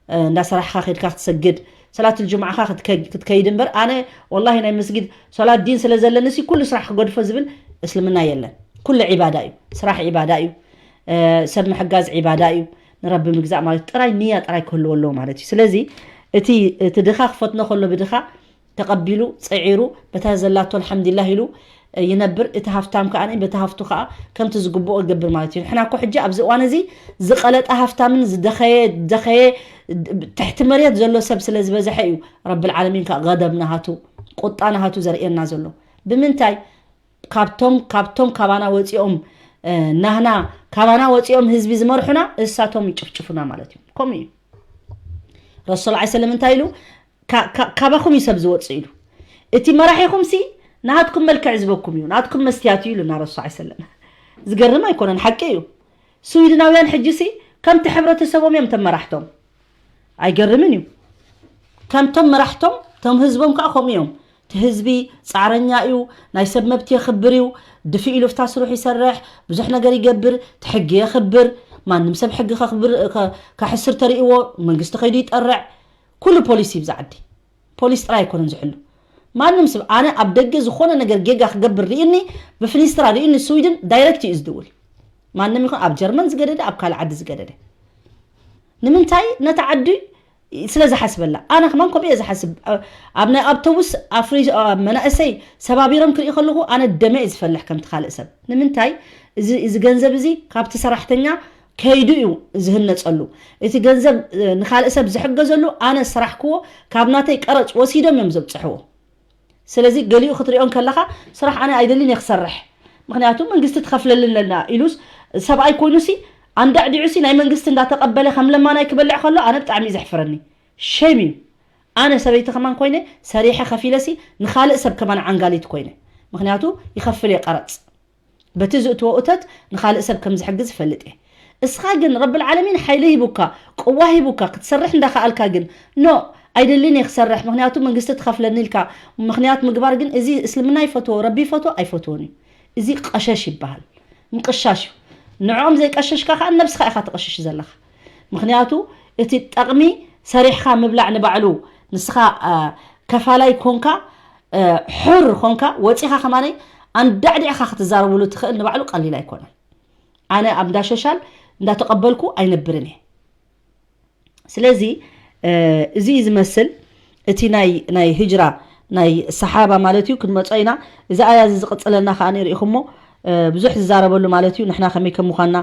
እ፣ እንዳሰራሕኻ ከድካ ክትሰግድ፣ ሰላት ልጅምዓኻ ክትከ-፣ ክትከይድ እምበር ኣነ ወላሂ ናይ መስጊድ ሰላት ዲን ስለ ዘለንሲ ኩሉ ስራሕ ክገድፎ ዝብል እስልምና የለን። ኩሉ ዒባዳ እዩ። ስራሕ ዒባዳ እዩ። እ፣ ሰብ ምሕጋዝ ዒባዳ እዩ። ንረቢ ምግዛእ ማለት ጥራይ ንያ ጥራይ ክህልዎ ኣለዎ ማለት እዩ። ስለዚ እቲ፣ እቲ ድኻ ክፈትኖ ከሎ ብድኻ ተቐቢሉ፣ ጽዒሩ፣ በታ ዘላቶ ኣልሓምዱሊላህ ኢሉ ይነብር። እቲ ሃፍታም ከኣ በቲ ሃፍቱ ከኣ ከምቲ ዝግብኦ ይገብር ማለት እዩ። ንሕና እኮ ሕጂ ኣብዚ እዋን እዚ ዝቐለጠ ሃፍታምን ዝደኸየ፣ ዝደኸየ ትሕቲ መሬት ዘሎ ሰብ ስለ ዝበዝሐ እዩ ረብል ዓለሚን ከኣ ገደብ ናሃቱ፣ ቁጣ ናሃቱ ዘርእየና ዘሎ። ብምንታይ? ካብቶም፣ ካብቶም ካባና ወጺኦም፣ እ፣ ናህና ካባና ወጺኦም ህዝቢ ዝመርሑና እሳቶም ይጭፍጭፉና ማለት እዩ። ከምኡ እዩ። ረሱል ሰለላሁ ዐለይሂ ወሰለም እንታይ ኢሉ? ካ-፣ ካ-፣ ካባኹም እዩ ሰብ ዝወጽእ ኢሉ። እቲ መራሒኹም ሲ ናትኩም መልክዕ ዝበኩም እዩ፣ ናትኩም መስትያት እዩ ኢሉና ረሱል ሰለላሁ ዐለይሂ ወሰለም። ዝገርም ኣይኮነን፣ ሓቂ እዩ። ስዊድናውያን ሕጂ ሲ ከምቲ ሕብረተሰቦም እዮም ተመራሕቶም። ኣይገርምን እዩ። ከምቶም መራሕቶም፣ ቶም ህዝቦም ከዓ ከምኡ እዮም። እቲ ህዝቢ ጻዕረኛ እዩ፣ ናይ ሰብ መብት የኽብር እዩ፣ ድፊ ኢሉ ፍታ ስርሑ ይሰርሕ፣ ብዙሕ ነገር ይገብር፣ እቲ ሕጊ የኽብር። ማንም ሰብ ሕጊ ከኽብር፣ ከ-፣ ከሕስር ተርእይዎ መንግስቲ ከይዱ ይጠርዕ። ኩሉ ፖሊስ እዩ ብዛ ዓዲ። ፖሊስ ጥራይ ኣይኮነን ዝሕሉ። ማንም ሰብ፣ ኣነ ኣብ ደገ ዝኾነ ነገር ጌጋ ክገብር ርእኒ፣ ብፍኒስትራ ርእኒ፣ ስዊድን ዳይሬክት እዩ ዝድውል። ማንም ይኹን ኣብ ጀርመን ዝገደደ፣ ኣብ ካልእ ዓዲ ዝገደደ። ንምንታይ ነቲ ዓዲ ስለ ዝሓስበላ፣ ኣነ ከማን ከምኡ እየ ዝሓስብ። ኣብ ናይ ኣውቶቡስ ኣፍሪ መናእሰይ ሰባቢሮም ክርኢ ከለኹ ኣነ ደመ እየ ዝፈልሕ ከምቲ ካልእ ሰብ። ንምንታይ? እዚ ገንዘብ እዚ ካብቲ ሰራሕተኛ ከይዱ እዩ ዝህነፀሉ። እቲ ገንዘብ ንካልእ ሰብ ዝሕገዘሉ ኣነ ስራሕክዎ ካብ ናተይ ቀረፅ ወሲዶም እዮም ዘብፅሕዎ። ስለዚ ገሊኡ ክትሪኦ ከለኻ ስራሕ ኣነ ኣይደልን እየ ክሰርሕ፣ ምክንያቱ መንግስቲ ትኸፍለልን ኣለና ኢሉስ ሰብኣይ ኮይኑ ሲ ኣንዳዕዲዑ ሲ ናይ መንግስቲ እንዳተቐበለ ከም ለማናይ ክበልዕ ከሎ ኣነ ብጣዕሚ እዩ ዘሕፍረኒ። ሸም እዩ። ኣነ ሰበይቲ ከማን ኮይነ ሰሪሐ ከፊለ ሲ ንኻልእ ሰብ ከማን ዓንጋሊት ኮይነ፣ ምክንያቱ ይኸፍል እየ ቀረፅ። በቲ ዝእትዎ እቶት ንኻልእ ሰብ ከም ዝሕግዝ ይፈልጥ እየ። እስኻ ግን ረብል ዓለሚን ሓይሊ ሂቡካ፣ ቅዋ ሂቡካ ክትሰርሕ እንዳኸኣልካ ግን ኖ ኣይደልን እየ ክሰርሕ ምክንያቱ መንግስቲ ትኸፍለኒ ኢልካ ምክንያት ምግባር ግን እዚ እስልምና ይፈትዎ ረቢ ይፈትዎ ኣይፈትዎን እዩ። እዚ ቀሸሽ ይበሃል። ምቅሻሽ እዩ። ንዕኦም ዘይቀሸሽካ ከዓ ነብስኻ ኢኻ ትቀሽሽ ዘለኻ። ምክንያቱ እቲ ጠቕሚ ሰሪሕካ ምብላዕ ንባዕሉ ንስኻ ከፋላይ ኮንካ ሕር ኮንካ ወፂኻ ከማነይ ኣንዳዕዲዕካ ክትዛረብሉ ትኽእል ንባዕሉ ቀሊል ኣይኮነን። ኣነ ኣብ እንዳ ሾሻል እንዳተቐበልኩ ኣይነብርን እየ። ስለዚ እዚ እዩ ዝመስል እቲ ናይ ናይ ህጅራ ናይ ሰሓባ ማለት እዩ። ክንመጾ ኢና። እዚ ኣያ እዚ ዝቕጽለና ከኣ ሪኢኹሞ ብዙሕ ዝዛረበሉ ማለት እዩ። ንሕና ከመይ ከም ምዃንና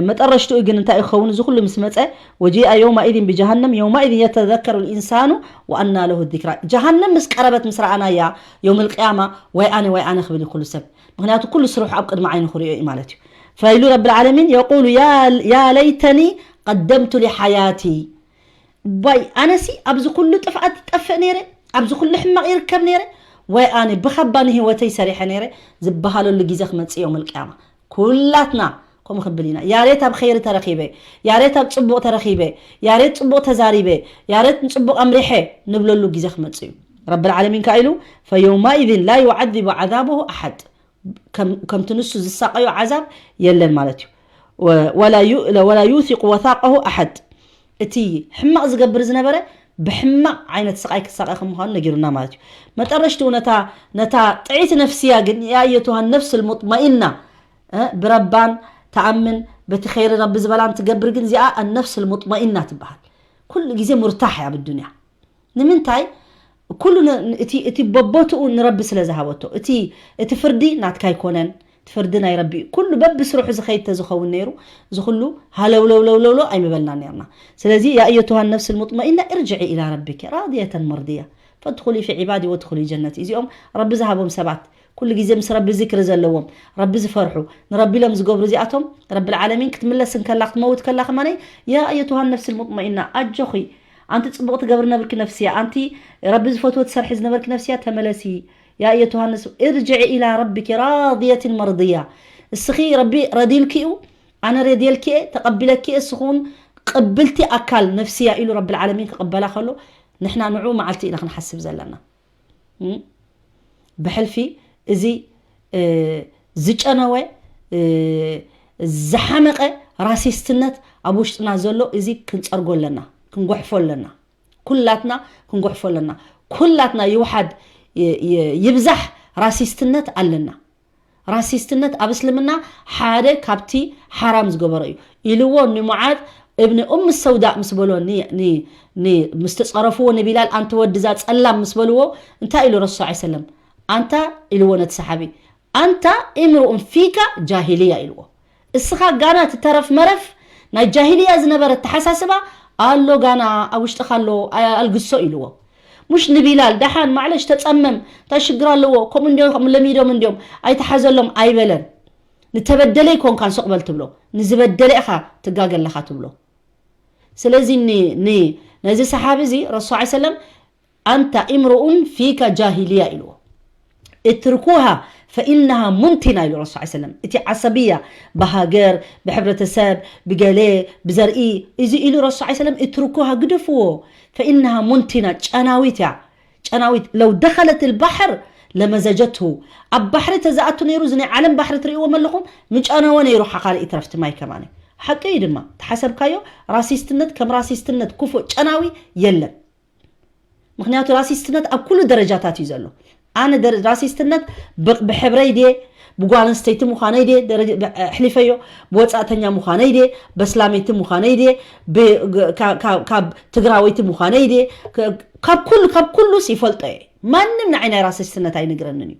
መጠረሽትኡ ግን እንታይ ክኸውን እዚ ኩሉ ምስ መጸ وجيء يومئذ بجهنم يومئذ يتذكر الإنسان وأنى له الذكرى ጀሃነም ምስ ቀረበት ምስ ረኣናያ የውም ልቅያማ ወይ ኣነ ወይ ኣነ ክብል እዩ ኩሉ ሰብ ምክንያቱ ኩሉ ስርሑ ኣብ ቅድሚ ዓይኑ ክሪኦ እዩ ማለት እዩ ፈይሉ ረብል ዓለሚን የቁሉ ያ ለይተኒ ቀደምቱ ሊሓያቲ ባይ ኣነሲ ኣብዚ ኩሉ ጥፍኣት ይጠፍእ ነይረ ኣብዚ ኩሉ ሕማቕ ይርከብ ነይረ ወይ ኣነ ብኻባ ንህይወተይ ሰሪሐ ነይረ ዝበሃለሉ ግዜ ክመፅእ እዮም ልቅያማ ኩላትና ከምኡ ክብል ኢና ያሬት ኣብ ኸይሪ ተረኺበ ያሬት ኣብ ፅቡቕ ተረኺበ ያሬት ፅቡቕ ተዛሪበ ያሬት ንፅቡቕ ኣምሪሐ ንብለሉ ግዜ ክመፅእ እዩ ረብል ዓለሚን ከ ኢሉ ፈየውማኢዝን ላ ዩዓዚቡ ዓዛበሁ ኣሓድ ከምቲ ንሱ ዝሳቐዮ ዓዛብ የለን ማለት እዩ ወላ ዩሲቁ ወሳቀሁ ኣሓድ እቲ ሕማቕ ዝገብር ዝነበረ ብሕማቕ ዓይነት ስቓይ ክሳቐ ከም ምዃኑ ነጊሩና ማለት እዩ መጠረሽትኡ ነታ ነታ ጥዒት ነፍስያ ግን ያ ኣየቱሃ ነፍስ ልሙጥመኢና ብረባን ተኣምን በቲ ኸይሪ ረቢ ዝበላን ትገብር ግን እዚኣ ኣነፍስ ልሙጥመኢና ትበሃል ኩሉ ግዜ ሙርታሕ እያ ብዱንያ ንምንታይ ኩሉ እቲ በቦትኡ ንረቢ ስለ ዝሃበቶ እቲ እቲ ፍርዲ ናትካ ኣይኮነን እቲ ፍርዲ ናይ ረቢ እዩ ኩሉ በብስርሑ ዝኸይድ ተዝኸውን ነይሩ እዚ ኩሉ ሃለውለውለውለውሎ ኣይምበልና ነርና ስለዚ ያ ኣየቱሃ ነፍስ ልሙጥመኢና እርጅዒ ኢላ ረቢኪ ራድየተን መርድያ ፈድኹሊ ፊ ዒባዲ ወድኹሊ ጀነቲ እዚኦም ረቢ ዝሃቦም ሰባት ኩሉ ግዜ ምስ ረቢ ዝክሪ ዘለዎም ረቢ ዝፈርሑ ንረቢ ኢሎም ዝገብሩ እዚኣቶም ረቢ ልዓለሚን ክትምለስ እንከላ ክትመውት ከላ ከማነይ ያ ኣየቱሃ ነፍስ ልሙጥመኢና ኣጆኺ ኣንቲ ጽቡቕ ትገብሪ ነበርኪ ነፍስያ ኣንቲ ረቢ ዝፈትዎ ትሰርሒ ዝነበርኪ ነፍስያ ተመለሲ ያ ኣየቱሃ ነፍስ እርጅዒ ኢላ ረቢኪ ራድየትን መርድያ እስኺ ረቢ ረዲልኪኡ ኣነ ረድየልኪ እየ ተቐቢለኪ እየ እስኹን ቅብልቲ ኣካል ነፍስያ ኢሉ ረቢ ልዓለሚን ክቕበላ ከሎ ንሕና ንዑ መዓልቲ ኢና ክንሓስብ ዘለና ብሕልፊ እዚ ዝጨነወ ዝሓመቐ ራሲስትነት ኣብ ውሽጥና ዘሎ እዚ ክንፀርጎ ኣለና ክንጎሕፎ ኣለና ኩላትና ክንጎሕፎ ኣለና ኩላትና ይውሓድ ይብዛሕ ራሲስትነት ኣለና ራሲስትነት ኣብ እስልምና ሓደ ካብቲ ሓራም ዝገበሮ እዩ ኢልዎ ንሙዓዝ እብኒ ኡም ሰውዳእ ምስ በሎ ምስ ተፀረፍዎ ንቢላል ኣንተ ወድዛ ፀላም ምስ በልዎ እንታይ ኢሉ ረሱ ስ ሰለም ኣንታ ኢልዎ ነቲ ሰሓቢ ኣንታ እምርኡን ፊካ ጃሂልያ ኢልዎ እስኻ ጋና ትተረፍ መረፍ ናይ ጃሂልያ ዝነበረ ተሓሳስባ ኣሎ ጋና ኣብ ውሽጥኻ ኣሎ ኣልግሶ ኢልዎ ሙሽ ንቢላል ደሓን ማዕለሽ ተጸመም እንታይ ሽግር ኣለዎ ከምኡ እንዲዮም ከምኡ ለሚዶም እንዲዮም ኣይተሓዘሎም ኣይበለን ንተበደለ ይኮንካን ሱቕ በል ትብሎ ንዝበደለ ኢኻ ትጋገ ኣለኻ ትብሎ ስለዚ ነዚ ሰሓቢ እዚ ረሱ ሰለም ኣንታ እምርኡን ፊካ ጃሂልያ ኢልዎ اتركوها فإنها منتنة ኢሉ ረሱ ሰለም እቲ ዓሰብያ ብሃገር ብሕብረተሰብ ብገሌ ብዘርኢ እዚ ኢሉ ረሱ ሰለም اتركوها ግደፍዎ فإنها منتنة ጨናዊት እያ ጨናዊት لو دخلت البحر لمزجته ኣብ ባሕሪ ተዝኣቱ ነይሩ እዚ ናይ ዓለም ባሕሪ ትርእይዎም ኣለኹም ምጨነወ ነይሩ ሓኻልእ ይትረፍቲ ማይ ከማነ ሓቂ እዩ ድማ ተሓሰብካዮ ራሲስትነት ከም ራሲስትነት ኩፉእ ጨናዊ የለን ምክንያቱ ራሲስትነት ኣብ ኩሉ ደረጃታት እዩ ዘሎ ኣነ ራሲስትነት ብሕብረይ ድየ ብጓል ኣንስተይቲ ምዃነይ ድየ ደረጃ ኣሕሊፈዮ፣ ብወፃእተኛ ምዃነይ ድየ፣ በስላመይቲ ምዃነይ ድየ፣ ብ- ግ- ካ- ካብ- ካብ ትግራወይቲ ምዃነይ ድየ፣ ክ- ካብ ኩሉ ካብ ኩሉስ ይፈልጦ እየ። ማንም ንዓይ ናይ ራሲስትነት ኣይነግረንን እዩ።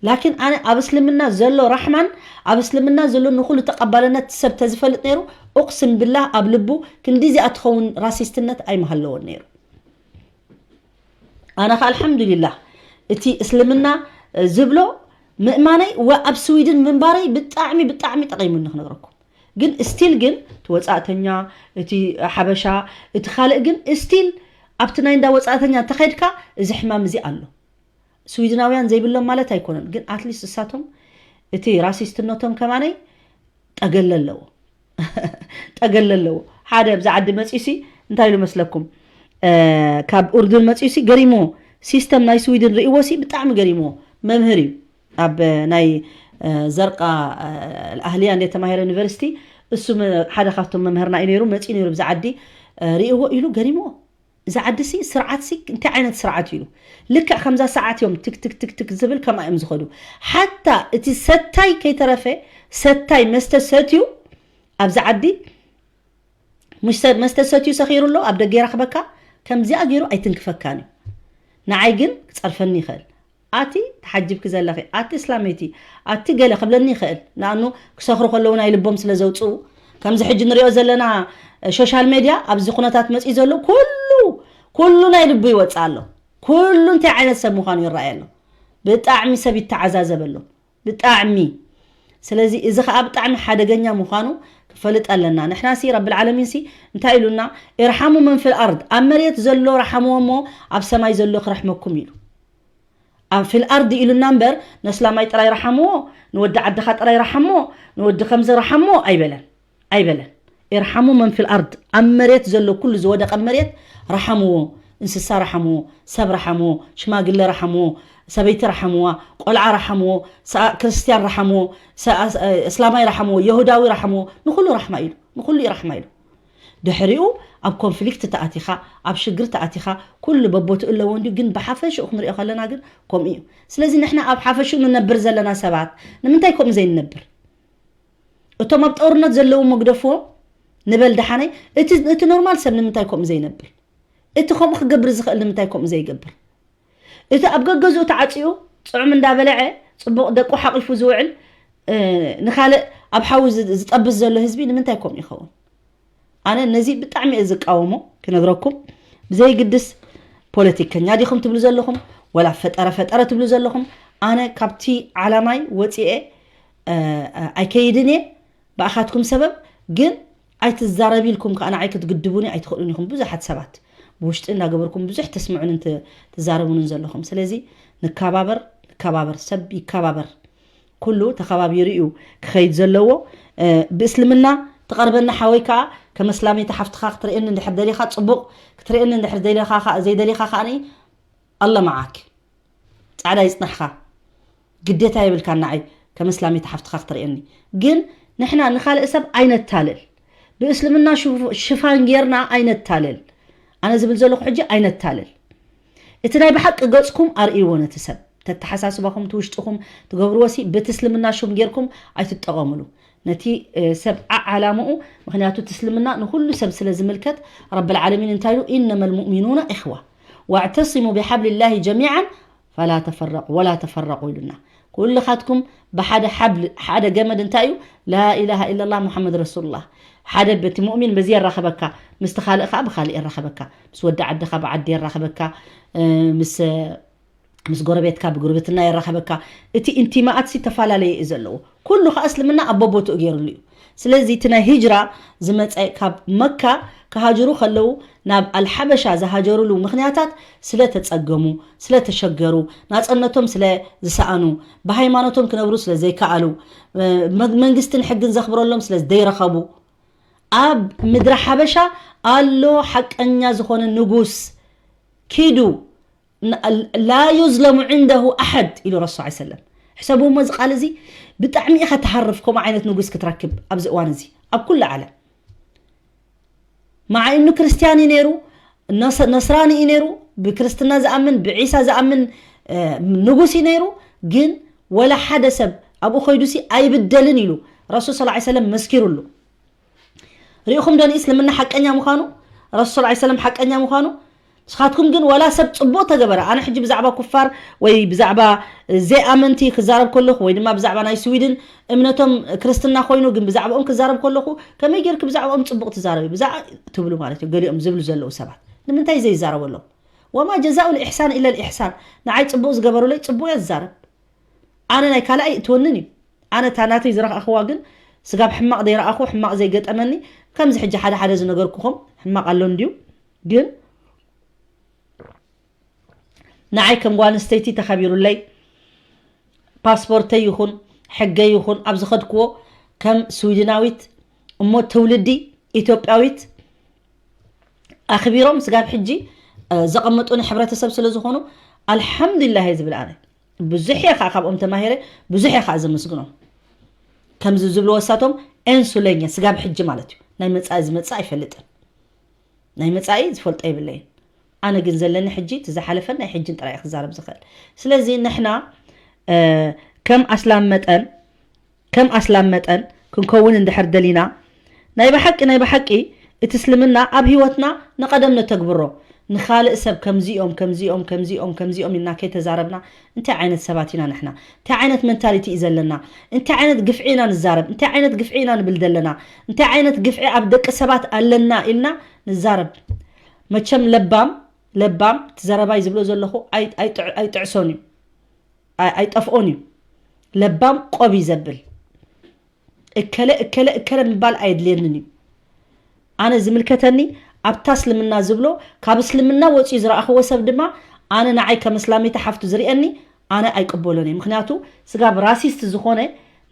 ላኪን ኣነ ኣብ እስልምና ዘሎ ራሕማን ኣብ እስልምና ዘሎ ንኹሉ ተቐባልነት ሰብ ተዝፈልጥ ነይሩ፣ ኡቅስም ብላህ ኣብ ልቡ ክንዲዚኣ ትኸውን ራሲስትነት ኣይምሃለዎን ነይሩ። ኣነ ከ ኣልሓምዱሊላህ እቲ እስልምና ዝብሎ ምእማነይ ወ ኣብ ስዊድን ምንባረይ ብጣዕሚ ብጣዕሚ ጠቒሙኒ ክነግረኩም። ግን ስቲል ግን እቲ ወፃእተኛ እቲ ሓበሻ እቲ ካልእ ግን ስቲል ኣብቲ ናይ እንዳ ወፃእተኛ እንተኸይድካ እዚ ሕማም እዚ ኣሎ። ስዊድናውያን ዘይብሎም ማለት ኣይኮነን፣ ግን ኣትሊስት እሳቶም እቲ ራሲስትነቶም ከማነይ ጠገለ ኣለዎ። ጠገለ ኣለዎ። ሓደ ኣብዚ ዓዲ መፂኡ ሲ እንታይ ኢሉ መስለኩም? ካብ ኡርዱን መፂኡ ሲ ገሪሞ ሲስተም ናይ ስዊድን ርእዎ ሲ ብጣዕሚ ገሪሞ መምህር እዩ። ኣብ ናይ ዘርቃ ኣህልያ እንደ ተማሂረ ዩኒቨርሲቲ እሱ ሓደ ካብቶም መምህርና እዩ ነይሩ። መፂኡ ነይሩ ብዚ ዓዲ ርእዎ ኢሉ ገሪሞ። እዚ ዓዲ ሲ ስርዓት ሲ እንታይ ዓይነት ስርዓት እዩ ኢሉ። ልክዕ ከምዛ ሰዓት እዮም ትክ ትክ ትክ ትክ ዝብል ከምኣ እዮም ዝኸዱ። ሓታ እቲ ሰታይ ከይተረፈ ሰታይ መስተ ሰትዩ ኣብዚ ዓዲ ሙሽ ሰብ መስተ ሰትዩ ሰኺሩ ኣሎ ኣብ ደገ ይረኽበካ። ከምዚኣ ገይሩ ኣይትንክፈካን እዩ። ንዓይ ግን ክፀርፈኒ ይኽእል። ኣቲ ተሓጅብኪ ዘለኺ ኣቲ እስላመይቲ ኣቲ ገለ ክብለኒ ይኽእል። ንኣኑ ክሰኽሩ ከለዉ ናይ ልቦም ስለ ዘውፅኡ ከምዚ ሕጂ ንሪኦ ዘለና ሶሻል ሜድያ ኣብዚ ኩነታት መፂኡ ዘሎ ኩሉ ኩሉ ናይ ልቡ ይወፅእ ኣሎ። ኩሉ እንታይ ዓይነት ሰብ ምዃኑ ይረኣየ ኣሎ። ብጣዕሚ ሰብ ይተዓዛዘበሎም ብጣዕሚ። ስለዚ እዚ ከዓ ብጣዕሚ ሓደገኛ ምዃኑ ክፈልጥ ኣለና። ንሕና ሲ ረብል ዓለሚን ሲ እንታይ ኢሉና? ኢርሓሙ መን ፊል ኣርድ ኣብ መሬት ዘሎ ረሓምዎ እሞ ኣብ ሰማይ ዘሎ ክረሕመኩም ኢሉ። ኣብ ፊል ኣርድ ኢሉና እምበር ነስላማይ ጥራይ ረሓምዎ፣ ንወዲ ዓድኻ ጥራይ ረሓሞ፣ ንወዲ ከምዚ ረሓሞ ኣይበለን ኣይበለን። ኢርሓሙ መን ፊል ኣርድ ኣብ መሬት ዘሎ ኩሉ ዝወደቐ መሬት ረሓምዎ፣ እንስሳ ረሓምዎ፣ ሰብ ረሓምዎ፣ ሽማግለ ረሓምዎ፣ ሰበይቲ ረሓምዋ፣ ቆልዓ ረሓምዎ፣ ሰ- ክርስትያን ረሓምዎ፣ ሰ- እስላማይ ረሓምዎ፣ የሁዳዊ ረሓምዎ፣ ንኩሉ ራሕማ ኢሉ ንኩሉ እዩ ራሕማ ኢሉ። ድሕሪኡ ኣብ ኮንፍሊክት ተኣቲኻ ኣብ ሽግር ተኣቲኻ ኩሉ በቦትኡ ኣለዎ እንዲዩ። ግን ብሓፈሽኡ ክንሪኦ ከለና ግን ከምኡ እዩ። ስለዚ ንሕና ኣብ ሓፈሽኡ ንነብር ዘለና ሰባት ንምንታይ ከምኡ ዘይንነብር? እቶም ኣብ ጦርነት ዘለዉ መግደፍዎም ንበል ደሓነይ። እቲ እቲ ኖርማል ሰብ ንምንታይ ከምኡ ዘይነብር? እቲ ከምኡ ክገብር ዝኽእል ንምንታይ ከምኡ ዘይገብር? እቲ ኣብ ገገዝኡ ተዓፂኡ ፅዑም እንዳበለዐ ፅቡቕ ደቁ ሓቂፉ ዝውዕል ንካልእ ኣብ ሓዊ ዝጠብስ ዘሎ ህዝቢ ንምንታይ ከምኡ ይኸውን? ኣነ ነዚ ብጣዕሚ እየ ዝቃወሞ ክነግረኩም። ብዘይግድስ ፖለቲከኛ ዲኹም ትብሉ ዘለኹም ወላ ፈጠረ ፈጠረ ትብሉ ዘለኹም፣ ኣነ ካብቲ ዓላማይ ወፂኤ ኣይከይድን እየ ብኣኻትኩም ሰበብ። ግን ኣይትዛረቢ ኢልኩም ከዓ ንዓይ ክትግድቡኒ ኣይትኽእሉን ኢኹም። ብዙሓት ሰባት ብውሽጢ እንዳገበርኩም ብዙሕ ተስምዑንን ትዛረቡንን ዘለኹም። ስለዚ ንከባበር ንከባበር ሰብ ይከባበር። ኩሉ ተኸባቢሩ እዩ ክኸይድ ዘለዎ። ብእስልምና ትቐርበኒ ሓወይ ከዓ ከም እስላመይቲ ሓፍትኻ ክትርእየኒ እንድሕር ደሊኻ ፅቡቕ ክትርእየኒ እንድሕር ደሊኻ ዘይደሊኻ ከዓ ኣላ መዓክ ፃዕዳ ይፅናሕኻ። ግዴታ የብልካ ንዓይ ከም እስላመይቲ ሓፍትኻ ክትርእየኒ። ግን ንሕና ንኻልእ ሰብ ኣይነታልል። ብእስልምና ሽፋን ጌርና ኣይነታልል። ኣነ ዝብል ዘለኹ ሕጂ ኣይነታልል። እቲ ናይ ብሓቂ ገፅኩም ኣርእይዎ ነቲ ሰብ። ተተሓሳስባኹም ትውሽጥኹም ትገብርዎ ሲ በቲ እስልምና ሹም ጌርኩም ኣይትጠቐምሉ። ነቲ ሰብ ዓዓላምኡ ምክንያቱ እቲ እስልምና ንኩሉ ሰብ ስለ ዝምልከት ረብል ዓለሚን እንታይ ኢሉ إنما المؤمنون إخوة واعتصموا بحبل الله جميعا فلا تفرقوا ولا تفرقوا ኢሉና። ኩልኻትኩም ብሓደ ሓብል ሓደ ገመድ እንታይ እዩ? ላኢላሃ ኢላላህ ሙሓመድ ረሱሉላህ። ሓደ በቲ ሙእሚን በዚ የራኸበካ ምስቲ ካልእ ከዓ ብካልእ የራኸበካ ምስ ወዲ ዓድኻ ብዓዲ የራኸበካ ምስ ምስ ጎረቤትካ ብጉርብትና የራኸበካ። እቲ ኢንቲማኣት ሲ ተፈላለየ እዩ ዘለዎ። ኩሉ ከዓ እስልምና ኣብ በቦትኡ ገይሩሉ እዩ። ስለዚ እቲ ናይ ሂጅራ ዝመፀ ካብ መካ ክሃጅሩ ከለዉ ናብ ኣልሓበሻ ዝሃጀሩሉ ምክንያታት ስለ ተፀገሙ፣ ስለ ተሸገሩ፣ ናፀነቶም ስለ ዝሰኣኑ፣ ብሃይማኖቶም ክነብሩ ስለ ዘይከኣሉ፣ መንግስትን ሕግን ዘኽብረሎም ስለ ዘይረኸቡ ኣብ ምድሪ ሓበሻ ኣሎ ሓቀኛ ዝኾነ ንጉስ ኪዱ لا يظلم عنده أحد ኢሉ ረሱል صلى الله عليه وسلم። ሕሰቡ እሞ እዚ ቃል እዚ ብጣዕሚ ኢኻ ትሃርፍ ከምኡ ዓይነት ንጉስ ክትረክብ ኣብዚ እዋን እዚ ኣብ ኩሉ ዓለም። مع إنه ክርስትያን እዩ ነይሩ፣ ነስራኒ እዩ ነይሩ፣ ብክርስትና ዝኣምን ብዒሳ ዝኣምን ንጉስ እዩ ነይሩ። ግን ወላ ሓደ ሰብ ኣብኡ ኮይዱሲ ኣይብደልን ኢሉ ረሱል ስ ሰለም መስኪሩሉ። ርኢኹም ዶ ንእስልምና ሓቀኛ ምዃኑ? ረሱል ስ ሰለም ሓቀኛ ምዃኑ? ንስኻትኩም ግን ዋላ ሰብ ጽቡቕ ተገበረ፣ ኣነ ሕጂ ብዛዕባ ኩፋር ወይ ብዛዕባ ዘይኣመንቲ ክዛረብ ከለኹ ወይ ድማ ብዛዕባ ናይ ስዊድን እምነቶም ክርስትና ኮይኑ ግን ብዛዕባኦም ክዛረብ ከለኹ ከመይ ጌርክ ብዛዕባኦም ጽቡቕ ትዛረቢ ብዛዕ ትብሉ ማለት እዩ። ገሊኦም ዝብሉ ዘለዉ ሰባት ንምንታይ ዘይዛረቡ ኣለዉ? ወማ ጀዛኡ ልኢሕሳን ኢለ ልኢሕሳን። ንዓይ ጽቡቕ ዝገበሩለይ ጽቡቕ እየ ዝዛረብ። ኣነ ናይ ካልኣይ እትወንን እዩ። ኣነ እታ ናተይ ዝረኣኽዋ ግን ስጋብ ሕማቕ ዘይረኣኹ ሕማቕ ዘይገጠመኒ ከምዚ ሕጂ ሓደ ሓደ ዝነገርኩኹም ሕማቕ ኣሎ እንድዩ ግን ንዓይ ከም ጓል ኣንስተይቲ ተኸቢሩለይ ፓስፖርተይ ይኹን ሕገይ ይኹን ኣብ ዝኸድክዎ ከም ስዊድናዊት እሞ ትውልዲ ኢትዮጵያዊት ኣኽቢሮም ስጋብ ሕጂ ዘቐመጡኒ ሕብረተሰብ ስለ ዝኾኑ ኣልሓምዱሊላህ እየ ዝብል ኣነ። ብዙሕ እየ ከዓ ካብኦም ተማሂረ፣ ብዙሕ እየ ከዓ ዘመስግኖም። ከምዚ ዝብልዎ እሳቶም ኤንሱለኛ ስጋብ ሕጂ ማለት እዩ። ናይ መፃኢ ዝመፅእ ኣይፈልጥን። ናይ መፃኢ ዝፈልጦ የብለይን። ኣነ ግን ዘለኒ ሕጂ እቲ ዝሓለፈን ናይ ሕጅን ጥራይ ክዛረብ ዝኽእል። ስለዚ ንሕና ከም ኣስላም መጠን ከም ኣስላም መጠን ክንከውን እንድሕር ደሊና ናይ ብሓቂ ናይ ብሓቂ እቲ እስልምና ኣብ ህይወትና ንቐደም ነተግብሮ ንኻልእ ሰብ ከምዚኦም ከምዚኦም ከምዚኦም ከምዚኦም ኢልና ከይተዛረብና እንታይ ዓይነት ሰባት ኢና ንሕና? እንታይ ዓይነት መንታሊቲ እዩ ዘለና? እንታይ ዓይነት ግፍዒ ኢና ንዛረብ? እንታይ ዓይነት ግፍዒ ኢና ንብል ዘለና? እንታይ ዓይነት ግፍዒ ኣብ ደቂ ሰባት ኣለና ኢልና ንዛረብ። መቸም ለባም ለባም እቲ ዘረባይ ዝብሎ ዘለኹ ኣይጥዕሶን እዩ ኣይጠፍኦን እዩ። ለባም ቆብ እዩ ዘብል። እከለ እከለ እከለ ምባል ኣየድልየንን እዩ። ኣነ ዝምልከተኒ ኣብታ እስልምና ዝብሎ ካብ እስልምና ወፂኡ ዝረኣኽዎ ሰብ ድማ ኣነ ንዓይ ከም እስላመይቲ ሓፍቱ ዝርእየኒ ኣነ ኣይቅበሎን እየ። ምክንያቱ ስጋብ ራሲስት ዝኾነ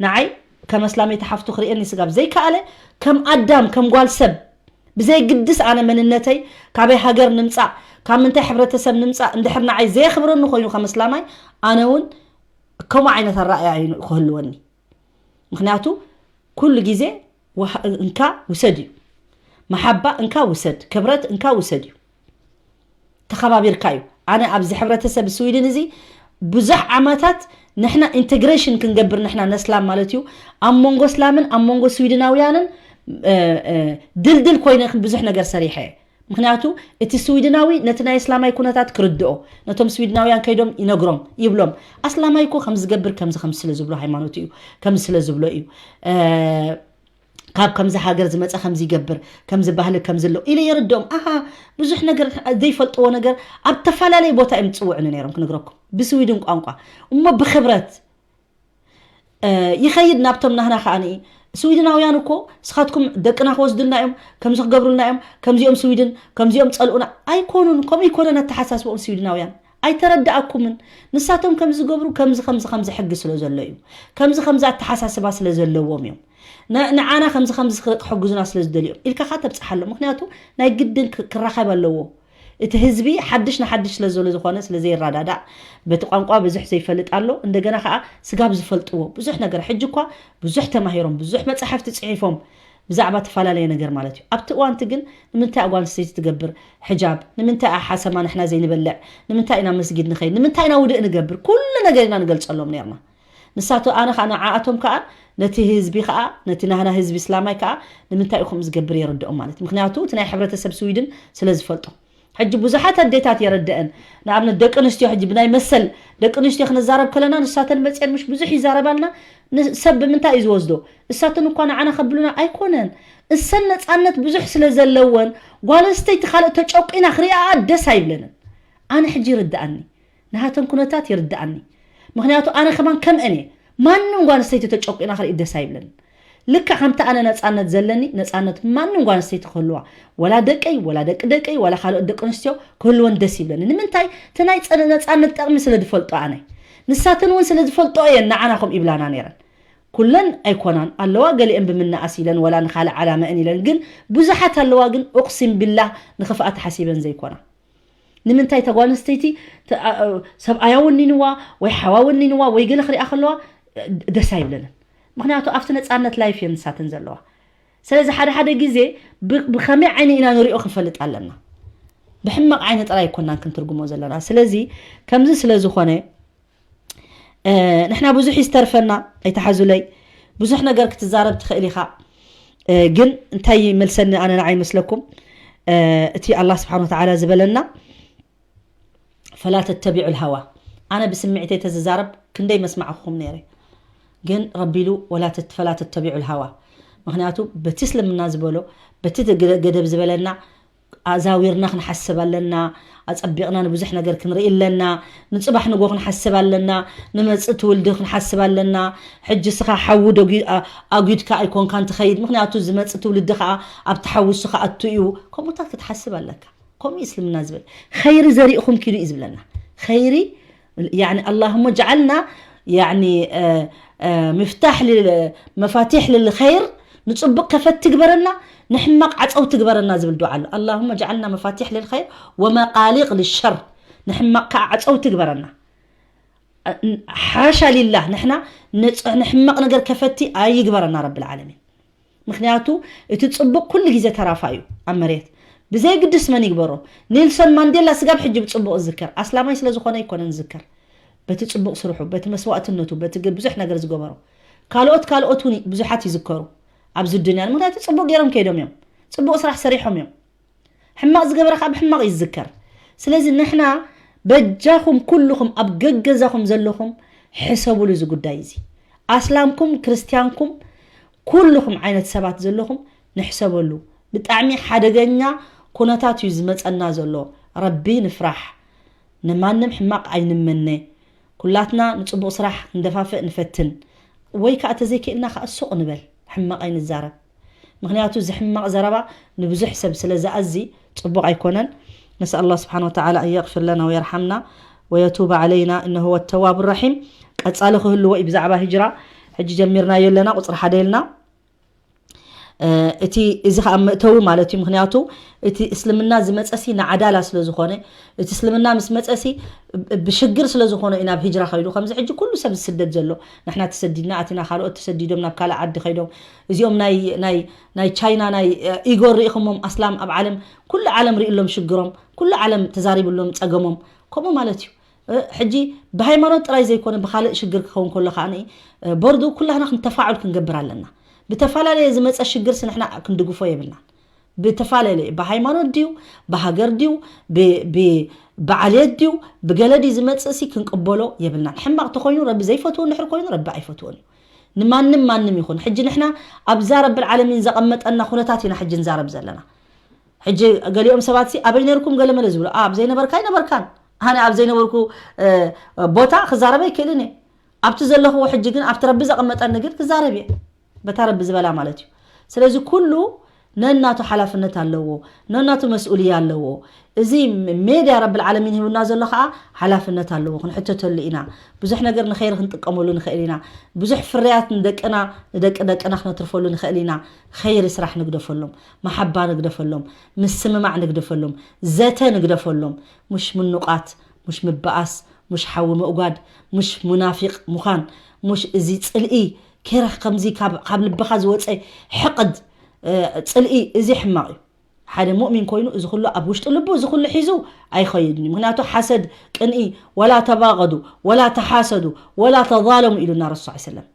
ንዓይ ከም እስላመይቲ ሓፍቱ ክርእየኒ ስጋብ ዘይከኣለ ከም ኣዳም ከም ጓል ሰብ ብዘይግድስ ኣነ መንነተይ ካበይ ሃገር ንምፃእ ካብ ምንታይ ሕብረተሰብ ንምፃእ እንድሕር ንዓይ ዘየኽብረኒ ኮይኑ ከም እስላማይ ኣነ እውን ከምኡ ዓይነት ኣረኣእያ እዩ ክህልወኒ። ምክንያቱ ኩሉ ግዜ እንካ ውሰድ እዩ። መሓባ እንካ ውሰድ፣ ክብረት እንካ ውሰድ እዩ። ተኸባቢርካ እዩ። ኣነ ኣብዚ ሕብረተሰብ ስዊድን እዚ ብዙሕ ዓመታት ንሕና ኢንቴግሬሽን ክንገብር ንሕና ነስላም ማለት እዩ ኣብ መንጎ ስላምን ኣብ መንጎ ስዊድናውያንን ድልድል ኮይነ ብዙሕ ነገር ሰሪሐ። ምክንያቱ እቲ ስዊድናዊ ነቲ ናይ እስላማይ ኩነታት ክርድኦ ነቶም ስዊድናውያን ከይዶም ይነግሮም ይብሎም ኣስላማይ እኮ ከም ዝገብር ከምዚ ከም ስለ ዝብሎ ሃይማኖት እዩ ከም ስለ ዝብሎ እዩ ካብ ከምዚ ሃገር ዝመፀ ከምዚ ይገብር ከምዚ ባህሊ ከምዚ ኣሎ ኢለ የርድኦም። ኣሃ ብዙሕ ነገር ዘይፈልጥዎ ነገር ኣብ ተፈላለየ ቦታ እዮም ዝፅውዕኒ ነይሮም ክነግረኩም ብስዊድን ቋንቋ እሞ ብክብረት ይኸይድ ናብቶም ናህና ከዓኒ ስዊድናውያን እኮ ንስኻትኩም ደቅና ክወስዱልና እዮም ከምዚ ክገብሩልና እዮም ከምዚኦም ስዊድን ከምዚኦም ፀልኡና ኣይኮኑን። ከምኡ ይኮነን ኣተሓሳስቦም ስዊድናውያን ኣይተረዳኣኩምን። ንሳቶም ከምዚ ዝገብሩ ከምዚ ከምዚ ከምዚ ሕጊ ስለ ዘሎ እዩ ከምዚ ከምዚ ኣተሓሳስባ ስለ ዘለዎም እዮም ንዓና ከምዚ ከምዚ ክሕግዙና ስለ ዝደልዮም ኢልካ ካ ተብፅሓሎ ምክንያቱ ናይ ግድን ክራኸብ ኣለዎ። እቲ ህዝቢ ሓድሽ ንሓድሽ ስለ ዘሎ ዝኾነ ስለ ዘይረዳዳእ በቲ ቋንቋ ብዙሕ ዘይፈልጥ ኣሎ እንደገና ከዓ ስጋብ ዝፈልጥዎ ብዙሕ ነገር ሕጂ እኳ ብዙሕ ተማሂሮም ብዙሕ መፅሓፍቲ ፅሒፎም ብዛዕባ ተፈላለየ ነገር ማለት እዩ ኣብቲ እዋንቲ ግን ንምንታይ ኣጓንስተይቲ ትገብር ሕጃብ ንምንታይ ሓሰማ ንሕና ዘይንበልዕ ንምንታይ ኢና መስጊድ ንኸይድ ንምንታይ ኢና ውድእ ንገብር ኩሉ ነገር ኢና ንገልፀሎም ነርና ንሳቶ ኣነ ከዓ ንዓኣቶም ከዓ ነቲ ህዝቢ ከዓ ነቲ ናህና ህዝቢ እስላማይ ከዓ ንምንታይ ኢኹም ዝገብር የረድኦም ማለት ምክንያቱ እቲ ናይ ሕብረተሰብ ስዊድን ስለ ዝፈልጦ ሕጂ ብዙሓት ኣዴታት የረድአን ንኣብነት ደቂ ኣንስትዮ ሕጂ ብናይ መሰል ደቂ ኣንስትዮ ክንዛረብ ከለና ንሳተን መፅአን ምሽ ብዙሕ ይዛረባልና ሰብ ብምንታይ እዩ ዝወስዶ እሳተን እኳ ንዓና ከብሉና ኣይኮነን እሰን ነፃነት ብዙሕ ስለ ዘለወን ጓል ኣንስተይቲ ካልእ ተጨቂና ክሪኣ ደስ ኣይብለንን ኣነ ሕጂ ይርድኣኒ ንሃተን ኩነታት ይርድኣኒ ምክንያቱ ኣነ ከማን ከምአን እየ ማንም ጓል ኣንስተይቲ ተጨቂና ክርኢ ደስ ኣይብለንን ልክዕ ከምቲ ኣነ ነፃነት ዘለኒ ነፃነት ማንም ጓል ኣንስተይቲ ክህልዋ ወላ ደቀይ ወላ ደቂ ደቀይ ወላ ካልኦት ደቂ ኣንስትዮ ክህልወን ደስ ይብለኒ ንምንታይ እቲ ናይ ነፃነት ጠቕሚ ስለ ዝፈልጦ ኣነ ንሳተን እውን ስለ ዝፈልጦ እየን ንዓና ከም ይብላና ነይረን ኩለን ኣይኮናን ኣለዋ ገሊአን ብምንኣስ ኢለን ወላ ንካልእ ዓላመአን ኢለን ግን ብዙሓት ኣለዋ ግን ኡቅሲም ቢላህ ንክፍኣት ሓሲበን ዘይኮና ንምንታይ እታ ጓል ኣንስተይቲ ሰብኣያ ወኒንዋ ወይ ሓዋ ወኒንዋ ወይ ገለ ክሪኣ ከለዋ ደስ ኣይብለንን ምክንያቱ ኣብቲ ነፃነት ላይፍ እየን ንሳተን ዘለዋ ስለዚ ሓደ ሓደ ግዜ ብከመይ ዓይኒ ኢና ንሪኦ ክንፈልጥ ኣለና ብሕማቕ ዓይኒ ጥራይ ኣይኮናን ክንትርጉሞ ዘለና ስለዚ ከምዚ ስለ ዝኾነ ንሕና ብዙሕ ይስተርፈና ኣይትሓዙለይ። ብዙሕ ነገር ክትዛረብ ትኽእል ኢኻ። ግን እንታይ ይመልሰኒ ኣነ ንዓይ መስለኩም? እቲ ኣላ ስብሓን ወተዓላ ዝበለና ፈላ ተተቢዑ ልሃዋ። ኣነ ብስምዒተይ ተዝዛረብ ክንደይ መስማዕኹም ነይረ። ግን ረቢሉ ፈላ ተተቢዑ ልሃዋ። ምክንያቱ በቲ እስልምና ዝበሎ በቲ ገደብ ዝበለና ኣዛዊርና ክንሓስብ ኣለና። ኣጸቢቕና ንብዙሕ ነገር ክንርኢ ኣለና። ንጽባሕ ንጎ ክንሓስብ ኣለና። ንመጽእ ትውልዲ ክንሓስብ ኣለና። ሕጂ ስኻ ሓዊ ኣጒድካ ኣይኮንካን ትኸይድ፣ ምክንያቱ ዝመጽእ ትውልዲ ከዓ ኣብቲ ሓዊ እሱ ክኣቱ እዩ። ከምኡታት ክትሓስብ ኣለካ። ከምኡ እስልምና ዝብል ኸይሪ ዘሪእኹም ኪዱ እዩ ዝብለና። ኸይሪ ያኒ ኣላሁመ ጅዓልና ያኒ ምፍታሕ መፋቲሕ ልልኸይር፣ ንፅቡቅ ከፈት ትግበረና፣ ንሕማቅ ዓፀው ትግበረና ዝብል ዱዓ ኣሎ። ኣላሁመ ጅዓልና መፋቲሕ ልልኸይር ወመቃሊቅ ልሸር፣ ንሕማቅ ከዓ ዓፀው ትግበረና። ሓሻ ሊላህ ንሕና ንሕማቅ ነገር ከፈቲ ኣይግበረና ረብል ዓለሚን። ምክንያቱ እቲ ፅቡቅ ኩሉ ግዜ ተራፋ እዩ ኣብ መሬት። ብዘይ ግድስ መን ይግበሮ። ኔልሶን ማንዴላ ስጋብ ሕጂ ብፅቡቅ ዝዝከር ኣስላማይ ስለዝኮነ ኣይኮነን ዝዝከር። በቲ ፅቡቅ ስርሑ፣ በቲ መስዋእትነቱ፣ በቲ ብዙሕ ነገር ዝገበሮ። ካልኦት ካልኦት እውን ብዙሓት ይዝከሩ ኣብዚ ዱንያ። ምክንያቱ ፅቡቅ ገይሮም ከይዶም እዮም። ፅቡቅ ስራሕ ሰሪሖም እዮም። ሕማቕ ዝገበረ ከዓ ብሕማቕ እዩ ዝዝከር። ስለዚ ንሕና በጃኹም ኩልኹም ኣብ ገገዛኹም ዘለኹም ሕሰቡሉ እዚ ጉዳይ እዚ። ኣስላምኩም ክርስትያንኩም ኩልኹም ዓይነት ሰባት ዘለኹም ንሕሰበሉ። ብጣዕሚ ሓደገኛ ኩነታት እዩ ዝመፀና ዘሎ። ረቢ ንፍራሕ። ንማንም ሕማቕ ኣይንመነ። ኩላትና ንፅቡቕ ስራሕ ክንደፋፍእ ንፈትን። ወይ ከዓ ተዘይክእልና ከዓ ሱቕ ንበል፣ ሕማቕ ኣይንዛረብ። ምክንያቱ እዚ ሕማቕ ዘረባ ንብዙሕ ሰብ ስለ ዝኣዚ ፅቡቕ ኣይኮነን። نسأل الله سبحانه وتعالى أن يغفر لنا ويرحمنا ويتوب علينا إنه هو التواب الرحيم። ቀፃሊ ክህልዎ እዩ ብዛዕባ ሂጅራ። ሕጂ ጀሚርናዮ ኣለና ቁፅሪ ሓደ ኢልና። እቲ እዚ ከዓ መእተዊ ማለት እዩ። ምክንያቱ እቲ እስልምና ዝመፀሲ ንዓዳላ ስለ ዝኾነ፣ እቲ እስልምና ምስ መፀሲ ብሽግር ስለ ዝኾነ እዩ ናብ ሂጅራ ከይዱ። ከምዚ ሕጂ ኩሉ ሰብ ዝስደድ ዘሎ፣ ንሕና ተሰዲድና ኣቲና፣ ካልኦት ተሰዲዶም ናብ ካልእ ዓዲ ከይዶም። እዚኦም ናይ ናይ ናይ ቻይና ናይ ኢጎር ርኢኹሞም ኣስላም ኣብ ዓለም ኩሉ ዓለም ርእሎም ሽግሮም፣ ኩሉ ዓለም ተዛሪብሎም ፀገሞም። ከምኡ ማለት እዩ። ሕጂ ብሃይማኖት ጥራይ ዘይኮነ ብካልእ ሽግር ክኸውን ከሎ ከዓ በርዱ ኩላህና ክንተፋዑል ክንገብር ኣለና። ብተፈላለየ ዝመፀ ሽግርሲ ንሕና ክንድግፎ የብልናን። ብተፈላለየ ብሃይማኖት ድዩ ብሃገር ድዩ ብዓልየት ድዩ ብገለ ድዩ ዝመፅእሲ ክንቅበሎ የብልናን። ሕማቕ ተኮይኑ ረቢ ዘይፈትዎ እንድሕር ኮይኑ ረቢ ኣይፈትዎን እዩ። ንማንም ማንም ይኹን ሕጂ ንሕና ኣብዛ ረብል ዓለሚን ዘቐመጠና ኩነታት ኢና ሕጂ ንዛረብ ዘለና። ሕጂ ገሊኦም ሰባት ሲ ኣበይ ነርኩም ገለመለ ዝብሉ ኣብ ዘይነበርካ ኣይነበርካን። ኣነ ኣብ ዘይነበርኩ ቦታ ክዛረበ ኣይክእልን እየ። ኣብቲ ዘለኽዎ ሕጂ ግን ኣብቲ ረቢ ዘቐመጠኒ ግን ክዛረብ እየ። በታ ረቢ ዝበላ ማለት እዩ። ስለዚ ኩሉ ነናቱ ሓላፍነት ኣለዎ፣ ነናቱ መስኡልያ ኣለዎ። እዚ ሜድያ ረብል ዓለሚን ሂቡና ዘሎ ከዓ ሓላፍነት ኣለዎ፣ ክንሕተተሉ ኢና። ብዙሕ ነገር ንኸይር ክንጥቀመሉ ንኽእል ኢና። ብዙሕ ፍርያት ንደቅና ንደቂ ደቅና ክነትርፈሉ ንኽእል ኢና። ኸይሪ ስራሕ ንግደፈሎም፣ መሓባ ንግደፈሎም፣ ምስምማዕ ንግደፈሎም፣ ዘተ ንግደፈሎም። ሙሽ ምኑቃት፣ ሙሽ ምበኣስ፣ ሙሽ ሓዊ ምእጓድ፣ ሙሽ ሙናፊቅ ምዃን፣ ሙሽ እዚ ፅልኢ ኬረኽ ከምዚ ካብ ልብኻ ዝወፀ ሕቕድ ፅልኢ እዚ ሕማቕ እዩ። ሓደ ሙእሚን ኮይኑ እዚ ኩሉ ኣብ ውሽጡ ልቡ እዚ ኩሉ ሒዙ ኣይኸይድን እዩ። ምክንያቱ ሓሰድ፣ ቅንኢ፣ ወላ ተባገዱ ወላ ተሓሰዱ ወላ ተዛለሙ ኢሉና ረሱ ሰለም።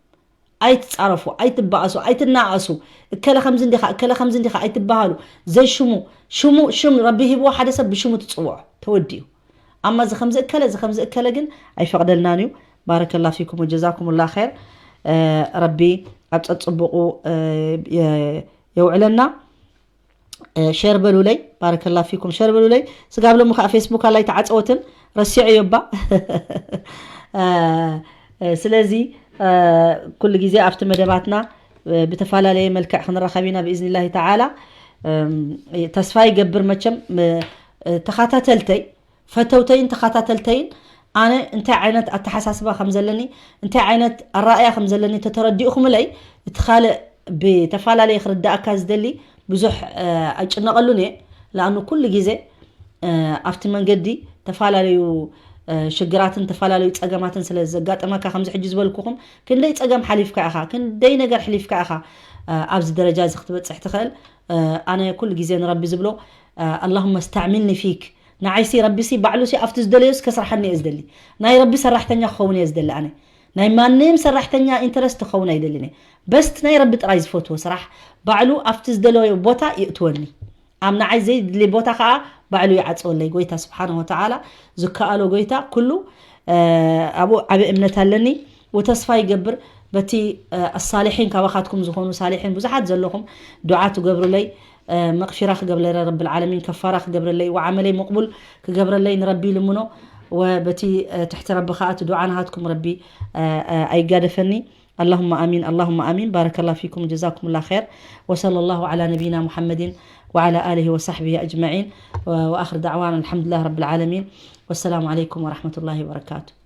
ኣይትፃረፉ፣ ኣይትበኣሱ፣ ኣይትናኣሱ። እከለ ከምዚ እንዲኻ እከለ ከምዚ እንዲኻ ኣይትበሃሉ። ዘይሽሙ ሽሙ ሽም ረቢ ሂብዎ ሓደ ሰብ ብሽሙ ትፅውዖ ተወዲኡ። ኣማ እዚ ከምዚ እከለ እዚ ከምዚ እከለ ግን ኣይፈቕደልናን እዩ። ባረከላ ፊኩም ወጀዛኩም ላ ኸይር። ረቢ ኣብ ፀፅቡቑ የውዕለና። ሸር በሉለይ። ባረከላ ፊኩም። ሸር በሉለይ። ስጋብ ሎሚ ከዓ ፌስቡክ ኣላ ኣይተዓፀወትን ረሲዐዮ እባ። ስለዚ ኩሉ ግዜ ኣብቲ መደባትና ብተፈላለየ መልክዕ ክንራኸብ ኢና ብኢዝኒላሂ ተዓላ። ተስፋ ይገብር መቸም ተኸታተልተይ ፈተውተይን ተኸታተልተይን ኣነ እንታይ ዓይነት ኣተሓሳስባ ከም ዘለኒ እንታይ ዓይነት ኣረኣእያ ከም ዘለኒ ተተረዲእኹምለይ እቲ ካልእ ብተፈላለየ ክርዳእካ ዝደሊ ብዙሕ ኣይጭነቐሉን እየ። ለኣኑ ኩሉ ግዜ ኣብቲ መንገዲ ተፈላለዩ ሽግራትን ተፈላለዩ ፀገማትን ስለ ዘጋጠመካ ከምዚ ሕጂ ዝበልኩኹም ክንደይ ፀገም ሓሊፍካ ኢኻ፣ ክንደይ ነገር ሕሊፍካ ኢኻ ኣብዚ ደረጃ እዚ ክትበፅሕ ትኽእል። ኣነ ኩሉ ግዜ ንረቢ ዝብሎ ኣላሁመ ስተዕሚልኒ ፊክ ንዓይሲ ረቢሲ ባዕሉሲ ኣብቲ ዝደለዮስ ከስርሓኒ እየ ዝደሊ። ናይ ረቢ ሰራሕተኛ ክኸውን እየ ዝደሊ ኣነ። ናይ ማንም ሰራሕተኛ ኢንተረስት ክኸውን ኣይደልን እየ። በስት ናይ ረቢ ጥራይ ዝፈትዎ ስራሕ ባዕሉ ኣብቲ ዝደለዮ ቦታ ይእትወኒ። ኣብ ንዓይ ዘይድሊ ቦታ ከዓ ባዕሉ ይዓፅወለይ። ጎይታ ስብሓን ወተዓላ ዝከኣሎ ጎይታ ኩሉ፣ ኣብኡ ዓበ እምነት ኣለኒ። ወተስፋ ይገብር በቲ ኣሳሊሒን ካባኻትኩም ዝኾኑ ሳሊሒን ብዙሓት ዘለኹም ዱዓ ትገብሩለይ፣ መቕፊራ ክገብረለይ ረብል ዓለሚን፣ ከፋራ ክገብረለይ ወዓመለይ መቕቡል ክገብረለይ ንረቢ ልምኖ። ወበቲ ትሕቲ ረቢ ከዓ እቲ ዱዓ ናሃትኩም ረቢ ኣይጋደፈኒ። اللهم آمين، اللهم آمين. بارك الله فيكم وجزاكم الله خير. وصلى الله على نبينا محمد وعلى آله وصحبه أجمعين. وآخر دعوانا الحمد لله رب العالمين. والسلام عليكم ورحمة الله وبركاته.